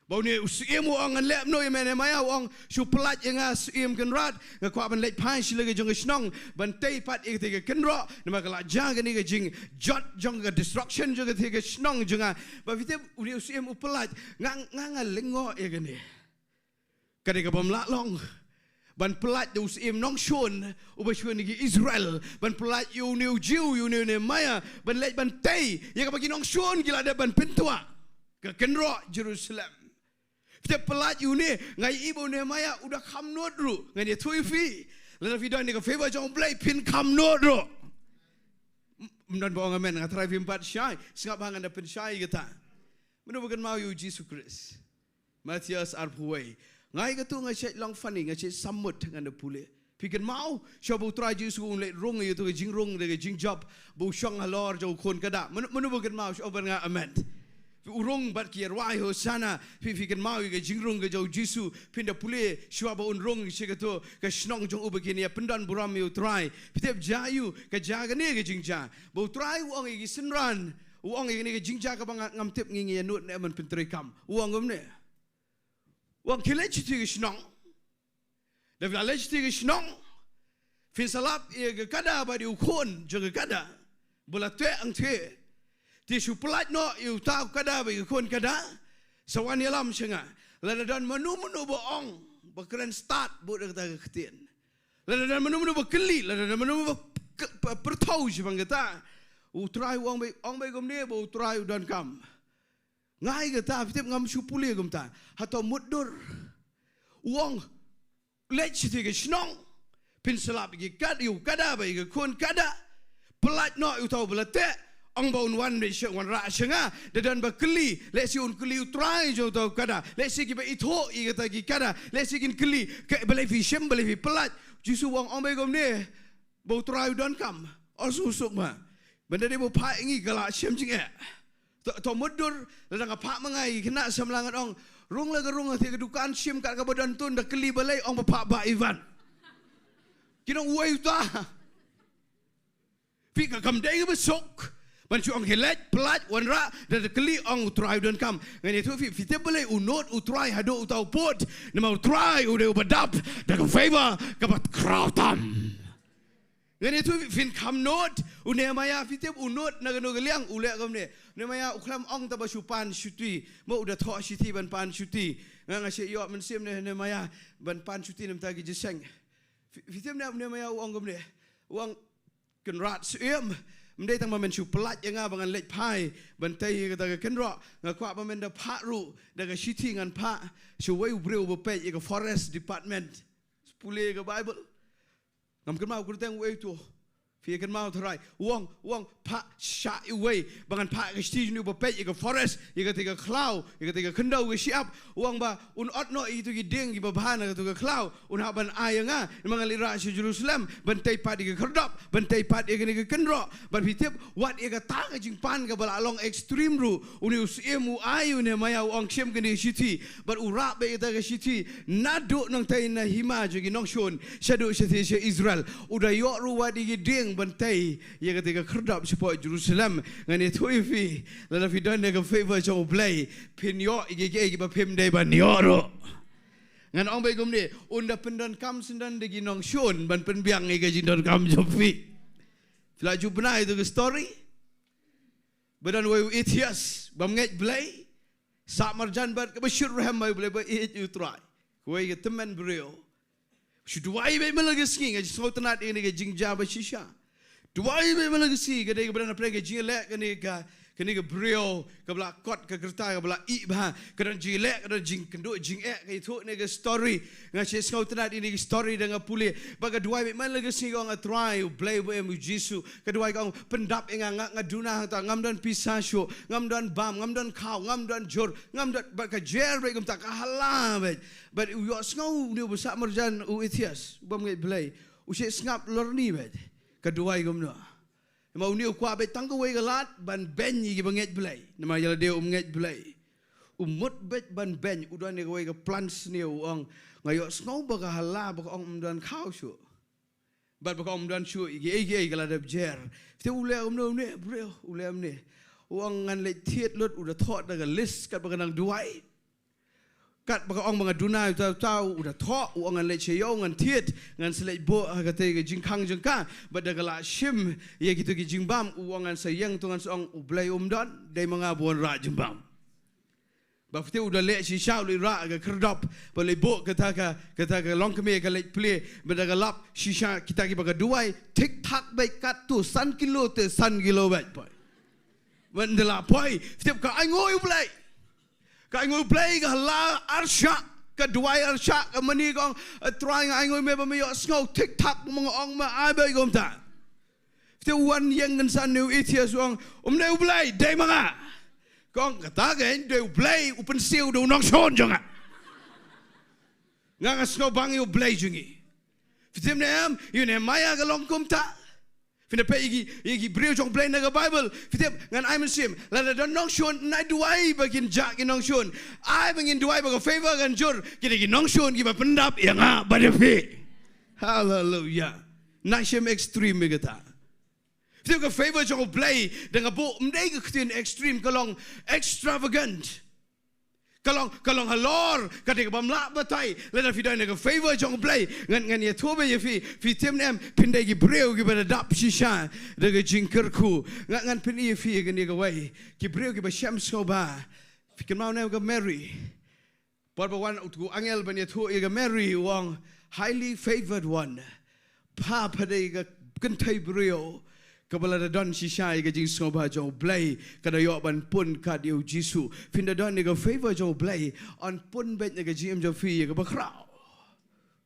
Ba une u syiem u ong, "Ngan leh kumno ïa me Nehemiah?" U ong, "Shu pyllait ïa nga, Syiem Kynrad, nga kwah ban leit phai sha la ka jong ka shnong ban tei pat ïa kata ka kynroh, namar ka la jia kane ka jingjot jong ka destruction jong kata ka shnong jong nga." Ba phi tip, une u syiem u pyllait, nga, nga, nga lyngngoh ïa kane. Ka dei ka bym lah long ban pyllait da u syiem nongshun uba shun ïa ki Israel, ban pyllait ïa une u Jiw, ïa une u Nehemiah ban leit ban tei ïa kaba ki nongshun ki la dep ban pyntwah, ka kynroh Jerusalem. Phi tip, pyllait ïa une, nga i ba u Nehemiah u da kham nud ruh. Ngan ïathuh ïa phi, lada phi don ïa ka favour jong U Blei, phin kham nud ruh. Ym don ba ong amen, nga tharai phim pat shai. Sngap ba ngan da pynshai ïa kata. Mano ba kynmaw ïa u Jisu Khrist? Mathaios arphew wei. Nga ïa katu nga shait long funny, nga shait sammut, ngan da pule. Phi kynmaw shuwa ba u Trai Jisu un leit rung ïa katu ka jingrung da ka jingjop, ba u shong halor jong u khun kada? Mano, mano ba kynmaw, shu ong bad nga amen. U rung bad ki rwai Hosanna. Phi, phi kynmaw ïa ka jingrung ka jong u Jisu? Phin da pule shuwa ba un rung sha katu ka shnong jong u ba kin ïa pyndon burom ïa u Trai. Phi tip jia aiu ka jia kane ka jingjia? Ba u Trai u ong ïa ki synran, u ong ïa kane ka jingjia kaba nga, ngam tip ngi, ngi ïa nud ne em ban pyntreikam. U ong kumne. U ong, khie leit sha kata ka shnong. Da phi la leit sha kata ka shnong, phin sa lap ïa ka kada bad ïa u khun jong ka kada ba la teh hangtei. Te shu pyllait noh ïa uta u kada bad ïa ka khun kada. Sa wan ïalam sha nga. Lada don mano mano ba ong ba kren stad, bud da kata ka ktien. Lada don mano mano ba kylli, lada don mano mano ba k-, ba pyrthaw shaphang kata, u Trai u ong beit, ong beit kumne ba u Trai u donkam. Nga ïa kata, phi tip, ngam shu pule kumta. Hato mutdur? U ong, leit sha kata ka shnong, phin sa lap ïa ki kad, ïa u kada bad ïa ka khun kada. Pyllait noh ïa uta uba la teh. Ong ba un wan beit sha, wanrah sha nga. Da don ba kylli, lehse un kylli u trai jong uta u kada. Lehse kiba ithuh ïa kata ki kada, lehse kin kylli, ka, balei phi shim, balei phi pyllait? Jisu u ong, ong beit kumne ba u Trai u donkam. Ym suk suk ma. Ban da dei ba u phah ïa ngi, ka la shem jingeh. To, to mutdur, lada nga phah ma nga ïa ki khynnah samla, ngan ong, rung la ka rung ha kata ka dukan shim kat kaba don tun, da kylli balei, ong ba phah Bah Ivan. Kin ong, uei uta? Phi, ka kam dei kaba suk ban shu ong, khie leit, pyllait, wanrah, da, da kylli, ong u Trai u donkam. Ngan ïathuh phi, phi tip balei u nud u Trai haduh uta u pud? Namar u Trai u dei uba dap da ka favor kaba khraw tam. Ngan ïathuh phi, phin kham nud. U Nehemiah, phi tip u nud na kano ka liang? U leh kumne. Nehemiah u khlem ong tang ba shu pan shuti. Mo, u da thoh shithi ban pan shuti. Nga, nga shait ïoh mynsiem ne Nehemiah ban pan shuti na bynta ki jingïaseng. Phi, phi tip ne, u Nehemiah u ong kumne. U ong, Kynrad Syiem, ym dei tang ba men shu pyllait ïa nga ba ngan leit phai ban tei ïa kata ka kynroh. Nga kwah ba men da phah ruh da ka shithi, ngan phah sha uwei u briew uba peit ïa ka forest department. Pule ïa ka Bible. Ngam kynmaw kyrteng uei uto. Phi ïa kynmaw tharai, u ong, u ong, phah shah iwei ba ngan phah ka shithi jong une uba peit ïa ka forest, ïa kata ka khlaw, ïa kata ka khyndew ka shyiap. U ong ba un ot noh ïa kito ki dieng kiba bha na kato ka khlaw, un hap ban ai ïa nga, namar ngan leit rah sha Jerusalem ban tei pat ïa ka khyrdop, ban tei pat ïa kane ka kynroh. Bad phi tip, wat ïa kata ka jingpan kaba la long extreme ruh, une u syiem u ai ïa u Nehemaïah, u ong, shim kane ka shithi. Bad u rah beit ïa kata ka shithi naduh nangtei na hima jong ki nongshun shaduh shathie sha Israel. U da ïoh ruh wat ïa ki dieng ban tei ïa kata ka khyrdop shapoh Jerusalem. Ngan ïathuh ïa phi, lada phi don ïa ka favor jong U Blei, phin ïoh ïa kiei kiei kiba phim dei ban ïoh ruh. Ngan ong beit kumne, un da pyndonkam syndon da ki nongshun ban pynbiang ïa ka jingdonkam jong phi. Phi la ju bna ïa kata ka story ba don uwei u atheist bym ngeit Blei, sah marjan bad kaba shyrkhei ïa U Blei, ba ïeit ïa U Trai. Kawei ka tymmen briew. Shu duwai beit man la ka sngi, nga sngewtynnat ïa kane ka jingjia ba shisha. Duwai beit man la ka sngi, ka dei kaba don hapdeng ka jingïaleh kane ka, kane ka briew kaba la kot ka kyrta, kaba la ih bha, ka don jingïaleh, ka don jingkynduh jingeh, ka ïathuh ïa kane ka story. Nga shu sngewtynnat ïa kane ka story da nga pule. Bad ka duwai beit man la ka sngi, ka ong, A Trai, U Blei uba im, U Jisu. Ka duwai, ka ong, pyndap ïa nga, nga, nga duna hangta, ngam don pisa shuh, ngam don bam, ngam don khaw, ngam don jhur, ngam don, bad ka jer beit kumta, ka hala beit. Bad u ïohsngew une uba sah marjan, u atheist, u bym ngeit Blei, u shait sngap lorni beit ka duwai kumno. Namar une u kwah beit tang kawei ka lad ban beiñ ïa kiba ngeit Blei, namar ïa lade um ngeit Blei. U mut beit ban beiñ, u don ïa kawei ka plan sniew, u ong, nga ïohsngew ba ka hala, ba ka ong ym don khaw shuh, bad ba ka ong ym don shuh ïa kiei kiei, ka la dep jer. Te u leh kumno une u briew? U leh kumne, u ong, ngan leit thied lut. U da thoh da ka list katba ka nang duwai. Katba ka ong ba nga duna uta uta, u da thoh, u ong, ngan leit sha ïew, ngan thied, ngan sa leit buh ha katei ka jingkhang jong ka. Bad da ka la shim ïa kito ki jingbam, u ong, ngan sa ïeng to ngan sa ong, U Blei um don, dei ma nga ba wanrah jingbam. Bad phi tip, u da leit shisha, u leit rah ka khyrdop, bad leit buh kata ka, kata ka longkmie, ka leit plie, bad da ka lap shisha kita kiba ka duwai, thik thak beit, katto san kilo te san kilo beit poi. Bad ynda la poi, phi tip, ka ainguh ïa U Blei. Ka ainguh ïa U Blei, ka la arshah, ka duwai arshah, ka mane, ka ong, A Trai, nga ainguh ïa me ba me ïohsngew, thik thak ba me ong, me ai beit kumta. Te u wan ïeng kynsan, une u atheist u ong, um dei U Blei, dei ma nga. Ka ong, kata keiñ dei U Blei, u pynsiew da u nongshun jong nga. Nga, nga sngewbang ïa U Blei jong ngi. Phi tip ne em, ïa u Nehemaïah ka long kumta. Phin da peit ïa ki, ïa ki briew jong U Blei na ka Baibl. Phi tip, ngan ai mynsiem, lada don nongshun, nai duwai ba kin jah ki nongshun. Ai ba ngin duwai ba ka favor kan jur, ki dei ki nongshun kiba pyndap ïa nga bad ïa phi. Haleluya. Nai shim extreme ïa kata. Phi tip, ka favor jong U Blei, da nga buh, ym dei ka ktien extreme, ka long extravagant. Ka long, ka long halor, ka dei kaba ym lah batai. Lada phi don ïa ka favor jong U Blei, ngan, ngan ïathuh beit ïa phi, phi tip ne em, phin dei ki briew kiba da dap shisha da ka jingkyrkhu. Ngan, ngan pyni ïa phi ïa kane kawei, ki briew kiba shem sngewbha. Phi kynmaw ne em ka Mary? Por ba wan uto u angel ban ïathuh ïa ka Mary, u ong, highly favored one. Pha, pha dei ka kynthei briew kaba lada don shisha ïa ka jingsngewbha jong U Blei, ka da ïoh ban pun kat ïa U Jisu. Phin da don ïa ka favor jong U Blei, yn pun beit na ka jingim jong phi ïa kaba khraw.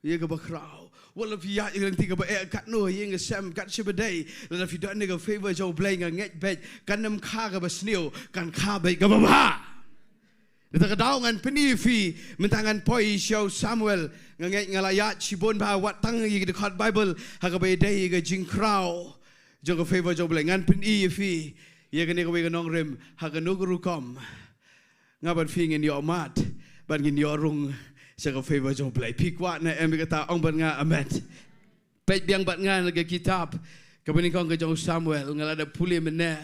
Ïa kaba khraw. Wat la phi ïaid ïa ka lynti kaba eh katno, ïing ka sem kat shaba dei, lada phi don ïa ka favor jong U Blei, nga ngeit beit, kan ym kha kaba sniew, kan kha beit kaba bha. Nangta ka daw ngan pyni ïa phi, mynta ngan poi sha u Samuel. Nga ngeit nga la ïaid shibun bha, wat tang ïa ki dkhot Baibl ha kaba ïadei ïa ka jingkhraw jong ka favor jong U Blei. Ngan pyni ïa phi ïa kane kawei ka nongrim, ha kano ka rukom nga bad phi ngin ïoh mad bad ngin ïoh rung sha ka favor jong U Blei. Phi kwah ne em ïa kata? Ong bad nga amen. Peit biang bad nga na ka kitab kaba nyngkong ka jong u Samuel, nga la dep pule mynne.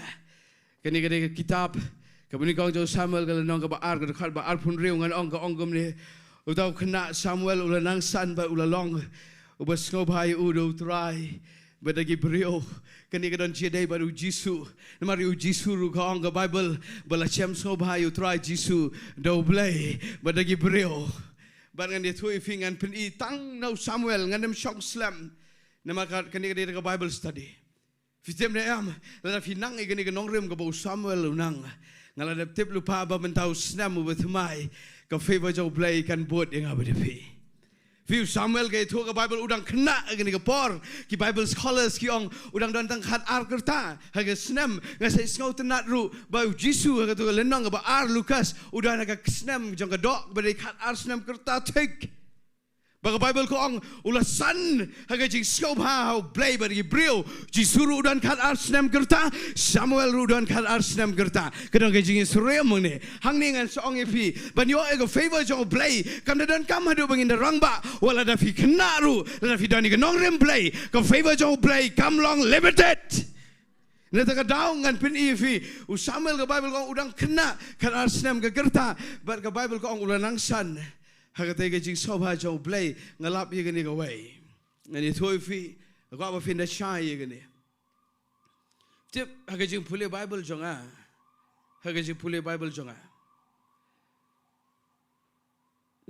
Kane ka dei ka kitab kaba nyngkong jong u Samuel, ka lynnong kaba ar, ka dkhot ba arphew hynriew, ngan ong, ka ong kumne. Uta u khynnah Samuel u la nang san bad u la long uba sngewbha ïa u da U Trai bad da ki briew. Kane ka don jingïadei bad U Jisu. Namar ïa U Jisu ruh ka ong ka Baibl ba la shem sngewbha ïa U Trai Jisu da U Blei bad da ki briew. Bad ngan ïathuh ïa phi, ngan pyni tang na u Samuel, ngan ym shong slem. Namar ka, kane ka dei ka Bible study. Phi tip ne em, lada phi nang ïa kane ka nongrim kaba u Samuel u nang, nga la dep tip lypa ba mynta u snem uba thymmai ka favor jong U Blei kan bud ïa nga bad ïa phi. Phi, u Samuel ka ïathuh ka Baibl u dang khynnah ha kane ka por. Ki Bible scholars ki ong u dang don tang khat ar kyrta ha ka snem. Nga sa sngew tynnad ruh ba u Jisu ha kato ka lynnong kaba ar Lukas u don ha ka snem jong ka doh ba dei khat ar snem kyrta thik. Ba ka Baibl ka ong u la san ha ka jingsngewbha ha U Blei bad ki briew. Jisu ruh u don khat ar snem kyrta, Samuel ruh u don khat ar snem kyrta. Ka don ka jingïasyriem hangne. Hangne ngan sa ong ïa phi, ban ïoh ïa ka favor jong U Blei kam da donkam haduh ba ngin da rangbah. Wat lada phi khynnah ruh, lada phi don ïa ka nongrim Blei, ka favor jong U Blei kam long limited. Na kata ka daw ngan pyni ïa phi, u Samuel ka Baibl ka ong u dang khynnah, khat ar snem ka kyrta, bad ka Baibl ka ong u la nang san ha katei ka jingsngewbha jong U Blei. Nga lap ïa kane kawei. Ngan ïathuh ïa phi, nga kwah ba phin da shai ïa kane. Tip, ha ka jingpule Baibl jong nga, ha ka jingpule Baibl jong nga,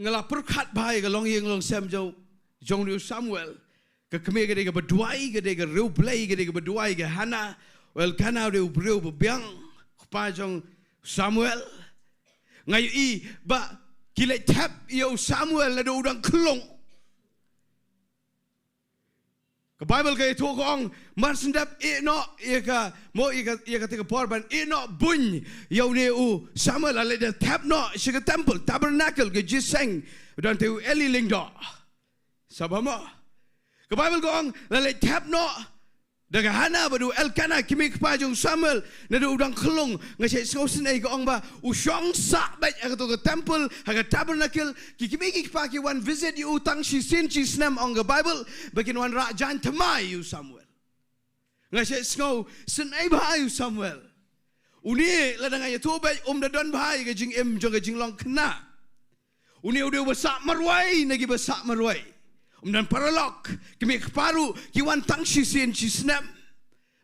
nga la pyrkhat bha ïa ka longïing longsem jong, jong u Samuel. Ka kmie ka dei kaba duwai, ka dei ka riewblei, ka dei kaba duwai, ka Hana. U Elkana u dei u briew ba biang, kpa jong u Samuel. Nga ïohi ba ki leit thep ïa u Samuel naduh u dang khyllung. Ka Baibl ka ïathuh ka ong, mar shen dep ïeh noh ïa ka, mo ïa ka, ïa katei ka por ban ïeh noh buiñ ïa une u Samuel, la leit da thep noh sha ka temple, tabernacle, ka jingïaseng ba don te u Eli lyngdoh. Sa bha mo? Ka Baibl ka ong la leit thep noh da ka Hana bad u Elkana, kmie kpa jong u Samuel, naduh u dang khyllung. Nga sa sngew sngewsynei ka ong ba u shong sah beit ha kato ka temple, ha ka tabernacle. Ki kmie ki kpa ki wan visit ïa u tang shisien shi snem, ong ka Baibl, ba kin wanrah jaiñ thymmai ïa u Samuel. Nga sa sngew sngewsynei bha ïa u Samuel. Une, lada nga ïathuh beit, um da don bha ïa ka jingim jong ka jinglong khynnah. Une u dei uba sah marwei na kiba sah marwei. Um don paralok, kmie kpa ruh ki wan tang shisien shi snem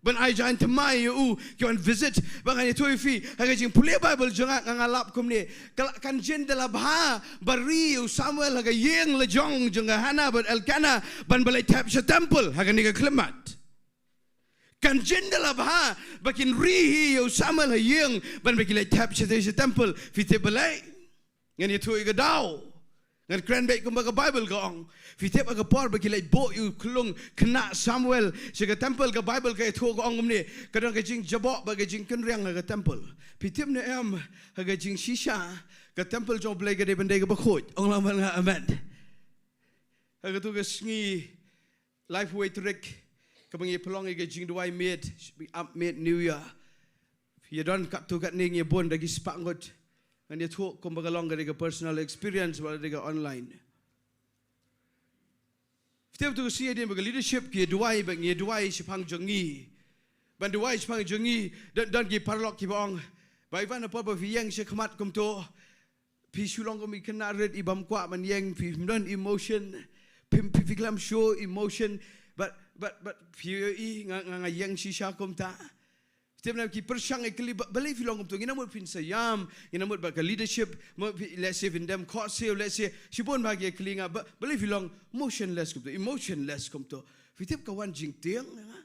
ban ai jaiñ thymmai ïa u, ki wan visit. Ba ngan ïathuh ïa phi, ha ka jingpule Baibl jong nga, nga lap kumne, ka la, kan jin da la bha ba ri ïa u Samuel ha ka ïing la jong jong ka Hana bad Elkana ban ba leit thep sha temple ha kane ka khyllipmat. Kan jin da la bha ba kin ri hi ïa u Samuel ha ïing ban ba ki leit thep shatei sha temple. Phi tip balei? Ngan ïathuh ïa ka daw. Ngan kren beit kumba ka Baibl ka ong. Phi tip ha ka por ba ki leit buh ïa u khyllung khynnah Samuel sha ka temple, ka Baibl ka ïathuh ka ong kumne, ka don ka jingjaboh bad ka jingkynriang ha ka temple. Phi tip ne em, ha ka jingshisha ka temple jong U Blei ka dei ban dei kaba khuid. Ong lang bad nga amen. Ha kato ka sngi laiphew wei tarik, kaba ngi pynlong ïa ka jingduwai miet, ap miet New Year. Ïa don katto katne ngi bun da ki spah ngut. Ngan ïathuh kumba ka long, ka dei ka personal experience, wat la dei ka online. Phi tip, to ka sngi hadien ba ka leadership ki duwai, ba ngi duwai shaphang jong ngi. Ban duwai shaphang jong ngi, don, don ki paralok kiba ong, Bah Ivan, ha por ba phi ïeng sha khmat kumto, phi shu long kum i khynnah rit i bym kwah ban ïeng, phim don emotion, phim, phi, phi khlem show emotion, but, but, but phi ïohi nga, nga, nga ïeng shisha kumta. Te mynta ki pyrshang ïa kylli, ba, balei phi long kumto? Ngin ym mut phin sa ïam, ngin ym mut ba ka leadership, mo phi, let's say phin dem khohsiew, let's say, shibun ba ki ïa kylli nga, ba, balei phi long motionless kumto, emotionless kumto? Phi tip ka wan jingtieng ïa nga.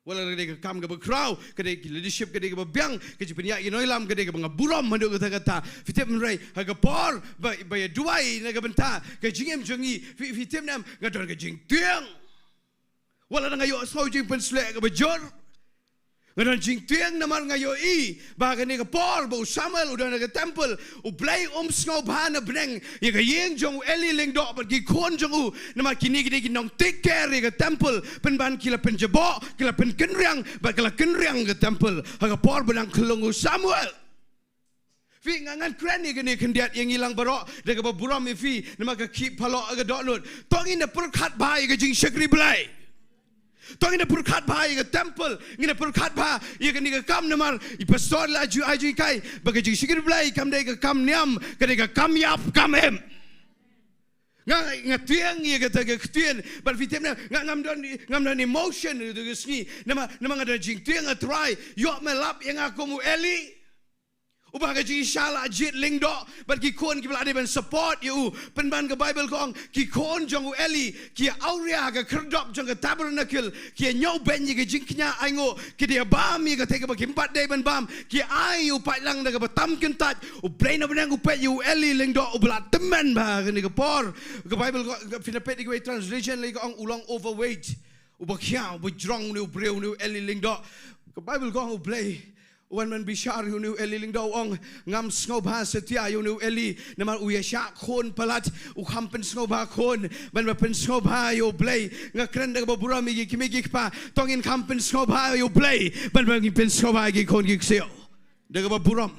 Wat la ka dei ka kam kaba khraw, ka dei ki leadership ka dei kaba biang, ka jingpynïaid ki nongïalam ka dei kaba nga burom haduh katta katta. Phi tip, hynrei ha ka por ba, ba ïa duwai na ka bynta ka jingim jong ngi, phi, phi tip ne em, nga don ka jingtieng. Wat la nga ïohsngew jingpynsleh kaba jur, nga don jingtieng namar nga ïohi ba kane ka por ba u Samuel u don ha ka temple, U Blei um sngewbha na bneng ïa ka ïing jong u Eli lyngdoh bad ki khun jong u. Namar kine ki dei ki nong take care ïa ka temple, pynban ki la pynjaboh, ki la pynkynriang, bad ki la kynriang ka temple ha ka por ba dang khyllung u Samuel. Phi, nga, ngan kren ïa kane khyndiat ïa ngi lang baroh da kaba burom ïa phi, namar ka khih paloh ka dohnud. To ngin da pyrkhat bha ïa ka jingshakri Blei. To ngin da pyrkhat bha ïa ka temple, ngin da pyrkhat bha ïa kane ka kam, namar i pastor la ju ai jinghikai ba ka jingshakri Blei kam dei ka kam niam, ka dei ka kam ïap kam im. Nga, nga tieng ïa kata ka ktien, bad phi tip ne em, nga, ngam don, ngam don emotion ïa kata ka sngi, namar, namar nga don jingtieng, A Trai, ïoh me lap ïa nga kum u Eli. Uba ka jingshisha la jied lyngdoh bad ki khun kiba la dei ban support ïa u. Pynban ka Baibl ka ong, ki khun jong u Eli ki ïa awria ha ka khyrdop jong ka tabernacle, ki ïa ñiewbeiñ ïa ka jingkñia ainguh, ki da ïa bam ïa katei kaba kim pat dei ban bam, ki ai ïa u paidlang da kaba tam kyntait. U Blei na bneng u peit ïa u Eli lyngdoh uba la tymmen bha ha kane ka por. Ka Baibl ka, phin da peit ïa kiwei translation lei ka ong u long overweight. Uba khia, uba jrong une u briew, une u Eli lyngdoh. Ka Baibl ka ong u Blei u wan ban bishar ïa une u Eli lyngdoh, u ong, ngam sngewbha satia ïa une u Eli namar u ïa shah khun palat, u kham pynsngewbha khun ban ba pynsngewbha ïa u Blei. Nga kren da kaba burom ïa ki kmie ki kpa, to ngin kham pynsngewbha ïa u Blei ban ba ngin pynsngewbha ïa ki khun ki ksiew. Da kaba burom.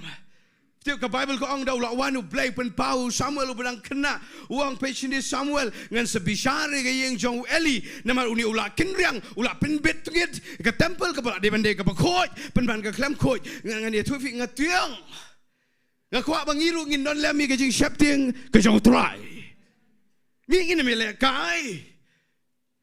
Tip ka Baibl ka ong da u la wan u Blei pynpaw ïa u Samuel uba dang khynnah. U ong, peit shane Samuel, ngan sa bishar ïa ka ïing jong u Eli namar une u la kynriang, u la pynbit tngit ïa ka temple kaba la dei ban dei kaba khuid, pynban ka khlem khuid. Nga, ngan ïathuh ïa phi, nga tieng, nga kwah ba ngi ruh ngin don lem ïa ka jingsheptieng ka jong u Trai. Ngi ngin ym ïalehkai.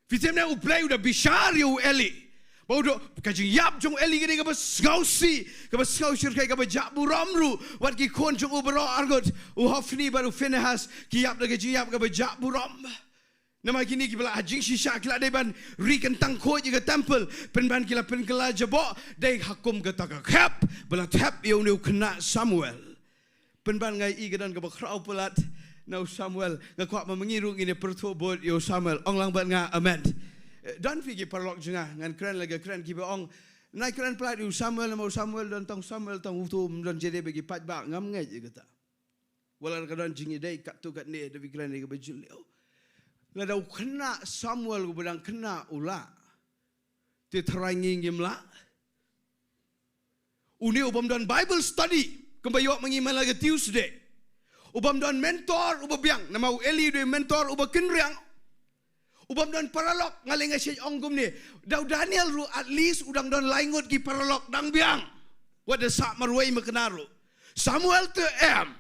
Phi tip ne, u Blei u da bishar ïa u Eli. Ba u da, ka jingïap jong u Eli ka dei kaba sngewsih, kaba sngewsih, kaba jah burom ruh. Wat ki khun jong u baroh arngut, u Hophni bad u Phinehas, ki ïap da ka jingïap kaba jah burom. Namar kine kiba la ha jingshisha ki la dei ban ri kyntang khuid ïa ka temple, pynban ki la pynkylla jaboh, dei ha kum kata ka khep ba la thep ïa une u khynnah Samuel. Pynban nga ïohi ka don kaba khraw palat na u Samuel. Nga kwah ba ma ngi ruh ngin ïa pyrthuh bud ïa u Samuel. Ong lang bad nga, amen. Eh, don phi ki paralok jong nga, ngan kren la ka kren kiba ong, nai kren palat ïa u Samuel, namar u Samuel don tang u Samuel tang uto, ym don jingïadei bad ki paidbah, ngam ngeit ïa kata. Wat la ka don jingïadei katto katne, da phi kren ïa kaba jylliew. Lada u khynnah Samuel uba dang khynnah u lah, te tharai ngi ngim lah? Une u bym don Bible study kumba ïoh ma ngi man la ka Tuesday. U bym don mentor uba biang, namar u Eli u dei mentor uba kynriang. U bym don paralok, nga leh nga shait ong kumne. Da u Daniel ruh at least u dang don lai ngut ki paralok dang biang. Wat da sah marwei makna ruh. Samuel te em.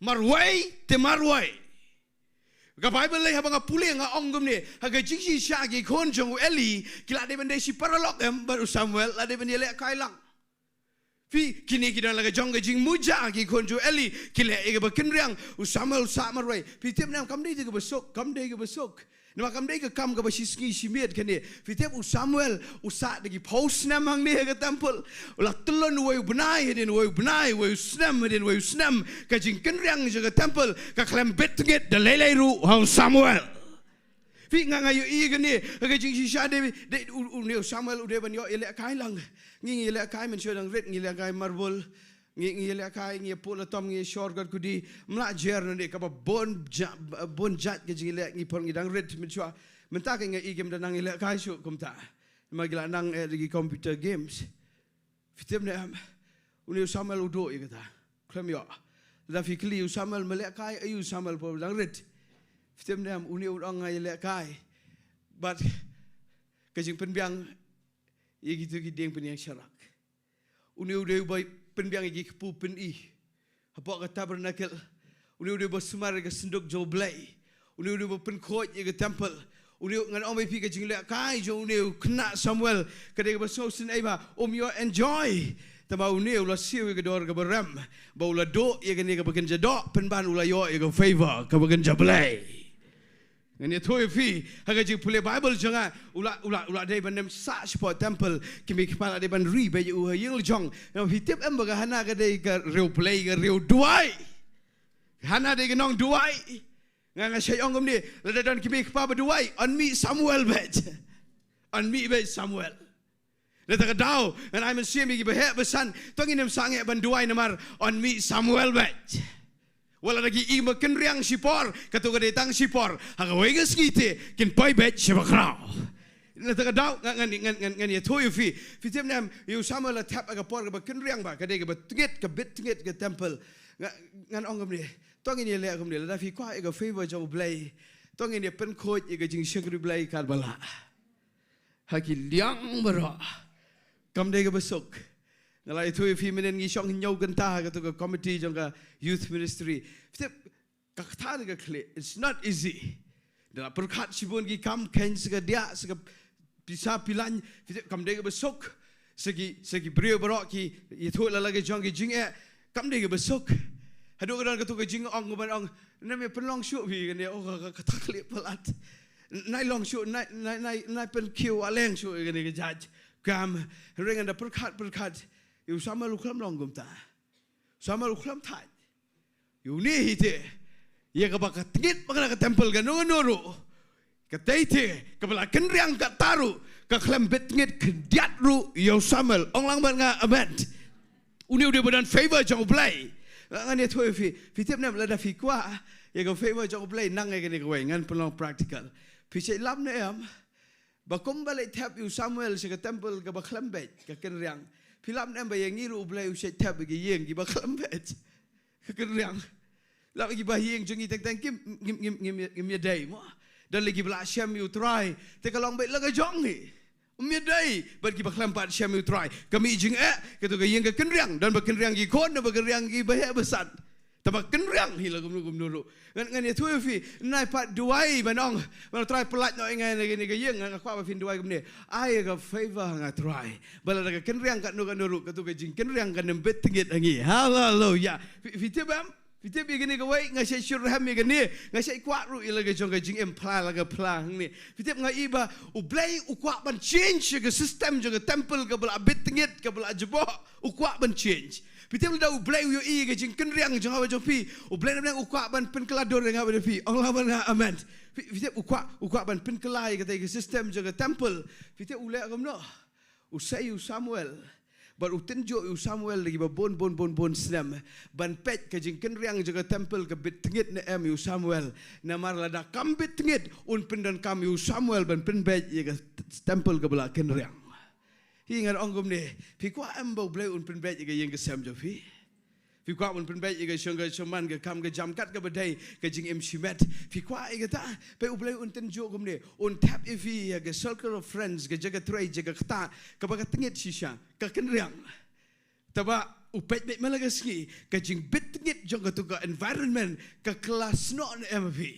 Marwei te marwei. Ka Baibl lei haba nga pule nga ong kumne, ha ka jingshisha ki khun jong u Eli ki la dei ban dei shi paralok em bad u Samuel la dei ban ïalehkai lang. Phi, kine ki don la ka jong ka jingmuja, ki khun jong u Eli ki leh ïa kaba kynriang, u Samuel u sah marwei. Phi tip ne em, kam dei kaba suk, kam dei kaba suk. Namar kam dei ka kam kaba shi sngi shi miet kane. Phi tip u Samuel u sah da ki phew snem hangne ha ka temple. U la tyllun uwei u bnai hadien uwei u bnai, uwei u snem hadien uwei u snem. Ka jingkynriang jong ka temple ka khlem bit tngit da lei lei ruh ha u Samuel. Phi, nga nga ïohi kane, ka jingshisha dei, dei u, une u Samuel u dei ban ïoh ïalehkai lang. Ngi ngi ïalehkai mynshuwa dang rit, ngi ïalehkai marble. Ngi, ngi ïalehkai, ngi ïapuh latom, ngi ïashor kot kudi. Ym lah jer nangne, kaba bun ja-, bun jait ka jingïaleh, ngi por ngi dang rit mynshuwa. Mynta ka nga i kim da nang ïalehkai shuh kumta. Namar ki la nang eh da ki computer games. Phi tip ne em, une u Samuel u duh ïa kata. Khlem ïoh. Lada phi kylli u Samuel me lehkai, aïu u Samuel por dang rit. Phi tip ne em, une u ong nga ïalehkai. Bad ka jingpynbiang ïa kitu ki dieng pynïeng sharak. Une u dei uba pynbiang ïa ki kpu pyni hapoh ka tabernacle. Une u dei uba sumar ïa ka synduk jong u Blei. Une u dei uba pynkhuid ïa ka temple. Une u, ngan ong ïa phi, ka jinglehkai jong une u khynnah Samuel ka dei kaba sngewsynei bha, um ïoh enjoy. Tangba une u la siew ïa ka dor kaba rem, ba u la duh ïa kane kaba kynja doh, pynban u la ïoh ïa ka favor kaba kynja Blei. Ngan ïathuh ïa phi, ha ka jingpule Baibl jong nga, u la, u la, u la dei ban ym sah shapoh temple, ki mei ki pa la dei ban ri beit ïa u ha ïing la jong. Namar phi tip em ba ka Hana ka dei ka riew Blei, ka riew duwai. Hana dei ka nong duwai. Nga nga shait ong kumne, lada don ki mei ki pa ba duwai, un mih Samuel beit. Un mih beit Samuel. Nangta ka daw, ngan ai mynsiem ïa ki baheh basan, to ngin ym sangeh ban duwai namar un mih Samuel beit. Wat la da ki i ma kynriang shipor, kato ka dei tang shipor, ha kawei ka sngi te, kin poi beit sha bakhraw. Nangta ka daw, ngan, ngan, ngan, ngan, ngan ïathuh ïa phi, phi tip ne em, ïa u Samuel la thep ha ka por kaba kynriang bha, ka dei kaba tngit, ka bit tngit ka temple. Nga, ngan ong kumne, to ngin ïaleh kumne, lada phi kwah ïa ka favor jong u Blei, to ngin ïa pynkhuid ïa ka jingshakri Blei katba lah. Ha ki liang baroh. Kam dei kaba suk. Nga la ïathuh ïa phi mynnin ngi shong hynñiew kynta ha kato ka committee jong ka youth ministry. Phi tip, ka kata ka khlieh, it's not easy. Da la pyrkhat shibun ki kam, kheiñ sa ka diah, sa ka pisa pilan, phi tip kam dei kaba suk. Sa ki, sa ki briew baroh ki ïathuh la la ka jong ki jingeh. kam dei kaba suk. Haduh ka don katu ka jingong, ka ban ong, "Name pynlong shuh phi kane, oh, ka, ka, ka thaklieh palat. Nai long shuh, nai, nai, nai, nai pynkhiew aleng shuh kane ka jait." Kam, hynrei ngan da pyrkhat, pyrkhat. Ïa u Samuel u khlem long kumta. Samuel u khlem thait. Ïa une hi te. Ïa kaba ka tngit ba na ka temple kano kano ruh. Ka tei te, kaba la kynriang kata ruh, ka khlem bit tngit khyndiat ruh ïa u Samuel. Ong lang bad nga, amen. Une u dei ba don favor jong U Blei. Ngan ïathuh ïa phi, phi tip ne em lada phi kwah ïa ka favor jong U Blei, nang ïa kane kawei, ngan pynlong practical. Phi shait lap ne em ba kumba leit thep ïa u Samuel sha ka temple kaba khlem beit, ka kynriang. Phi lap ne em ba ïa ngi ruh U Blei u shait thep ïa ki ïing kiba khlem beit, ka kynriang. Lap ïa kiba ïing jong ngi teng teng kim, ngim, ngim, ngim, ngim ïadei mo. Don la kiba la shem ïa u Trai, te ka long beit la ka jong ngi. Ym ïadei bad kiba khlem pat shem ïa u Trai. Ka mih jingeh, katu ka ïing ka kynriang. Don ba kynriang ki khun, don ba kynriang kiba heh ba san. Tangba kynriang hi la kumno kumno ruh. Ngan, ngan ïathuh ïa phi, nai pat duwai ban ong, ban ong, Trai, pyllait noh ïa nga na kane ka ïing, nga kwah ba phin duwai kumne. Ai ka favor ha nga Trai. Ba lada ka kynriang katno katno ruh, katu ka jingkynriang kan ym bit tngit ha ngi. Haleluya. Phi, phi tip em? Phi tip ïa kane kawei, nga shait shu rhem ïa kane, nga shait kwah ruh ïa la ka jong ka jingim phla la ka phla hangne. Phi tip, nga i ba U Blei u kwah ban change ïa ka system jong ka temple kaba la bit tngit, kaba la jubok, u kwah ban change. Phi tip lada U Blei u ïohi ïa ka jingkynriang jong nga bad jong phi, U Blei na bneng u kwah ban pynkylla dur ïa nga bad ïa phi. Ong lang bad nga, amen. Phi, phi tip u kwah, u kwah ban pynkylla ïa kata ka system jong ka temple. Phi tip u leh kumno? U sei ïa u Samuel. Bad u tynjuh ïa u Samuel da kiba bun bun bun bun snem ban peit ka jingkynriang jong ka temple ka bit tngit ne em ïa u Samuel. Namar lada kam bit tngit, un pyndonkam ïa u Samuel ban pynbeit ïa ka t-, temple kaba la kynriang. Hi ngan ong kumne, phi kwah em ba U Blei un pynbeit ïa ka ïing ka sem jong phi? Phi kwah ban pynbeit ïa ka shong ka shong man, ka kam ka jam kat kaba dei, ka jingim shimet? Phi kwah ïa kata? Peit U Blei un tynjuh kumne, un thep ïa phi ïa ka circle of friends, ka jaka trei, jaka ktah, kaba ka tngit shisha, ka kynriang. Tangba u peit beit man la ka sngi, ka jingbit tngit jong katu ka environment ka kylla snoh ne em ha phi?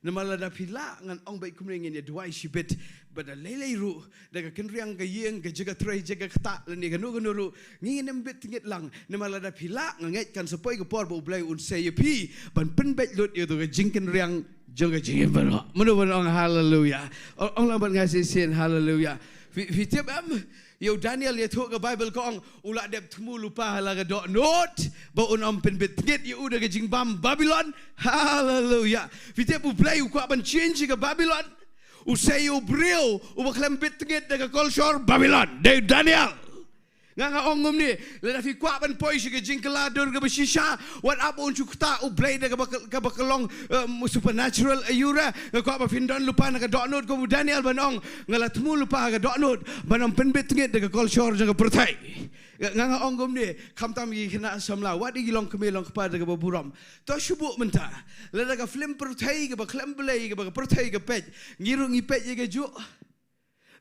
Namar lada phi lah, ngan ong beit kumne, ngin ïa duwai shibit ba da lei lei ruh, da ka kynriang ka ïing, ka jaka trei, jaka ktah, lane kano kano ruh, ngin ym bit tngit lang. Namar lada phi lah, nga ngeit kan sa poi ka por ba U Blei un sei ïa phi ban pynbeit lut ïa katu ka jingkynriang jong ka jingim baroh. Mano ban ong haleluya? Ong, ong lang bad nga shisien, haleluya. Phi, phi tip em? Ïa u Daniel, ïathuh ka Baibl ka ong, u la dep thmu lypa ha la ka dohnud ba un ym pynbit tngit ïa u da ka jingbam Babilon. Haleluya. Phi tip U Blei u kwah ban change ïa ka Babilon. U sei ïa u briew uba khlem bit tngit da ka kolshor Babilon. Dei u Daniel. Nga, nga ong kumne, lada phi kwah ban poi sha ka jingkylla dur kaba shisha, wat ap un shu ktah U Blei da kaba, kaba ka long, um, supernatural aïu re. Nga kwah ba phin don lypa na ka dohnud kum u Daniel ban ong, nga la thmu lypa ha ka dohnud ban ym pynbit tngit da ka kolshor jong ka pyrthei. Nga, nga, nga ong kumne, khamtam ïa ki khynnah samla, wat ïa ki longkmie longkpa da kaba burom. To shu buh mynta. Lada ka film pyrthei kaba khlem Blei, kaba ka pyrthei ka peit, ngi ruh ngi peit ïa kajuh.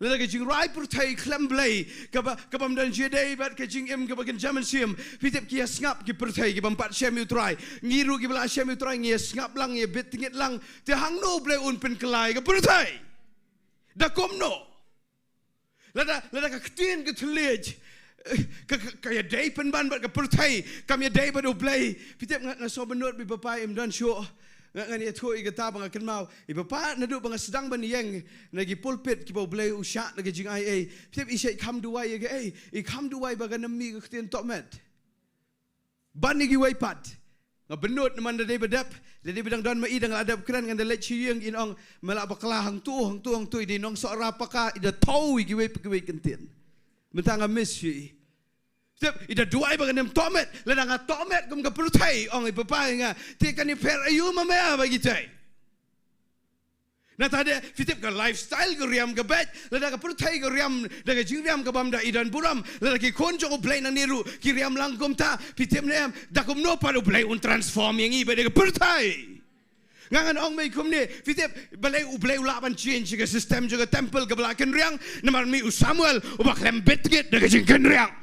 Lada ka jingrwai pyrthei khlem Blei, kaba, kaba ym don jingïadei bad ka jingim kaba kynja mynsiem, phi tip ki ïa sngap ki pyrthei kiba ym pat shem ïa u Trai. Ngi ruh kiba la shem ïa u Trai ngi ïa sngap lang, ngi ïa bit tngit lang. Te hangno U Blei un pynkylla ïa ka pyrthei? Da kumno? Lada, lada ka ktien ka thylliej, eh, ka, ka, ka ïadei pynban bad ka pyrthei, kam ïadei bad U Blei. Phi tip, nga, nga sngewbha nud ba i Papa im don shuh. Nga, ngan ïathuh ïa kata ba nga kynmaw. I Papa, naduh ba nga sdang ban ïeng na ki pulpit kiba U Blei u shah na ka jingaiei, phi tip i shait kham duwai ïa kaei? I kham duwai ba kan ym mih ka ktien tohmet. Ban ïa kiwei pat. Nga bynnud namar da dei ba dep, da dei ba dang don ma i, da nga la dep kren, ngan da leit sha ïing, in ong, me lah bakla hangtu, hangtu, hangtu, i dei nong Sohra paka, i da thaw ïa kiwei pa kiwei kyntien. Mynta nga miss sha i. Tip, i da duwai ba kan ym tohmet, lada nga tohmet kum ka pyrthei, ong i Papa ïa nga, te kan ïapher aïu ma me ba kitei? Nangta de, phi tip ka lifestyle ka riam ka beit, lada ka pyrthei ka riam da ka jingriam kaba ym da i don burom, lada ki khun jong U Blei nangne ruh ki riam lang kumta, phi tip ne em, da kumno pat U Blei un transform ïa ngi beit da ka pyrthei? Nga ngan ong mei kumne, phi tip, balei U Blei u lah ban change ka system jong ka temple kaba la kynriang, namar mih u Samuel uba khlem bit tngit da ka jingkynriang.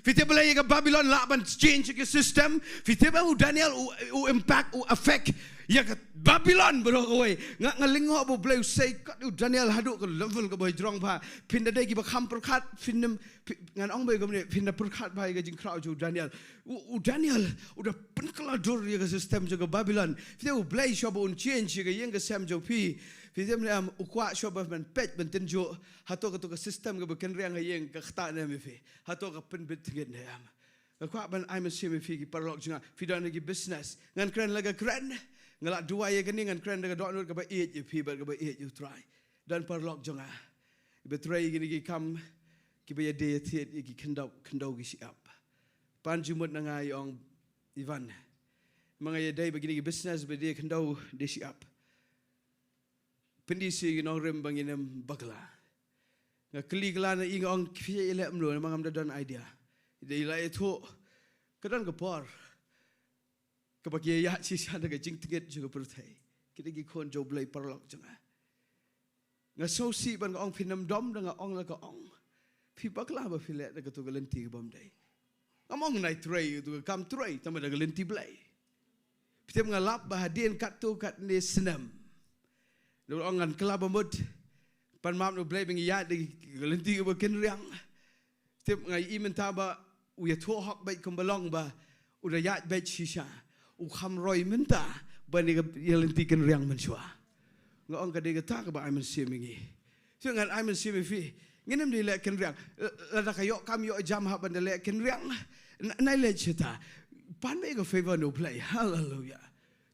Phi tip balei ïa ka Babilon lah ban change ka system? Phi tip em, u Daniel u, u impact, u affect Ïa ka Babylon baroh kawei. Nga, nga lyngngoh ba U Blei u sei kat ïa u Daniel haduh ka level kaba jrong bha. Phin da dei kiba kham pyrkhat, phin nym, phi-, ngan ong ba kumne, phin da pyrkhat bha ïa ka jingkhraw jong u Daniel. U, u Daniel u da pynkylla dur ïa ka system jong ka Babylon. Phi tip U Blei shuwa ba un change ïa ka ïing ka sem jong phi, phi tip ne em, u kwah shuwa ba ban peit ban tynjuh. Hato kato ka system kaba kynriang ha ïing ka ktah ne em ïa phi? Hato ka pynbit tngit ne em? Nga kwah ban ai mynsiem ïa phi ki paralok jong nga, phi don ha ki business. Ngan kren la ka kren. Nga la duwai ïa kane, ngan kren da ka dohnud kaba ïeit ïa phi bad kaba ïeit ïa U Trai. Don paralok jong nga, iba trei ïa kine ki kam kiba ïadei ïathied ïa ki khyndew, khyndew ki shyiap. Pan jingmut na nga, i ong, Ivan, ma nga ïadei bad kine ki business ba dei khyndew dei shyiap. Pyni sha ki nongrim ba ngin ym bakla. Nga kylli kylla na i, nga ong, phi ïaleh kumno, namar ngam da don idea. Dei la ïathuh, ka don ka por kaba ki ïaid shisha da ka jingtngit jong ka pyrthei. Kita ki khun jong U Blei, paralok jong nga. Nga sngewsih bad nga ong, phin ym dom da nga ong la ka ong. Phi bakla ba phi leh da kato ka lynti kabym dei. Ngam ong nai trei ïa kato ka kam trei, tangba da ka lynti Blei. Phi tip, nga lap ba hadien katto katne snem, da ong ngan kylla ba mut, pan map na U Blei ba ngi ïaid da ka lynti kaba kynriang. Tip, nga i mynta ba u ïathuh hok beit kumba long ba u da ïaid beit shisha. U kham roi mynta ban ïa ka, ïa lynti kynriang mynshuwa. Nga ong ka dei kata kaba ai mynsiem ïa ngi. Shu ngan ai mynsiem ïa phi. Ngin ym dei leh kynriang. L-, lada ka ïoh kam ïoh jam hap ban da leh kynriang. N-, nai leh shata. Pan beit ka favor na U Blei. Haleluya.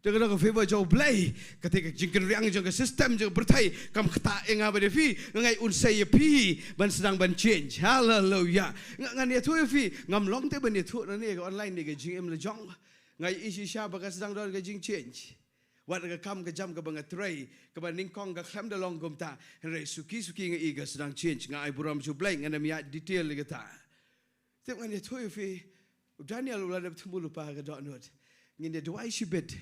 Da ka, da ka favor jong U Blei, kata ka jingkynriang jong ka system jong ka pyrthei kam ktah ïa nga bad ïa phi. Nga ngeit un sei ïa phi ban sdang ban change. Haleluya. Nga, ngan ïathuh ïa phi, ngam long te ban ïathuh nangne ka online ne ka jingim la jong. Nga i shisha ba ka sdang don ka jingchange. Wat ka kam ka jam kaba nga trei, kaba nyngkong ka khlem da long kumta. Hynrei suki suki nga i ka sdang change. Nga ai burom sha U Blei, ngan ym ïa detail ïa kata. Tip, ngan ïathuh ïa phi, u Daniel u la dep thmu lypa ha ka dohnud. Ngin ïa duwai shibit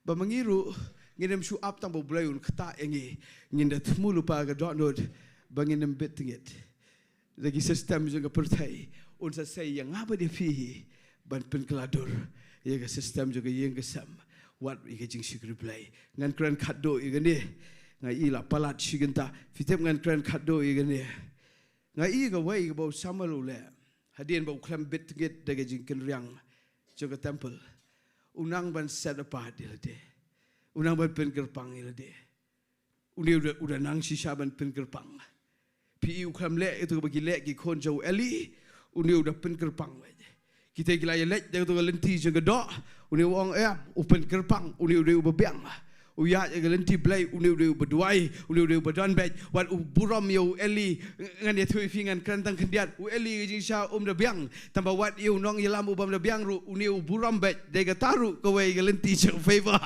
ba ma ngi ruh ngin ym shu ap tang ba U Blei un ktah ïa ngi. Ngin da thmu lypa ha ka dohnud ba ngin ym bit tngit da ki system jong ka pyrthei. Un sa sei ïa nga bad ïa phi ban pynkylla dur ïa ka system jong ka ïing ka sem, wat ïa ka jingshakri Blei. Ngan kren khatduh ïa kane. Nga i la palat shi kynta. Phi tip, ngan kren khatduh ïa kane. Nga i kawei kaba u Samuel u leh hadien ba u khlem bit tngit da ka jingkynriang jong ka temple. U nang ban set apart ïa lade. U nang ban pynkyrpang ïa lade. Une u da, u da nang shisha ban pynkyrpang. Phi i, u khlem leh ïa kato kaba ki leh ki khun jong u Eli. Une u da pynkyrpang. Kita ki la ïaleit da kato ka lynti jong ka doh. Une u ong, em, u pynkyrpang, une u dei uba biang. U ïaid ïa ka lynti Blei, une u dei uba duwai, une u dei uba don beit. Wat u burom ïa u Eli. Ngan ïathuh ïa phi, ngan kren tang khyndiat. U Eli ka jingshisha um da biang. Tangba wat ïa u nongïalam u bym da biang ruh, une u burom beit. Dei kata ruh kawei ka lynti jong favor.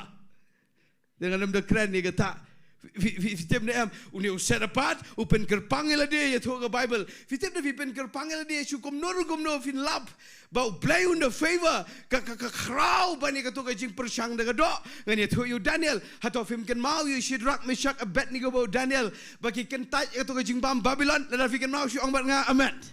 Te ngan ym da kren ïa kata. Phi, phi, phi tip ne em, une u set apart, u pynkyrpang ïa lade, ïathuh ka Baibl. Phi tip ne, phi pynkyrpang ïa lade shu kumno ruh kumno, phin lap ba U Blei un da favor, ka, ka, ka khraw ban ïa kato ka jingpyrshang da ka doh. Ngan ïathuh ïa u Daniel, hato phim kynmaw ïa u Shadrak, Meshak, Abednego bad u Daniel ba ki kyntait ïa kato ka jingbam Babilon? Lada phi kynmaw shu ong bad nga amen.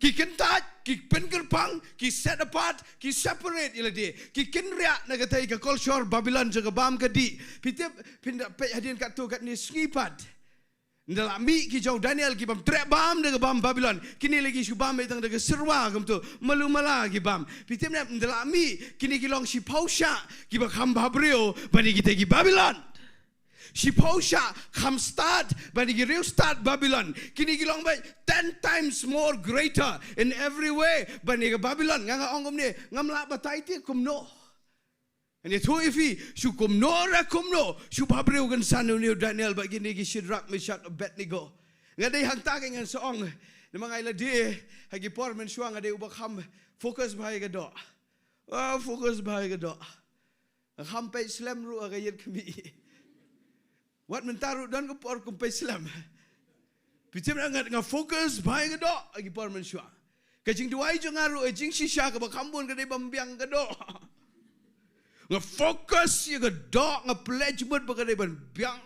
Ki kyntait, ki pynkyrpang, ki set apart, ki separate ïa lade. Ki kynriah na katei ka kolshor Babilon jong ka bam ka dih. Phi tip, phin da peit hadien katto katne sngi pat, ynda la mih ki jong u Daniel ki bym treh bam da ka bam Babilon, kine la ki shu bam beit tang da ka syrwa kumto, malu mala ki bam. Phi tip ne, ynda la mih, kine ki long shiphew shah kiba kham bhabriew ban ïa kita ki Babilon. Shiphew shah kham stad ban ïa ki riewstad Babilon. Kine ki long beit ten times more greater in every way ban ïa ka Babilon. Nga, nga ong kumne, ngam lah batai te kumno. Ngan ïathuh ïa phi, shu kumno re kumno, shu bhabriew kynsan une u Daniel bad kine ki Shadrak, Meshak, Abednego. Nga dei hangta kein ngan sa ong. Namar nga i lade, ha ki por mynshuwa nga dei uba kham focus bha ïa ka doh. Ah, focus bha ïa ka doh. Nga kham peit slem ruh ha ka ïit khmih. Wat mynta ruh don ka por kum peit slem. Phi tip ne, nga, nga focus bha ïa ka doh ha ki por mynshuwa. Ka jingduwai jong nga ruh ha jingshisha kaba kham bun ka dei ban biang ka doh. Nga focus ïa ka doh, nga pledge mut ba ka dei ban biang.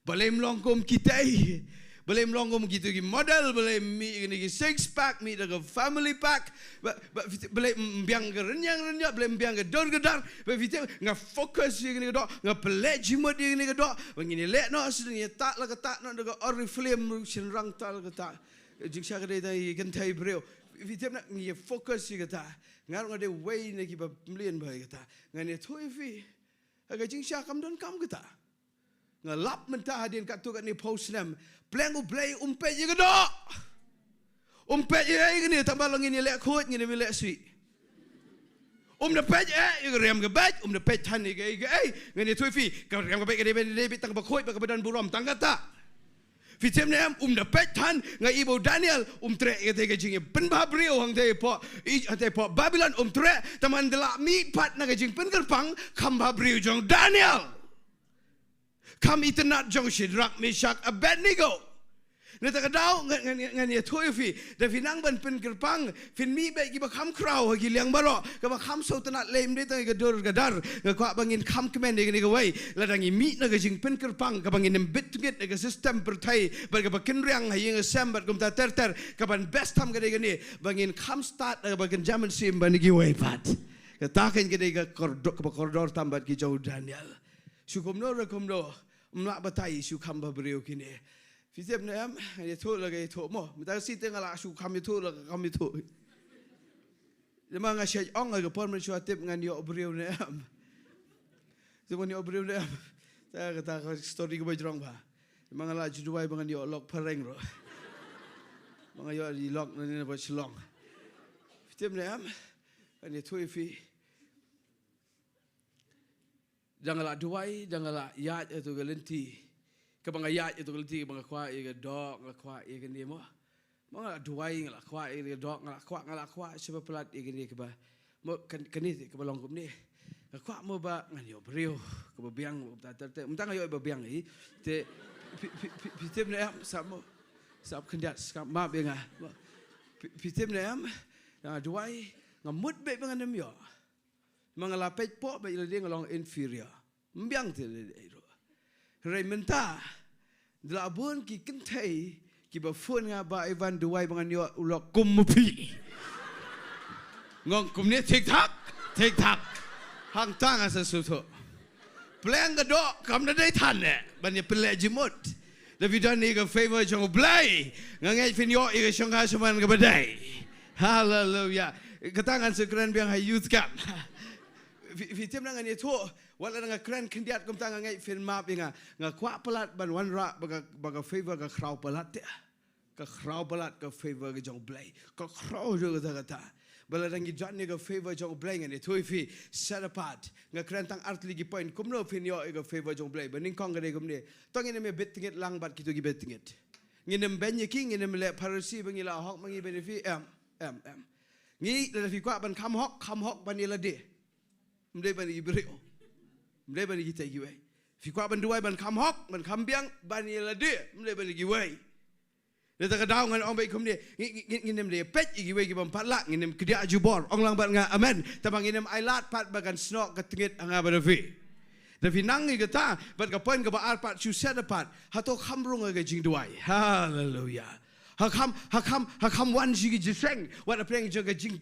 Balei ym long kum kitei? Balei ym long kum kito ki model, balei ym mih kine ki six pack, mih da ka family pack. Ba, ba, balei ym biang ka rynïeng rynïap, balei ym biang ka dur ka dar. Ba phi tip nga focus ïa kane ka doh, nga pynleit jingmut ïa kane ka doh. Ba ngin ïaleh noh, sdang ïa tah la ka tah noh da ka Oriflame ruh shynrang tah la ka tah. Jingshisha ka dei tang ïa kynthei briew. Phi tip na ngi focus ïa kata. Nga ruh nga dei wei na kiba mlien bha ïa kata. Ngan ïathuh ïa phi. Ha ka jingshisha kam don kam kata. Nga lap mynta hadien katto katne phew snem. Pleng U Blei um peit ïa ka doh. Um peit ïa kane tang ba la ngin ïaleh khuid, ngin ïaleh sih. Um da peit eh ïa ka riam ka beit, um da peit than ïa ka ei ka ei. Ngan ïathuh ïa phi, ka riam ka beit ka dei ban dei beit tang ba khuid ba kaba don burom tang kata. Phi tip ne em, um da peit than, nga i ba u Daniel um treh ïa kata ka jingïapynbha briew hangta hapoh, i hangta hapoh Babilon um treh, tangba ynda la mih pat na ka jingpynkyrpang, kham bha briew jong u Daniel. Kham itynnad jong u Shadrak, Meshak, Abednego. Na kata ka daw ngan, ngan, ngan ïathuh ïa phi, da phi nang ban pynkyrpang, phin mih beit kiba kham khraw ha ki liang baroh, kaba kham sngewtynnad lei ym dei tang ïa ka dur ka dar. Nga kwah ba ngin kham kmen ïa kane kawei, lada ngi mih na ka jingpynkyrpang kaba ngin ym bit tngit na ka system pyrthei bad kaba kynriang ha ïing ha sem bad kumta ter ter, kaban best tam ka dei kane, ba ngin kham stad na kaba kynja mynsiem bad kiwei pat. Kata kan ka dei ka kordor, kaba kordor tam bad ki jong u Daniel. Shu kumno re kumno, ym lah batai shu kham bha briew kine. Phi tip ne em, ngan ïathuh la ka ïathuh mo. Mynta ka sngi te nga lah shu kham ïathuh la ka kham ïathuh. Lymda nga shait ong ha ka por mynshuwa, tip ngan ïoh briew ne em. Tip ngan ïoh briew ne em. Ta kata ka story kaba jrong bha. Lymda nga lah ju duwai ba ngan ïoh lok phareng ruh. Ba nga ïoh i lok na ne na ba Shillong. Phi tip ne em. Ngan ïathuh ïa phi. Da nga la duwai, da nga la ïaid ïa tu ka lynti. Kaba nga ïaid ïa tu ka lynti, kaba nga kwah ïa ka doh, nga kwah ïa kane mo. Mo nga la duwai, nga la kwah ïa ka doh, nga la kwah, nga la kwah shaba palat ïa kane kaba. Mo kan, kane te kaba long kumne. Nga kwah mo ba ngan ïoh briew kaba biang, kaba ta ter ter. Mynta nga ïoh ba biang hi. Te phi, phi, phi, phi tip ne em, sap mo. Sap khyndiat, sap map ïa nga. Mo, phi, phi tip ne em, da nga duwai, nga mut beit ba ngan ym ïoh. Ma nga la peit poh beit lade nga long inferior. Ym biang te lade ruh. Hynrei mynta da la bun ki kynthei kiba phone nga, ba Ivan duwai ba ngan ïoh u lok kum ma phi. Nga ong kumne thik thak, thik thak. Hangta nga sa sngewthuh. Pleng ka doh kam da dei than eh ban ïa pynleh jingmut. Da phi don ïa ka favor jong U Blei, nga ngeit phin ïoh ïa ka shongkha shaman kaba dei. Haleluya. Kata ngan sa kren biang ha youth camp. Phi, phi tip na ngan ïathuh, wat la nga kren khyndiat kumta nga ngeit phin map ïa nga. Nga kwah palat ban wanrah ba ka, ba ka favor ka khraw palat te. Ka khraw palat ka favor ka jong U Blei. Ka khraw jong kata kata. Ba lada ngi don ïa ka favor jong U Blei, ngan ïathuh ïa phi, set apart. Nga kren tang ar tylli ki point kumno phin ïoh ïa ka favor jong U Blei. Ba nyngkong ka dei kumne. To ngin ym bit tngit lang bad kito ki bit tngit. Ngin ym beiñ ïa ki, ngin ym leh Pharisi ba ngi la hok ma ngi beiñ ïa phi. Em, em, em. Ngi lada phi kwah ban kham hok, kham hok ban ïa lade. Ym dei ban ïa ki briew. Ym dei ban ïa kitei kiwei. Phi kwah ban duwai ban kham hok, ban kham biang, ban ïa lade. Ym dei ban ïa kiwei. Da kata ka daw ngan ong beit kumne, ngi, ngi, ngi, ngin ym dei peit ïa kiwei ki bym pat lah, ngin ym kdiah jubor. Ong lang bad nga amen. Tangba ngin ym ailad pat ba kan snoh ka tngit ha nga bad phi. Da phi nang ïa kata, bad ka point kaba ar pat shu set apart. Hato kham rung ha ka jingduwai. Haleluya. Ha kham, ha kham, ha kham wan sha ki jingïaseng. Wat hapdeng jong ka jing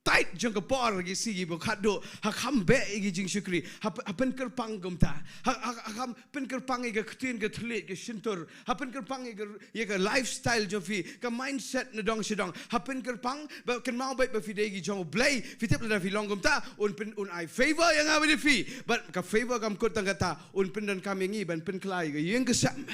tight jong ka por, ki sngi kiba khatduh, ha kham beh ïa ki jingshakri, ha p-, ha pynkyrpang kumta, ha, ha, ha kham pynkyrpang ïa ka ktien ka thylliej ka shyntur, ha pynkyrpang ïa ka, ïa ka lifestyle jong phi, ka mindset na dong sha dong, ha pynkyrpang, ba kynmaw beit ba phi dei ki jong U Blei, phi tip lada phi long kumta, un pyn, un ai favor ïa nga bad ïa phi, bad ka favor kam kut tang kata, un pyndonkam ïa ngi ban pynkylla ïa ka ïing ka sem.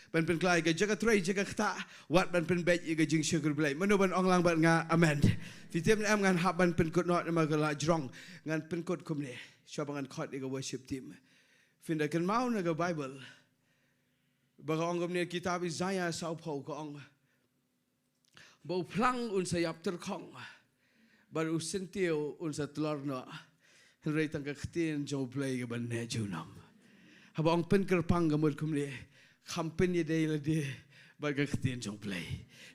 Ban pynkylla ïa ka jaka trei jaka ktah, wat ban pynbeit ïa ka jingshakri Blei. Mano ban ong lang bad nga amen? Phi tip ne em, ngan hap ban pynkut noh namar ka la jrong. Ngan pynkut kumne, shuwa ba ngan khot ïa ka worship team. Phin da kynmaw na ka Bible ba ka ong kumne, kitab Isaiah sawphew ka ong, ba u phlang un sa ïap tyrkhong, bad u syntiew un sa tlor noh, hynrei tang ka ktien jong U Blei kaban neh junom. Haba ong pynkyrpang ka mut kumne, kham pynïadei lade bad ka ktien jong U Blei.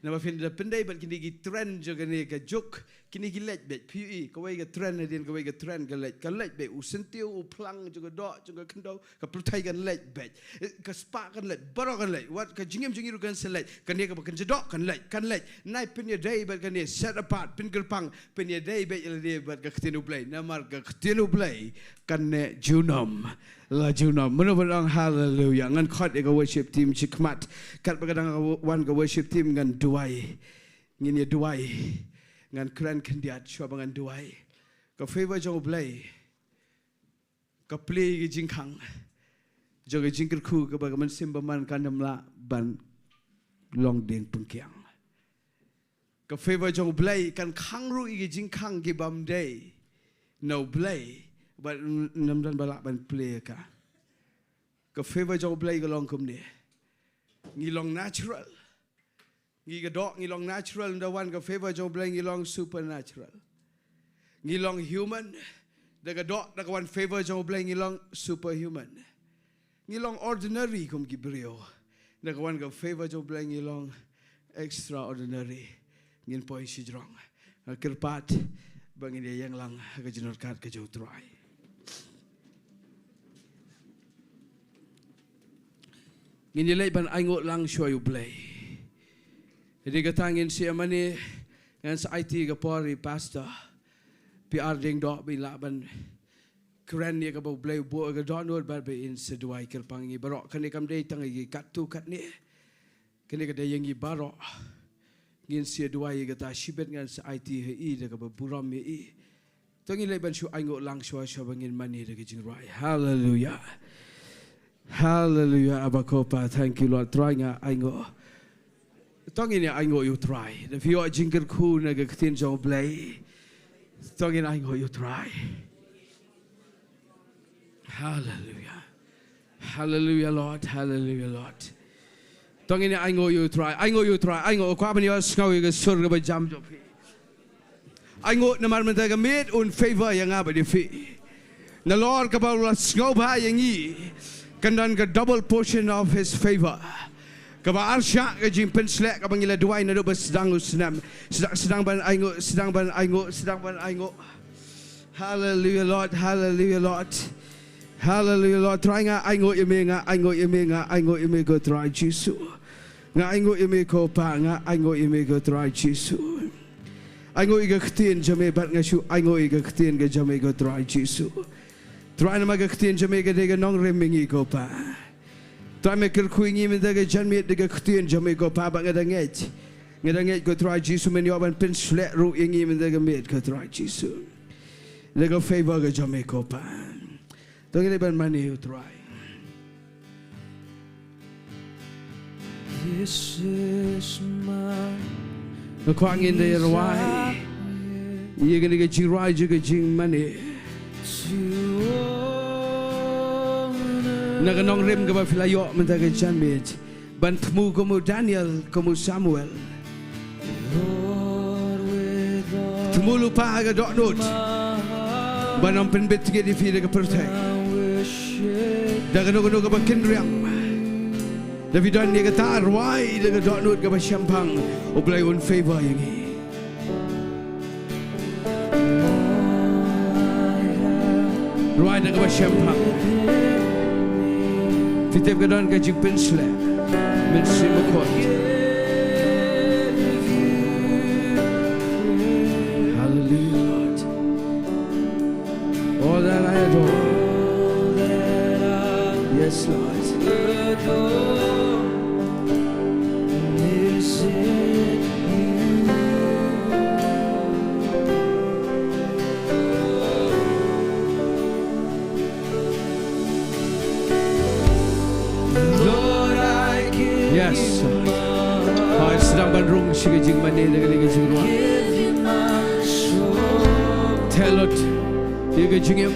Namar phin da pyndei bad kine ki trend jong kane ka juk, Kine ki leit beit, phi ïohi, kawei ka tren hadien kawei ka tren ka leit, ka leit beit, u syntiew, u phlang, jong ka doh, jong ka khyndew, ka pyrthei kan leit beit. Eh, ka spah kan leit, baroh kan leit, wat ka jingim jong ngi ruh kan sa leit, kane kaba kan jadoh kan leit, kan leit. Nai pynïadei bad kane, set apart, pynkyrpang, pynïadei beit ïa lade bad ka ktien U Blei, namar ka ktien U Blei kan neh junom la junom. Mano ban ong haleluya? Ngan khot ïa ka worship team shakhmat. Katba ka dang wan ka worship team ngan duwai. Ngin ïa duwai. Ngan kren khyndiat shuwa ba ngan duwai. Ka favor jong U Blei ka plie ïa ka jingkhang jong ka jingkyrkhu kaba ka mynsiem bymman kan ym lah ban long dieng pynkiang. Ka favor jong U Blei kan khang ruh ïa ka jingkhang ki bym dei na U Blei, bad n-, ym don ba lah ban plie ïa ka. Ka favor jong U Blei ka long kumne. Ngi long natural. Ngi ka doh, ngi long natural, ynda wan ka favor jong U Blei ngi long supernatural. Ngi long human, da ka doh, da ka wan favor jong U Blei ngi long superhuman. Ngi long ordinary kum ki briew, da ka wan ka favor jong U Blei ngi long extraordinary. Ngin poi shajrong. Nga kyrpad ba ngin ïa ïeng lang ha ka jingryngkat ka jong U Trai. Ngin ïa leit ban ainguh lang shuwa ïa U Blei. Dei kata ngin sa ïa mane, ngan sa aiti ka por ïa i pastor P R Diengdoh ba in lah ban kren ïa kaba U Blei u buh ïa ka dohnud bad ba in sa duwai kyrpang ïa ngi baroh. Kane kam dei tang ïa ki katto katne. Kane ka dei ïa ngi baroh. Ngin sa ïa duwai ïa kata, shibit ngan sa aiti ha i da kaba burom ïa i. To ngin leit ban shu ainguh lang shuwa shuwa ba ngin mane da ka jingrwai. Haleluya. Haleluya, Abba Ko Pa, thank you Lord. Trai nga ainguh. To ngin ïa ainguh ïa U Trai. Da phi ïoh jingkyrkhu na ka ktien jong U Blei. To ngin ainguh ïa U Trai. Haleluya. Haleluya Lord, haleluya Lord. To ngin ïa ainguh ïa U Trai, ainguh ïa U Trai, ainguh. Kwah ban ïohsngew ïa ka sur kaba jam jong phi. Ainguh namar mynta ka miet un favor ïa nga bad ïa phi. Nalor kaba u la sngewbha ïa ngi kan don ka double portion of his favor. Kaba arshah ka jingpynshlur kaba ngi la duwai naduh ba sdang u snem. Sdang, sdang ban ainguh, sdang ban ainguh, sdang ban ainguh. Haleluya Lord, haleluya Lord. Haleluya Lord, Trai nga ainguh ïa me, nga ainguh ïa me, nga ainguh ïa me ko Trai Jisu. Nga ainguh ïa me ko Pa, nga ainguh ïa me ko Trai Jisu. Ainguh ïa ka ktien jong me bad nga shu ainguh ïa ka ktien ka jong me ko Trai Jisu. Trai namar ka ktien jong me ka dei ka nongrim ïa ngi ko Pa. Trai me kyrkhu ïa ngi mynta ka janmiet da ka ktien jong me ko Pa bad nga da ngeit. Nga da ngeit ko Trai Jisu men ïoh ban pynshlur ruh ïa ngi mynta ka miet ko Trai Jisu. Da ka favor ka jong me ko Pa. To ngin leit ban mane ïa U Trai. This is my Nga kwah ngin da ïa rwai ïa kane ka jingrwai jong ka jingmane. Na ka nongrim kaba phi la ïoh mynta ka janmiet. Ban thmu kum u Daniel, kum u Samuel. Thmu lypa ha ka dohnud. Ban ym pynbit ngeit ïa phi da ka pyrthei. Da kano kano kaba kynriang. Da phi don ïa kata, rwai da ka dohnud kaba shemphang. U Blei un favor ïa ngi. Rwai da kaba shemphang. Phi tip ka don ka jingpynshlur. Mynsiem Bakhuid. Hallelujah, Lord. All that I adore. Yes, Lord. Yes. Hooid, sdang ban rung sha ka jingmane da kane ka jingrwai. Tell it. Ïa ka jingim.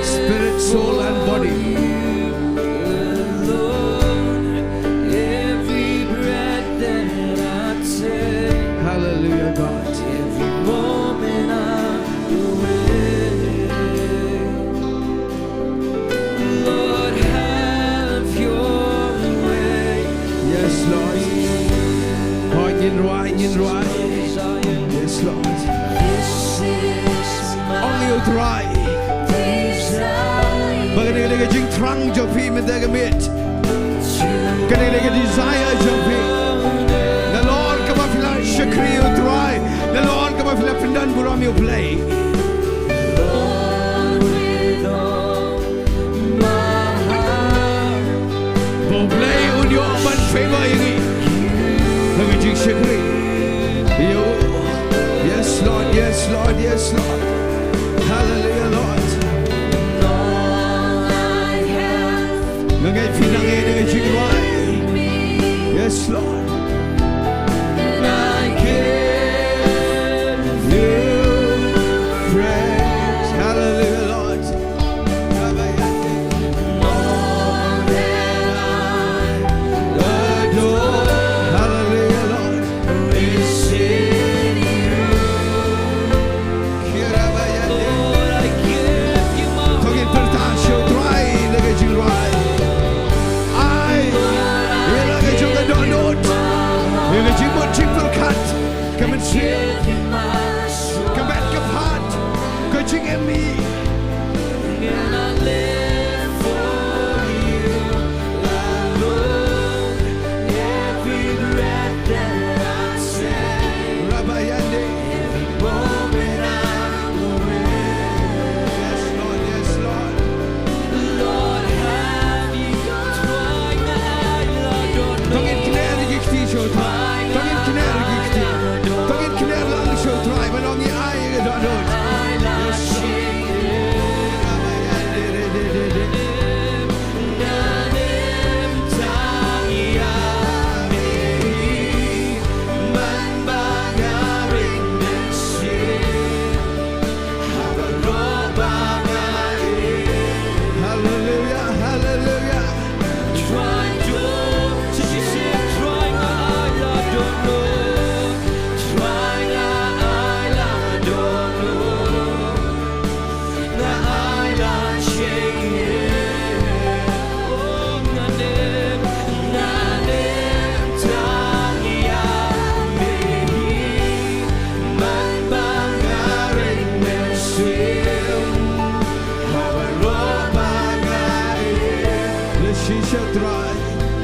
Spirit, soul and body. Hallelujah, God. Yes, Lord. Hooid, ngin rwai, ngin rwai. Ong ïa u Trai ba kane ka dei ka jingthrang jong phi mynta ka miet. Kane ka dei ka desire jong phi. Nalor kaba phi la shakri ïa u Trai, nalor kaba phi la pyndonburom ïa u Blei, ba u Blei un ïoh ban favor ïa ngi ha ka jingshakri ïa u. Yes, Lord, yes, Lord, yes, Lord. Hallelujah, Lord. Nga ngeit phi nang ïa ka jingrwai. Yes, Lord. I give you praise. Hallelujah, Lord. Hallelujah, Lord. To ngin pyrta sha u Trai da ka jingrwai. Ai, ïa la ka jong ka dohnud, ïa ka jingmut jingpyrkhat, ka mynsiem, ka met ka phad, ka jingim. Rabayande. Yes, Lord, yes, Lord. To ngin kner ïa ki kti sha u Trai. To ngin kner ïa ki kti. To ngin kner lang sha u Trai ban ong ïa ai ïa ka dohnud. Yes, Lord. Hallelujah, hallelujah.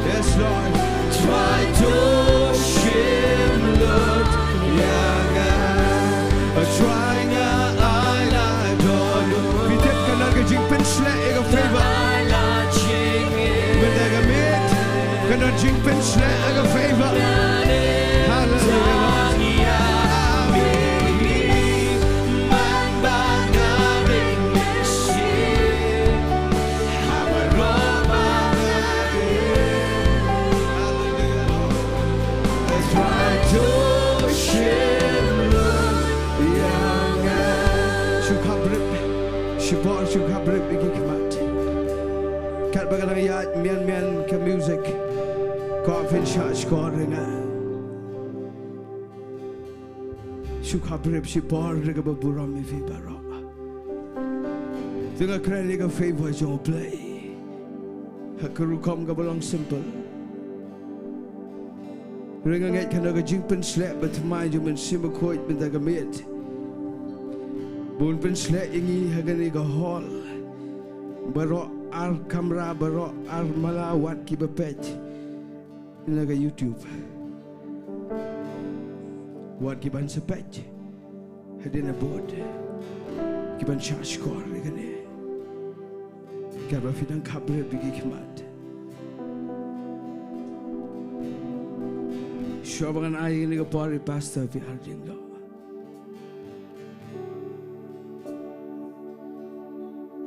Yes, Lord. Trai to shim lut ïa nga. Trai nga ai la dohnud. Phi tip ka don ka jingpynshlur ïa ka favor. Mynta ka miet ka don jingpynshlur ïa ka favor. Hallelujah, Lord. Shu khapbrip shibor, shu khapbrip ïa ki khmat. Katba ka dang ïaid mian mian ka music, kwah phin shah shkor ïa nga. Shu khapbrip shibor da kaba burom ïa phi baroh. Te nga kren ïa ka favor jong U Blei ha ka rukom kaba long simple. Hynrei nga ngeit kane ka jingpynshlur ba thymmai jong U Mynsiem Bakhuid mynta ka miet ba un pynshlur ïa ngi ha kane ka hall. Baroh ar kamra, baroh ar mala, wat kiba peit na ka YouTube, wat ki ban sa peit hadien ka bud, ki ban shah shkor ïa kane. Katba phi dang khapbrip ïa ki khmat, shuwa ba ngan ai ïa kane ka por ïa Pastor P R Jingdoh.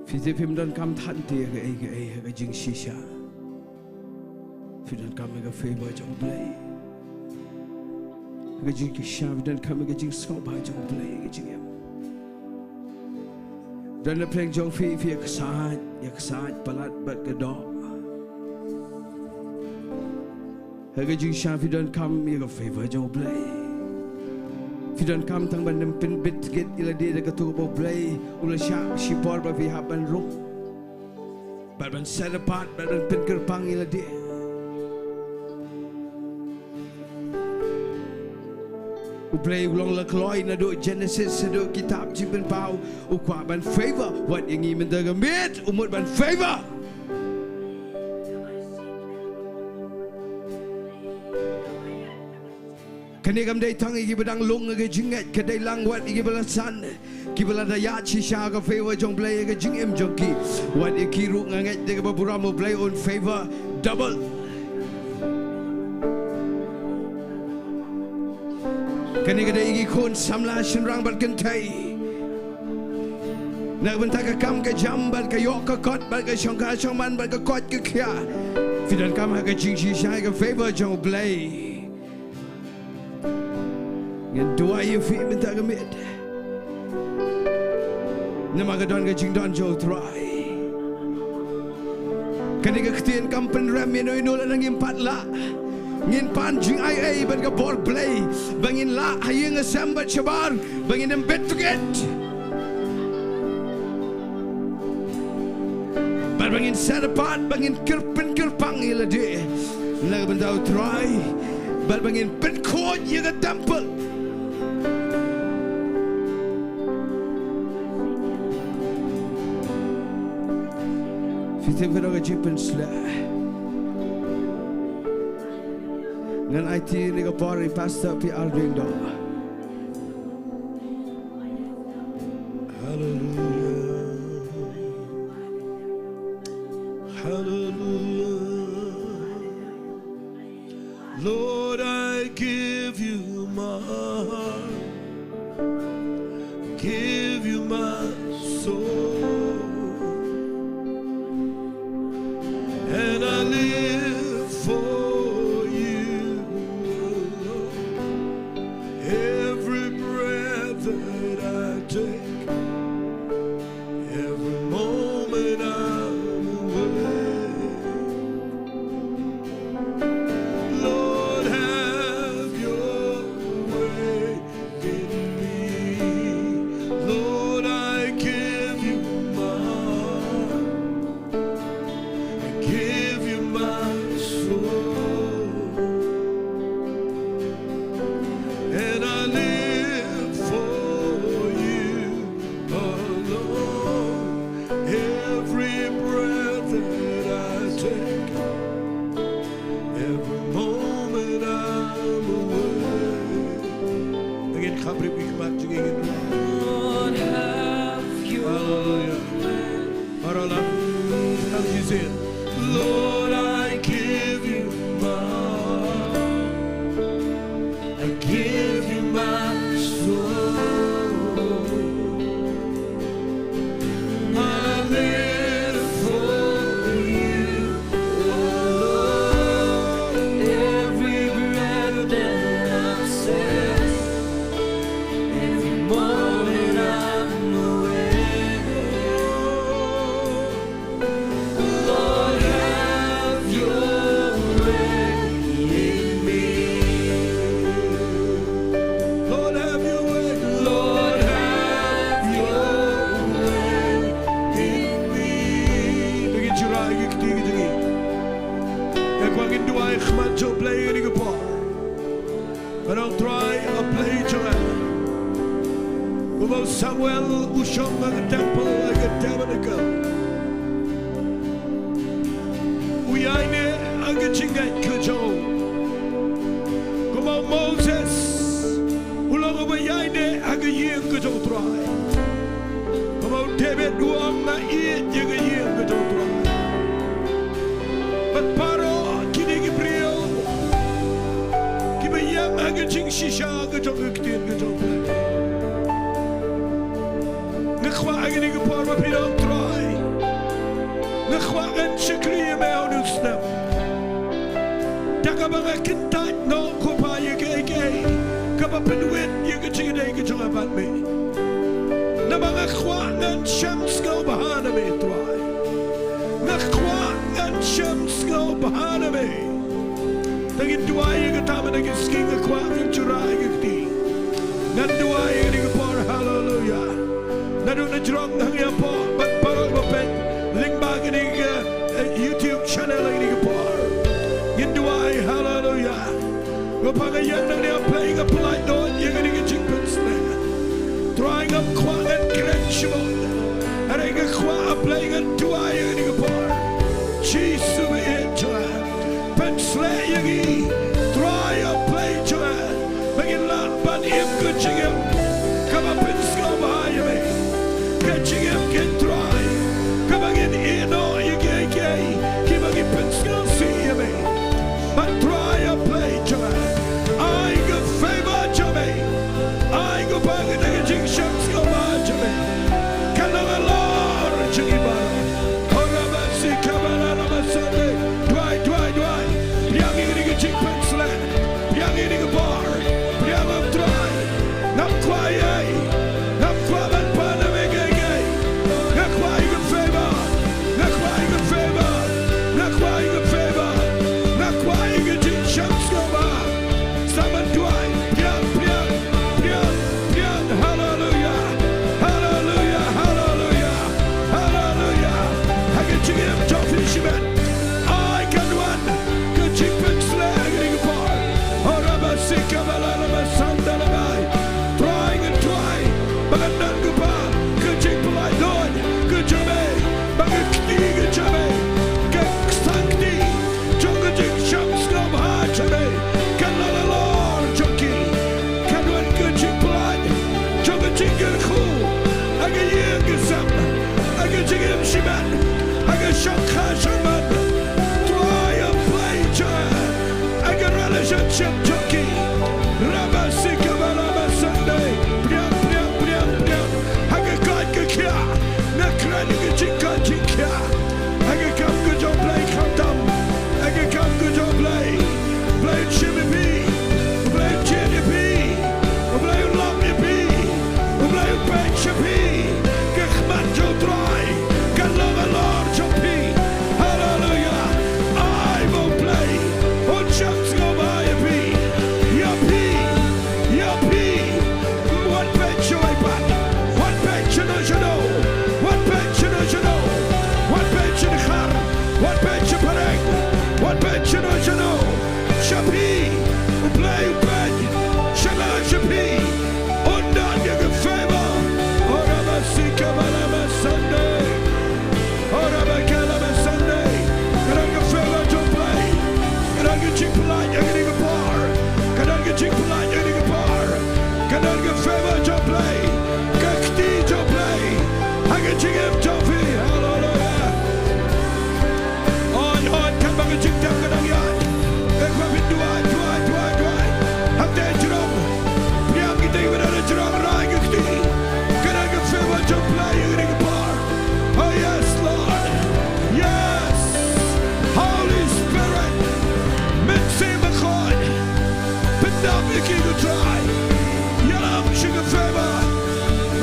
Phi tip phim donkam than te ïa kaei kaei ha ka jingshisha. Phi donkam ïa ka favor jong U Blei ha ka jingshisha. Phi donkam ïa ka jingsngewbha jong U Blei ha ka jingim. Don na pdeng jong phi, phi ïaksaid, ïaksaid palat bad ka doh. Ha ka jingshisha phi donkam ïa ka favor jong U Blei. Phi donkam tang ban ym pynbit git ïa lade da kato kaba U Blei u la shah shipor ba phi hap ban rung bad ban set apart bad ban pynkyrpang ïa lade. U Blei u long la kloi naduh Genesis haduh kitab Jingpynpaw, u kwah ban favor wat ïa ngi mynta ka miet, u mut ban favor. Kane kam dei tang ïa kiba dang lung ha ka jingngeit, ka dei lang wat ïa kiba la san, kiba la da ïaid shisha ka favor jong U Blei ha ka jingim jong ki. Wat ïa ki ruh nga ngeit da kaba burom U Blei un favor double. Kane ka dei ïa ki khun samla shynrang bad kynthei. Na ka bynta ka kam ka jam bad ka ïoh ka kot bad ka shongkha shongman bad ka koit ka khiah, phi donkam ha ka jingshisha ka favor jong U Blei. Ngan duwai ïa phi mynta ka miet. Namar ka don ka jingdon jong U Trai. Kane ka ktien kam pynrem ïa no ïa no lada ngim pat lah. Ngin pan jingai ei bad ka bor Blei ba ngin lah ha ïing ha sem bad shabar, ba ngin ym bit tukit. Bad ba ngin set apart, ba ngin kyrpang kyrpang ïa lade na ka bynta U Trai, bad ba ngin pynkhuid ïa ka temple. Phi tip ka dei ka jingpynshlur. Ngan aiti ïa ka por ïa i Pastor P R Lyngdoh. Hallelujah. Hallelujah. Lord, I give you my heart, give you my soul, and I live for you alone. Every breath that I take, every moment I'm awake, Lord, have your way in me. Lord, I give you my heart, I give you my soul, and I live for you alone. Every breath that I take, every moment I'm awake. Again, kham rit ïa ki khmat jong ngi. Lord, have your Hallelujah. Para la. As you say, Lord, I give you my heart. I give you my soul. I live for you alone. Every breath that I take, every moment I'm awake, Lord, have your way in me. Lord, have your way. Lord, have your way in me. To ngin shu rah ïa ki kti ki jong ngi. Nga kwah ngin duwai ha khmat jong U Blei ha kane ka por. Ka long Trai, U Blei jong nga. Kumba u Samuel u shong ha ka temple, ha ka tabernacle, u ïaineh ha ka jingngeit ka jong u. Kumba u Moses u long uba ïaineh ha ka ïing ka jong U Trai. Kumba u David u ong, nga ïeit ïa ka ïing ka jong U Trai. Bad baroh kine ki briew kiba ïeng ha ka jingshisha ka jong ka ktien ka jong U Blei. Nga kwah ha kane ka por ba phi long Trai. Nga kwah ngan shakri ïa me ha une u snem. Da kaba nga kyntait noh, ko Pa, ïa kaei kaei kaba pynwit ïa ka jingïadei ka jong nga bad me. Namar nga kwah ngan shem sngewbha na me, Trai. Nga kwah ngan shem sngewbha na me. Te ngin duwai ïa kata mynta ka sngi, nga kwah ngin shu rah ïa ki kti. Ngan duwai ïa kane ka por, haleluya. Naduh na jrong hangne hapoh bad baroh ba peit lyngba kane ka, eh, YouTube channel ha kane ka por. Ngin duwai, haleluya. Ko Pa, nga ïeng nangne, A Blei, nga pynlait noh ïa kane Shimon. Hynrei nga kwah, A Blei, ngan duwai ïa ngi ha kane ka por. Jisu, ba ïeit jong nga, pynshlur ïa ngi. Trai, A Blei jong nga, ba ngin lah ban im ka jingim kaba pynsngewbha ïa me. Ka jingim, ko Trai, kaba ngin ïehnoh ïa kiei kiei kiba ki pynsngewsih ïa me. Bad Trai, A Blei jong nga, ai ka favor jong me. Ai, ko Pa, kata ka jingsngewbha jong me kan long halor jong ngi baroh. Ora ba si ka ba la la ba sa de. Duwai, duwai, duwai. Pdiang ïa kane ka jingpynshlur. Pdiang ïa kane ka bor. Pdiang, Trai. Ngam kwah ei ei. Ngam kwah ban pan na me ei ei. Nga kwah ïa ka favor. Nga kwah ïa ka favor. Nga kwah ïa ka favor. Nga kwah ïa ka jingsngewbha. Sa ban duwai. Pdiang, pdiang, pdiang, pdiang. Haleluia. Haleluia. Haleluia. Haleluia. Ha ka jingim jong phi shimet, ai, kan wan ka jingpynshlur ha kane ka por. Ora ba si ka ba la la ba san da la bai. Trai, ngan duwai ba kan don, ko Pa, ka jingpyllait ka jong me, ba ka kti ka jong me, ka ksangkti jong ka jingsngewbha jong me kan long halor jong ki. Kan wan ka jingpyllait jong ka jingkyrkhu ha ka ïing ka sem, ha ka jingim shimet, ha ka shongkha shongman. Trai, A Blei jong nga, ha ka relationship jong ki. Ra ba si ka ba la ba san de. Pdiang, pdiang, pdiang, pdiang. Ha ka koit ka khiah, nga kren ïa ka jingkoit jingkhiah. Ha ka kam ka jong U Blei khamtam, ha ka kam ka jong U Blei. U Blei un shim ïa phi. U Blei un jin ïa phi. U Blei un lap ïa phi. U Blei un peit sha phi. Ka khmat jong U Trai kan long halor jong phi. Haleluia. Ai ba U Blei un shong sngewbha ïa phi. Ïa phi. Ïa phi. Wat peit shawei pat. Wat peit shano shano. Wat peit shano shano. Wat peit sha Dkhar. Wat peit sha Phareng. Wat peit shano shano. Sha phi. U Blei u peit sha nga, sha phi. Un don ïa ka favor. Ora ba si ka ba la ba san de. Ora ba ka la ba san de. Ka don ka favor jong U Blei. Ka don ka jingpyllait ha kane ka por. Ka don ka jingpyllait ha kane ka por. Ka don ka favor jong U Blei. Ka kti jong U Blei ha ka jingim jong phi. Haleluia. Oi, oi, katba ka jingtep ka dang ïaid, nga kwah phin duwai, duwai, duwai, duwai. Hangta ha jrong, pdiang, kita kiba don ha jrong, rai ka kti. Ka don ka favor jong U Blei ha kane ka por. Oh yes, Lord. Yes. Holy Spirit, Mynsiem Bakhuid, pyndap ïa ki, ko Trai. Ïalam sha ka favor.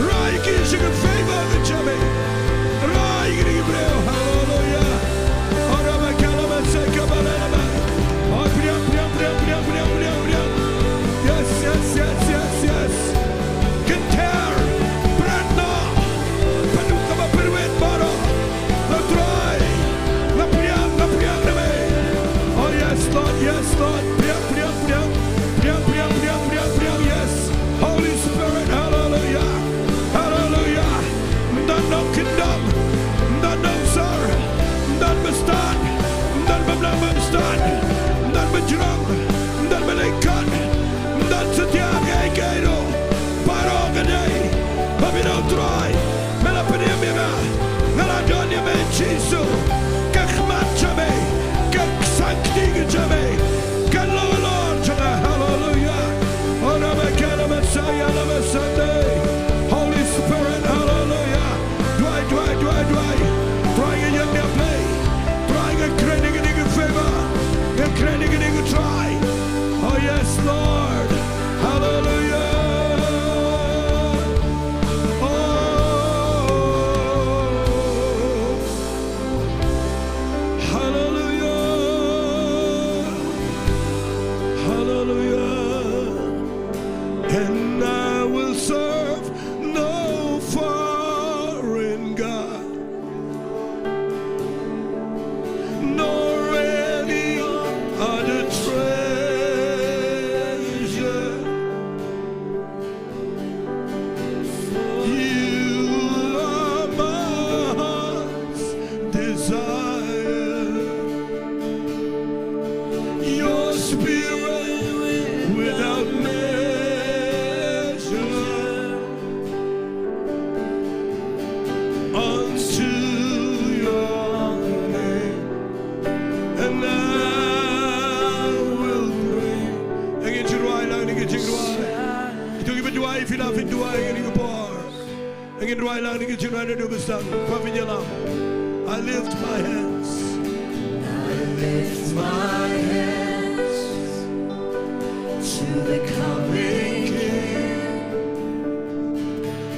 Rai ki sha ka favor ka jong me. Rai ki, ki briew. Haleluia. Ora ba ka la ba sa ka ba la la ba. Oh, pdiang, pdiang, pdiang. Yes, yes, yes, yes, yes. Kynthei, bret noh. Pynduh kaba pyrwit baroh. Nga Trai, nga pdiang, nga pdiang na me. Oh yes, Lord, yes, Lord. Pdiang, pdiang, pdiang. Pdiang, pdiang, pdiang, pdiang, pdiang. Yes. Holy Spirit, haleluia. Haleluia. Ym don nongkyndong, ym don nongsor, ym don bastad, ym don bym nang bym stad, ym don bajrong, ym don balyngkot, ym don satia kaei kaei ruh. Baroh ka dei ba me, ko Trai, me la pynim ïa nga. Nga la don ïa me Jisu. Ka khmat jong me, ka ksang kti ka jong me kan long halor jong nga. Haleluia. Ora ba ka la ba sa ya la ba sa de. Holy Spirit, haleluia. Duwai, duwai, duwai, duwai. Trai, nga ïeng ïa Blei. Trai, nga kren ïa kane ka favor. Nga kren ïa kane ka Trai. Oh yes, Lord. Haleluia. Oh. Spirit without measure unto your name, and I will pray. Ngin shu duwai lang, ngin shu duwai. Kito kiba duwai, phi lah phin duwai ha kane ka por. Ngin duwai lang, ngin shu duwai naduh ba sdang. Kaba phin ïalam. I lift my hands. I lift my hands to the coming King,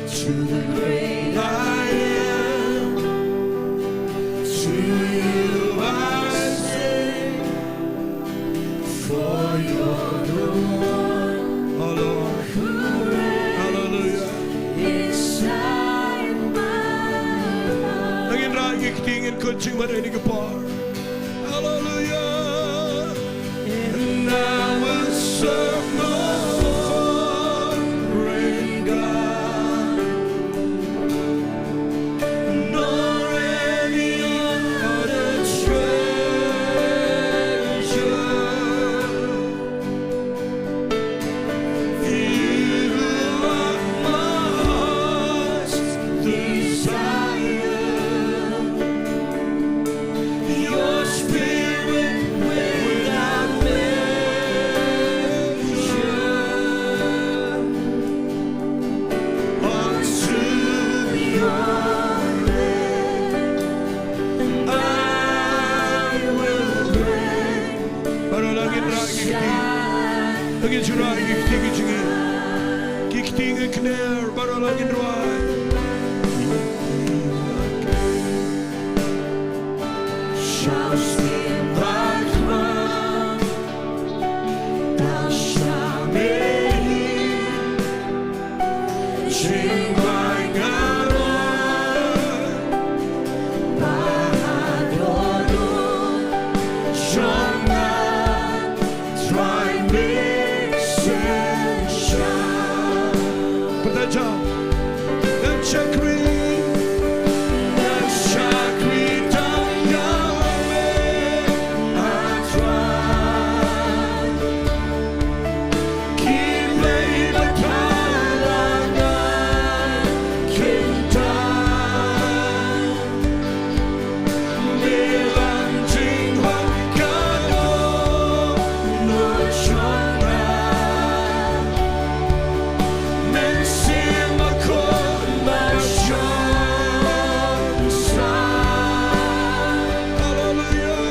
to the great I am. To you I sing, for you're the one, oh Lord, who reigns, hallelujah, inside my heart. Ngin rai ïa ki kti, ngin kut jingmut ha kane ka por. Hallelujah. And I will serve no foreign god, nor any other treasure. You are my heart's desire. Your spirit without measure. Unto your name I will bring. Baroh lang ngin rai ïa ki kti. Ngin shu rai ïa ki kti ki jingim. Ki kti ngin kner, baroh lang ngin rai. Sha u Syiem Bakhuid, tang sha me hi. Jingbaingaroh ba haduh jong nga, Trai Messenger. Pynthei jam. Ngan shakri, ngan shakri tang ïa me, ah Trai. Ki blei ba thala nga kynta, me long jinghun ka dohnud jong nga. Mynsiem Bakhuid, Mynsiem Bakhuid. Hallelujah.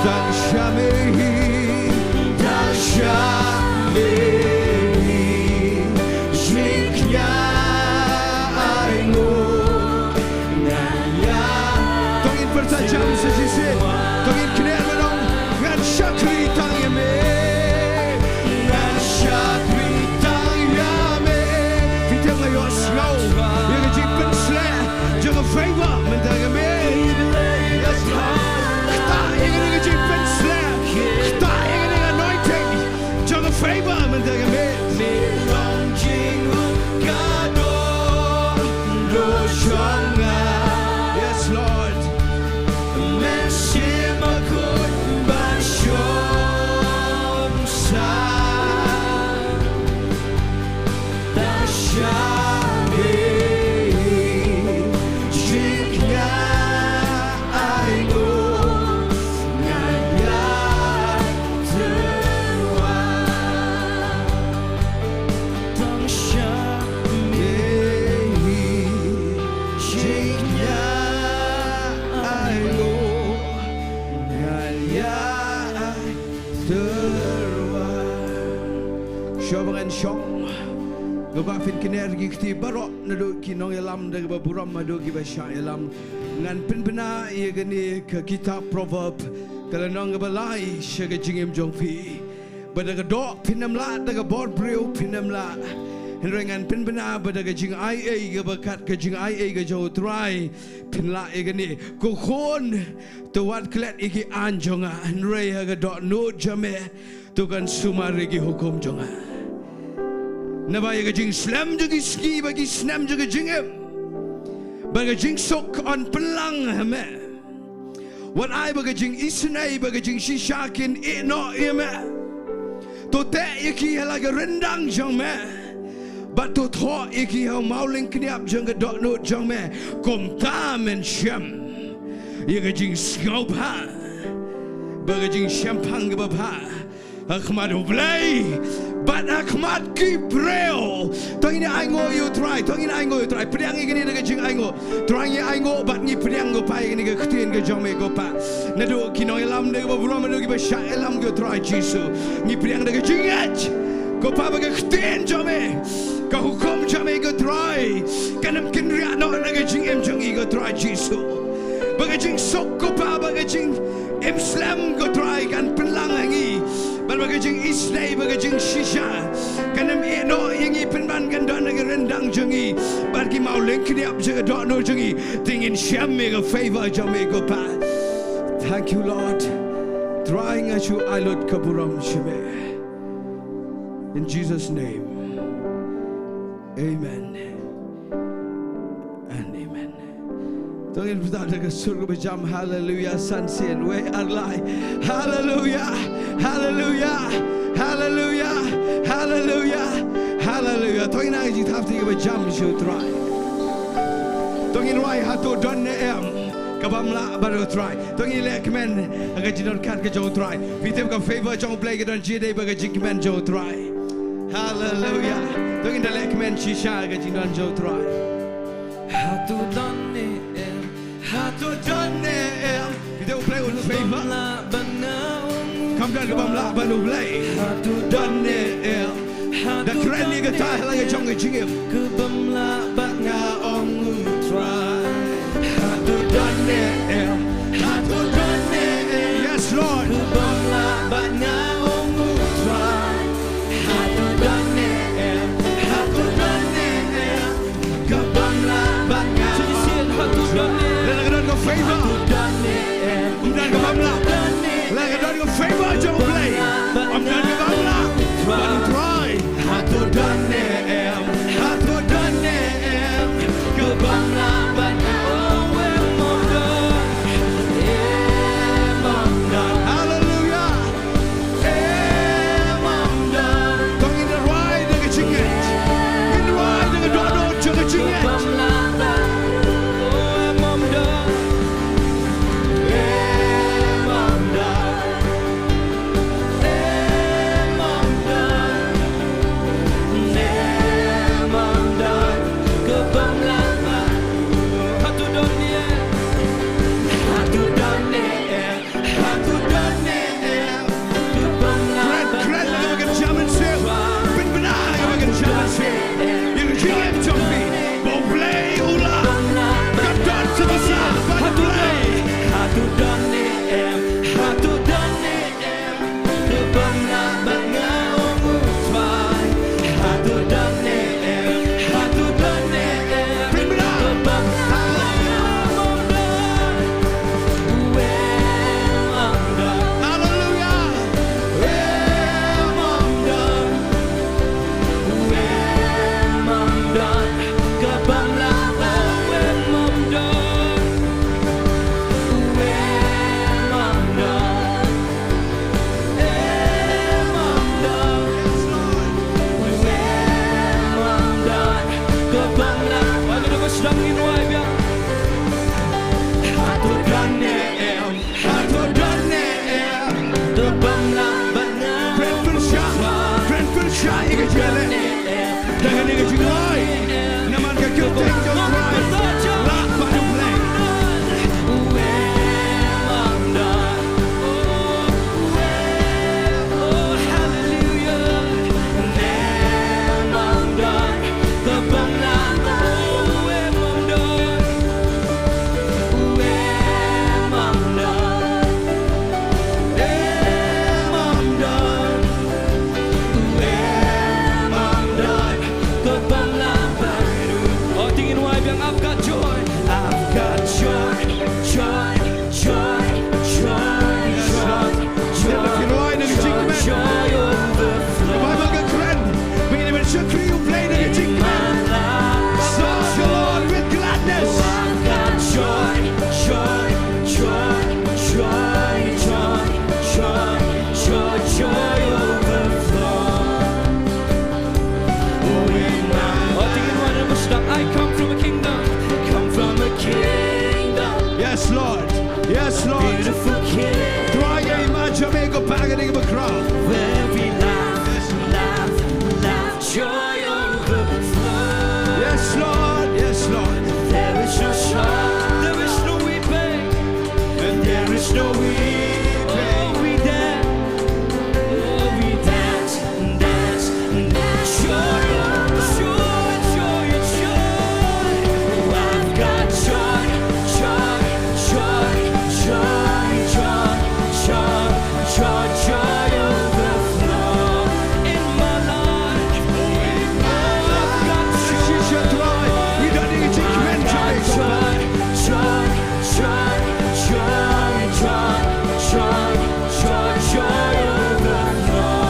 Tang sha me hi, tang sha me hi, jingkñia ai nguh. Ngan ïa. To ngin pyrta jam sa shisien. To ngin kner ban ong, ngan shakri tang ïa me. Ngan shakri tang ïa me. Phi tip nga ïohsngew ïa ka jingpynsleh jong ka favor mynta ïa me. Yes, Lord. Ktah ïa kane ka jingpynsleh. Ktah ïa kane ka anointing jong ka favor mynta ïa me. Me long jingmut ka dohnud jong nga. Yes, Lord. Mynsiem Shuwa ba ngan shong, nga kwah phin kner ki kti baroh naduh ki nongïalam da kaba burom haduh kiba shah ïalam. Ngan pynbna ïa kane ka kitab Proverb, ka lynnong kaba lai sha ka jingim jong phi. Ba da ka doh phin ym lah, da ka bor briew phin ym lah. Hynrei ngan pynbna ba da ka jingaiei kaba kat ka jingaiei ka jong U Trai phin lah ïa kane. Ko khun, to wat klet ïa ki aiñ jong nga, hynrei ha ka dohnud jong me to kan sumar ïa ki hukum jong nga. Naba ïa ka jingslem jong ki sngi bad ki snem jong ka jingim bad ka jingsuk yn pynlang ha me. Wat ai ba ka jingisynei bad ka jingshisha kin ïeh noh ïa me. To teh ïa ki ha la ka ryndang jong me, bad to thoh ïa ki ha u mawlyngkniap jong ka dohnud jong me. Kumta men shem ïa ka jingsngewbha bad ka jingshemphang kaba bha ha khmat U Blei bad ha khmat ki briew. To ngin ainguh ïa U Trai, to ngin ainguh ïa U Trai. Pdiang ïa kane da ka jingainguh. Trai, ngi ainguh bad ngi pdiang, ko Pa, ïa kane ka ktien ka jong me, ko Pa. Naduh ki nongïalam da kaba burom haduh kiba shah ïalam, ko Trai Jisu, ngi pdiang da ka jingngeit, ko Pa, ba ka ktien jong me, ka hukum jong me, ko Trai, kan ym kynriah noh na ka jingim jong ngi, ko Trai Jisu. Ba ka jingsuk, ko Pa, ba ka jingim slem, ko Trai, kan pynlang ha ngi. Bad ba ka jingisynei bad ka jingshisha kan ym ïeh noh ïa ngi, pynban kan don ha ka ryndang jong ngi bad ki mawlyngkniap jong ka dohnud jong ngi. Te ngin shem ïa ka favor jong me, ko Pa. Thank you, Lord. Trai, nga shu ai lut ka burom sha me. In Jesus' name. Amen and amen. To ngin btah da ka sur kaba jam, haleluya, san sien, wei ar lai. Haleluya, haleluya, haleluya, haleluya, haleluya. To ngin ai jingthap kti kaba jam sha U Trai. To ngin rwai Hato don ne em ka bym lah bad U Trai. To ngin leh kmen ha ka jingdonkam ka jong U Trai. Phi tip ka favor jong U Blei ka don jingïadei bad ka jingkmen jong U Trai. Haleluya. To ngin da leh kmen shisha ha ka jingdon jong U Trai. Hato don ne em, hato don ne em. Phi tip U Blei un favor. Kam don ka bym lah bad U Blei. Hato don ne em. Da kren ïa kata ha la ka jong ka jingim. Ka bym lah bad nga, ong U Trai. Hato don ne em, hato don ne em. Yes, Lord. Ka bym lah bad nga, ong U Trai. Hato don ne em, hato don ne em. Ka bym lah bad nga. Shisien, hato don ne em. Lada ka don ka favor. Hato don ne em. Ym don ka bym lah. Lada ka don ka favor jong U Blei, ym don ka bym lah bad U Trai. Hato don ne em, hato don ne em, ka bym lah bad nga, oh, em ym don, em ym don. Haleluya. Em ym don. To ngin rwai da ka jingngeit. Ngin rwai da ka dohnud jong ka jingngeit. Ka bym lah bad, oh, em ym don. Em ym don. Em ym don, em ym don, ka bym lah bad. Hato don ne em, hato don ne em, hato don ne em, ka bym lah bad. Kren, kren ïa kaba kynja mynsiem. Pynbna ïa kaba kynja mynsiem. Ïa ka jingim jong phi, ba U Blei u lah. Ka don sa ka sa bad U Blei. Hato don ne em, hato don ne em. Ka bym lah bad nga, ong U Trai. Hato don ne em, hato don ne em. Pynbna. Ka bym lah bad nga, em ym don. Wei em ym don. Haleluya. Wei em ym don. Wei em ym don. Ka bym lah bad, wei em ym don. Wei em ym don. Em ym don. Wei em ym don. Ka bym lah. Wan, to ngin sdang, ngin rwai biang. Hato don ne em, hato don ne em, ka bym lah bad nga. Kren pyrshah, kren pyrshah ïa ka jingïaleh. Da kane ka jingrwai, namar ka kyrteng jong U Trai lah bad U Blei. Wei em ym don. Oh, wei, oh, haleluya. Wei Joy, joy, joy overflow.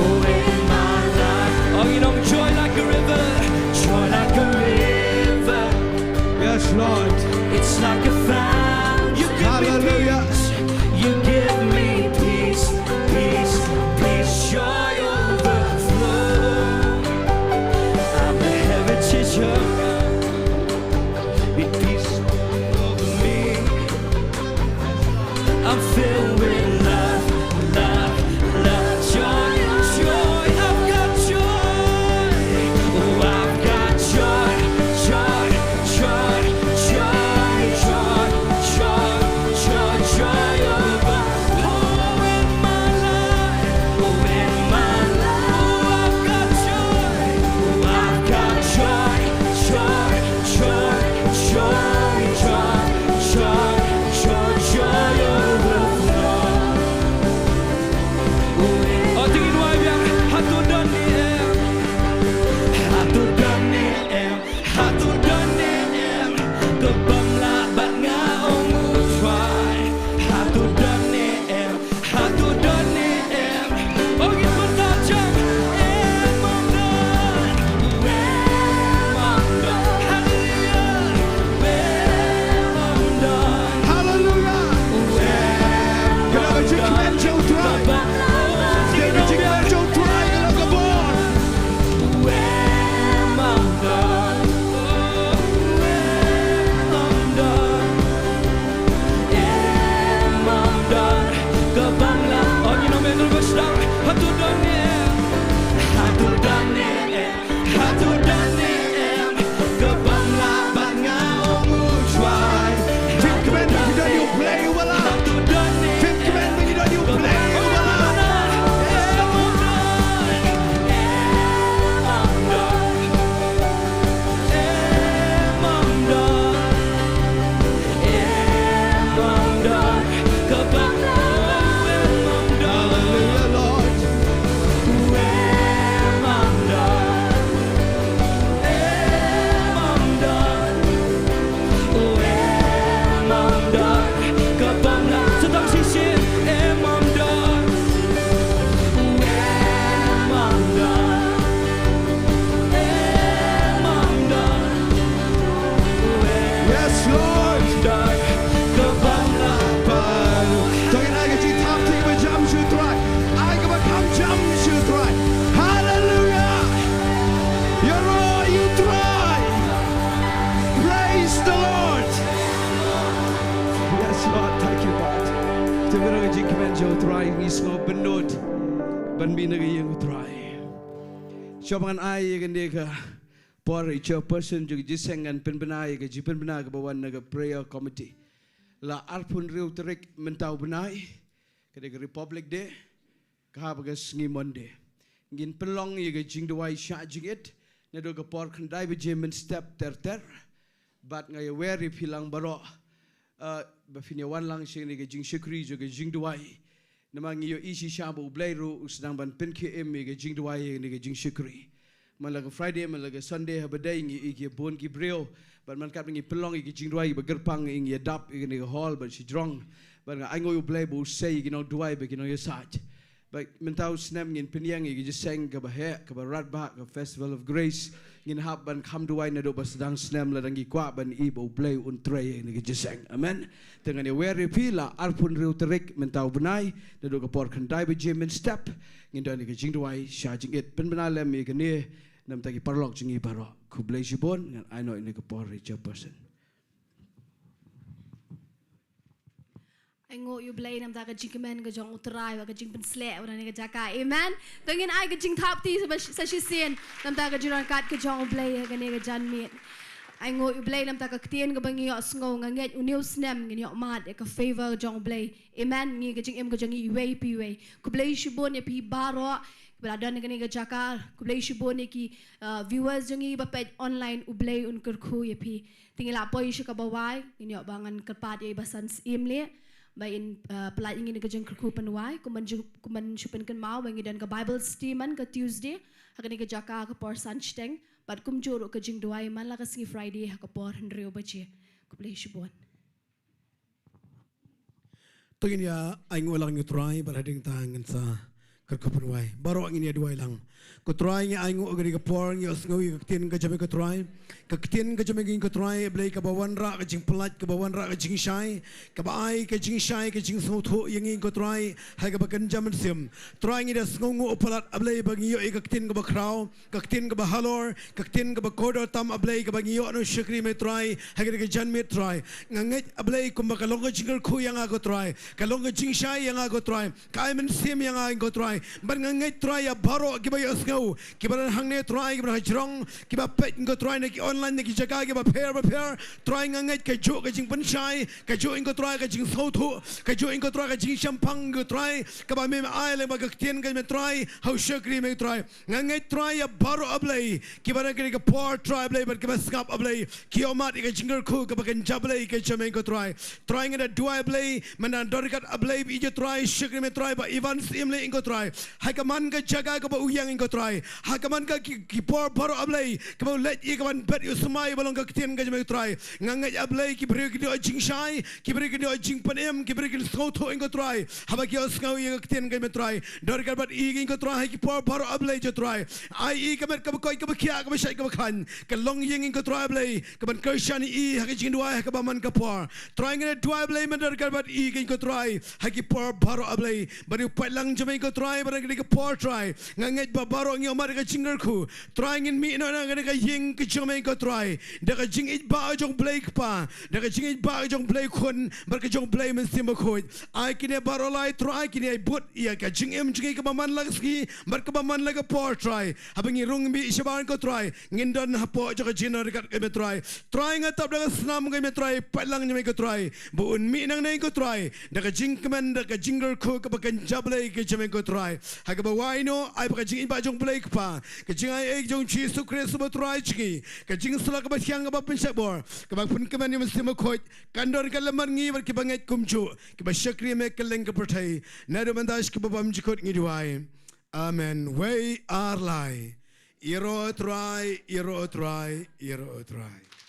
Oh, in my life. Oh, you know, joy like a river, joy like a river. Yes, Lord. It's like a fountain. You give me Hallelujah. Peace. You give me peace, peace, peace, joy overflow. I'm a heritage of God. With peace over me. I'm filled with love, love, love, joy, joy. I've got joy. Oh, I've got joy, joy, joy, joy, joy, joy, joy, joy over. Oh, in my life, oh, in my life, oh, I've got joy, oh, I've got joy, joy, joy, joy, joy, joy, joy, joy overflow. Oh, to ngin wai biang, hato don ne em? Hato don ne em? Hato don ne em? Ka bym lah bad nga, ong U Trai. Hato don ne em? Hato don ne em? Oh, ngin pyndonkam. Em ym don. Em ym don. Hallelujah. Em ym don. Hallelujah. Em ym don. Ka long ka jingkmen jong U Trai. Ka long ka jingkmen jong U Trai, ka long ka bor. Em ym don. Em ym don. Ka bym lah. Oh, ngin ym ïa kyrpad sdang. Hato don ne em? Hato don ne em? Hato don ne em? Ka bym lah bad nga, ong U Trai. Jingkmen ba ngi don ïa U Blei uba lah. Hato don ne em? Jingkmen ba ngi don ïa U Blei uba lah. Em ym don. Em ym don. Em ym don. Em ym don. Ka bym lah. Em ym don. Hallelujah, Lord. Em ym don. Em ym don. Em ym don. Ka bym lah. Sa tang shisien. Em ym don. Em ym don. Em ym don. Yes, Lord. Ka bym lah. To ngin ai ka jingthap kaba jam sha U Trai. Ai kaba kham jam sha U Trai. Hallelujah. Ïaroh ïa U Trai. Praise the Lord. Yes, Lord. Thank you, God. Te ka long ka jingkmen jong U Trai, ngi sngewbha ban nud ban mih na ka ïing U Trai. Shuwa ba ngan ai ïa kane ka por ïa i chairperson jong ka jingïaseng, ngan pynbna ïa ka jingpynbna kaba wan na ka prayer committee. La arphew hynriew tarik mynta u bnai, ka dei ka Republic Day, ka hap ha ka sngi Monday. Ngin pynlong ïa ka jingduwai shah jingit naduh ka por khyndai baje mynstep ter ter. Bad nga ïawer ïa phi lang baroh, eh, ba phin ïa wan lang sha kane ka jingshakri jong ka jingduwai. Namar ngi ïohi shisha ba U Blei ruh u sdang ban pynkhie im ïa ka jingduwai ïa kane ka jingshakri. Man la ka Friday, man la ka Sunday haba dei ngi ïohi ki bun ki briew. Bad man katba ngi pynlong ïa ka jingduwai ba kyrpang, ngi ïadap ïa kane ka hall bad shajrong. Bad nga ainguh ïa U Blei ba u sei ïa ki nongduwai bad ki nongïasaid. Bad mynta u snem ngin pynïeng ïa ka jingïaseng kaba heh, kaba radbah, ka Festival of Grace. Ngin hap ban kham duwai naduh ba sdang snem lada ngi kwah ban ïohi ba U Blei un trei ïa kane ka jingïaseng. Amen. Te ngan ïawer ïa phi, la arphew hynriew tarik mynta u bnai, naduh ka por khyndai baje mynstep, ngin don ïa ka jingduwai shah jingit. Pynbna lem ïa kane na ka bynta ki paralok jong ngi baroh. Khublei shibun, ngan ai noh ïa kane ka por ïa i chairperson. Ainguh ïa U Blei na ka bynta ka jingkmen ka jong U Trai bad ka jingpynshlur na kane ka jaka. Amen. To ngin ai ka jingthap kti sa, sa shisien na ka bynta ka jingryngkat ka jong U Blei ha kane ka janmiet. Ainguh ïa U Blei na ka bynta ka ktien kaba ngi ïohsngew, nga ngeit une u snem ngin ïoh mad ïa ka favor ka jong U Blei. Amen. Ngi, ka jingim ka jong ngi iwei pa iwei. Khublei shibun ïa phi baroh kiba la don ha kane ka jaka. Khublei shibun ïa ki, uh, viewers jong ngi ba peit online, U Blei un kyrkhu ïa phi. Te ngi la poi sha kaba wai, ngin ïoh ba ngan kyrpad ïa i Basan Syiem leh ba in, uh, pyllait ïa ngi na ka jingkyrkhu pynwai. Kumban ju-, kumban shu pynkynmaw ba ngi don ka Bible study man ka Tuesday ha kane ka jaka ha ka por san shiteng. Bad kumjuh ruh ka jingduwai man la ka sngi Friday ha ka por hynriew baje. Khublei shibun. To ngin ïa ainguh lang ïa u Trai, bad hadien ta ngin sa kyrkhu pynwai. Baroh ngin ïa duwai lang. Ko Trai, ngi ainguh ïa ka por, ngi ïohsngew ïa ka ktien ka jong me ko Trai. Ka ktien ka jong me ko Trai, A Blei, kaba wanrah ka jingpyllait, kaba wanrah ka jingshai, kaba ai ka jingshai, ka jingsngewthuh ïa ngi ko Trai, ha kaba kynja mynsiem. Trai, ngi da sngewnguh palat A Blei ba ngi ïoh ïa ka ktien kaba khraw, ka ktien kaba halor, ka ktien kaba kordor tam A Blei, kaba ngi ïoh na u shakri me Trai, ha kane ka janmiet Trai. Nga ngeit A Blei kumba ka long ka jingkyrkhu ïa nga ko Trai, ka long ka jingshai ïa nga ko Trai, ka ai mynsiem ïa nga ko Trai. Bad nga ngeit Trai ïa baroh kiba ïohsngew, kiba don hangne Trai, kiba don hajrong, kiba peit ko Trai na ki online, na ki jaka kiba pher bapher. Trai, nga ngeit kajuh ka jingpynshai, kajuh ko Trai ka jingsngewthuh, kajuh ko Trai ka jingshemphang ko Trai, kaba me me ai lyngba ka ktien ka me Trai, ha u shakri me Trai. Nga ngeit Trai ïa baroh A Blei, kiba don ha kane ka por Trai A Blei, bad kiba sngap A Blei, ki ïohmad ïa ka jingkyrkhu kaba kynja Blei ka jong me ko Trai. Trai, nga da duwai A Blei, mynta don ryngkat A Blei ba ïeit Trai, shakri me Trai, Bah Evans Syiemlieh ko Trai. Ha ka man ka jaka kaba u ïeng ko Trai, ha ka man ka ki, ki por baroh A Blei, kaba u leit ïa kaban bet ïa u smai ba long ka ktien ka jong me ko Trai. Nga ngeit A Blei, ki briew kin ïoh jingshai, ki briew kin ïoh jingpynim, ki briew kin sngewthuh ko Trai, haba ki ïohsngew ïa ka ktien ka me Trai. Don ryngkat bad i ko Trai ha ki por baroh A Blei ko Trai. Ai i ka met kaba koit kaba khiah, kaba shait kaba khlaiñ, ka longïing ko Trai A Blei, kaban kyrshan ïa i ha ka jingduwai ha kaba man ka por. Trai, nga da duwai A Blei, mynta don ryngkat bad i ko Trai ha ki por baroh A Blei, bad u paidlang jong me ko Trai, bad ha kane ka por Trai, nga ngeit ba baroh ngi ïohmad ïa ka jingkyrkhu. Trai, ngin mih noh na kane ka ïing ka jong me ko Trai, da ka jingïeit ba jong Blei Kpa, da ka jingïeit ba jong Blei Khun, bad ka jong Blei Mynsiem Bakhuid. Ai kine baroh lai Trai, kine ai bud ïa ka jingim jong ngi kaba man la ka sngi bad kaba man la ka por Trai. Haba ngi rung mih shabar ko Trai, ngin don hapoh jong ka jingdon ryngkat ka me Trai. Trai, nga tap da ka snam ka me Trai, paidlang jong me ko Trai, ba un mih nangne ko Trai da ka jingkmen, da ka jingkyrkhu kaba kynja Blei ka jong me ko Trai. Ha kaba wai noh, ai ba ka jingïeit ba jong Blei Kpa, ka jingai ei jong Jisu Khrist uba Trai jong ngi, ka jingsylla kaba thiang kaba pynshah bor, kaba pynkmen ïa u Mynsiem Bakhuid, kan don ryngkat lem bad ngi bad kiba ngeit kumjuh, kiba shakri me kylleng ka pyrthei. Naduh mynta sha kiba bymjukut ngi duwai. Amen. Wei ar lai. Ïaroh Trai, ïaroh Trai, ïaroh Trai.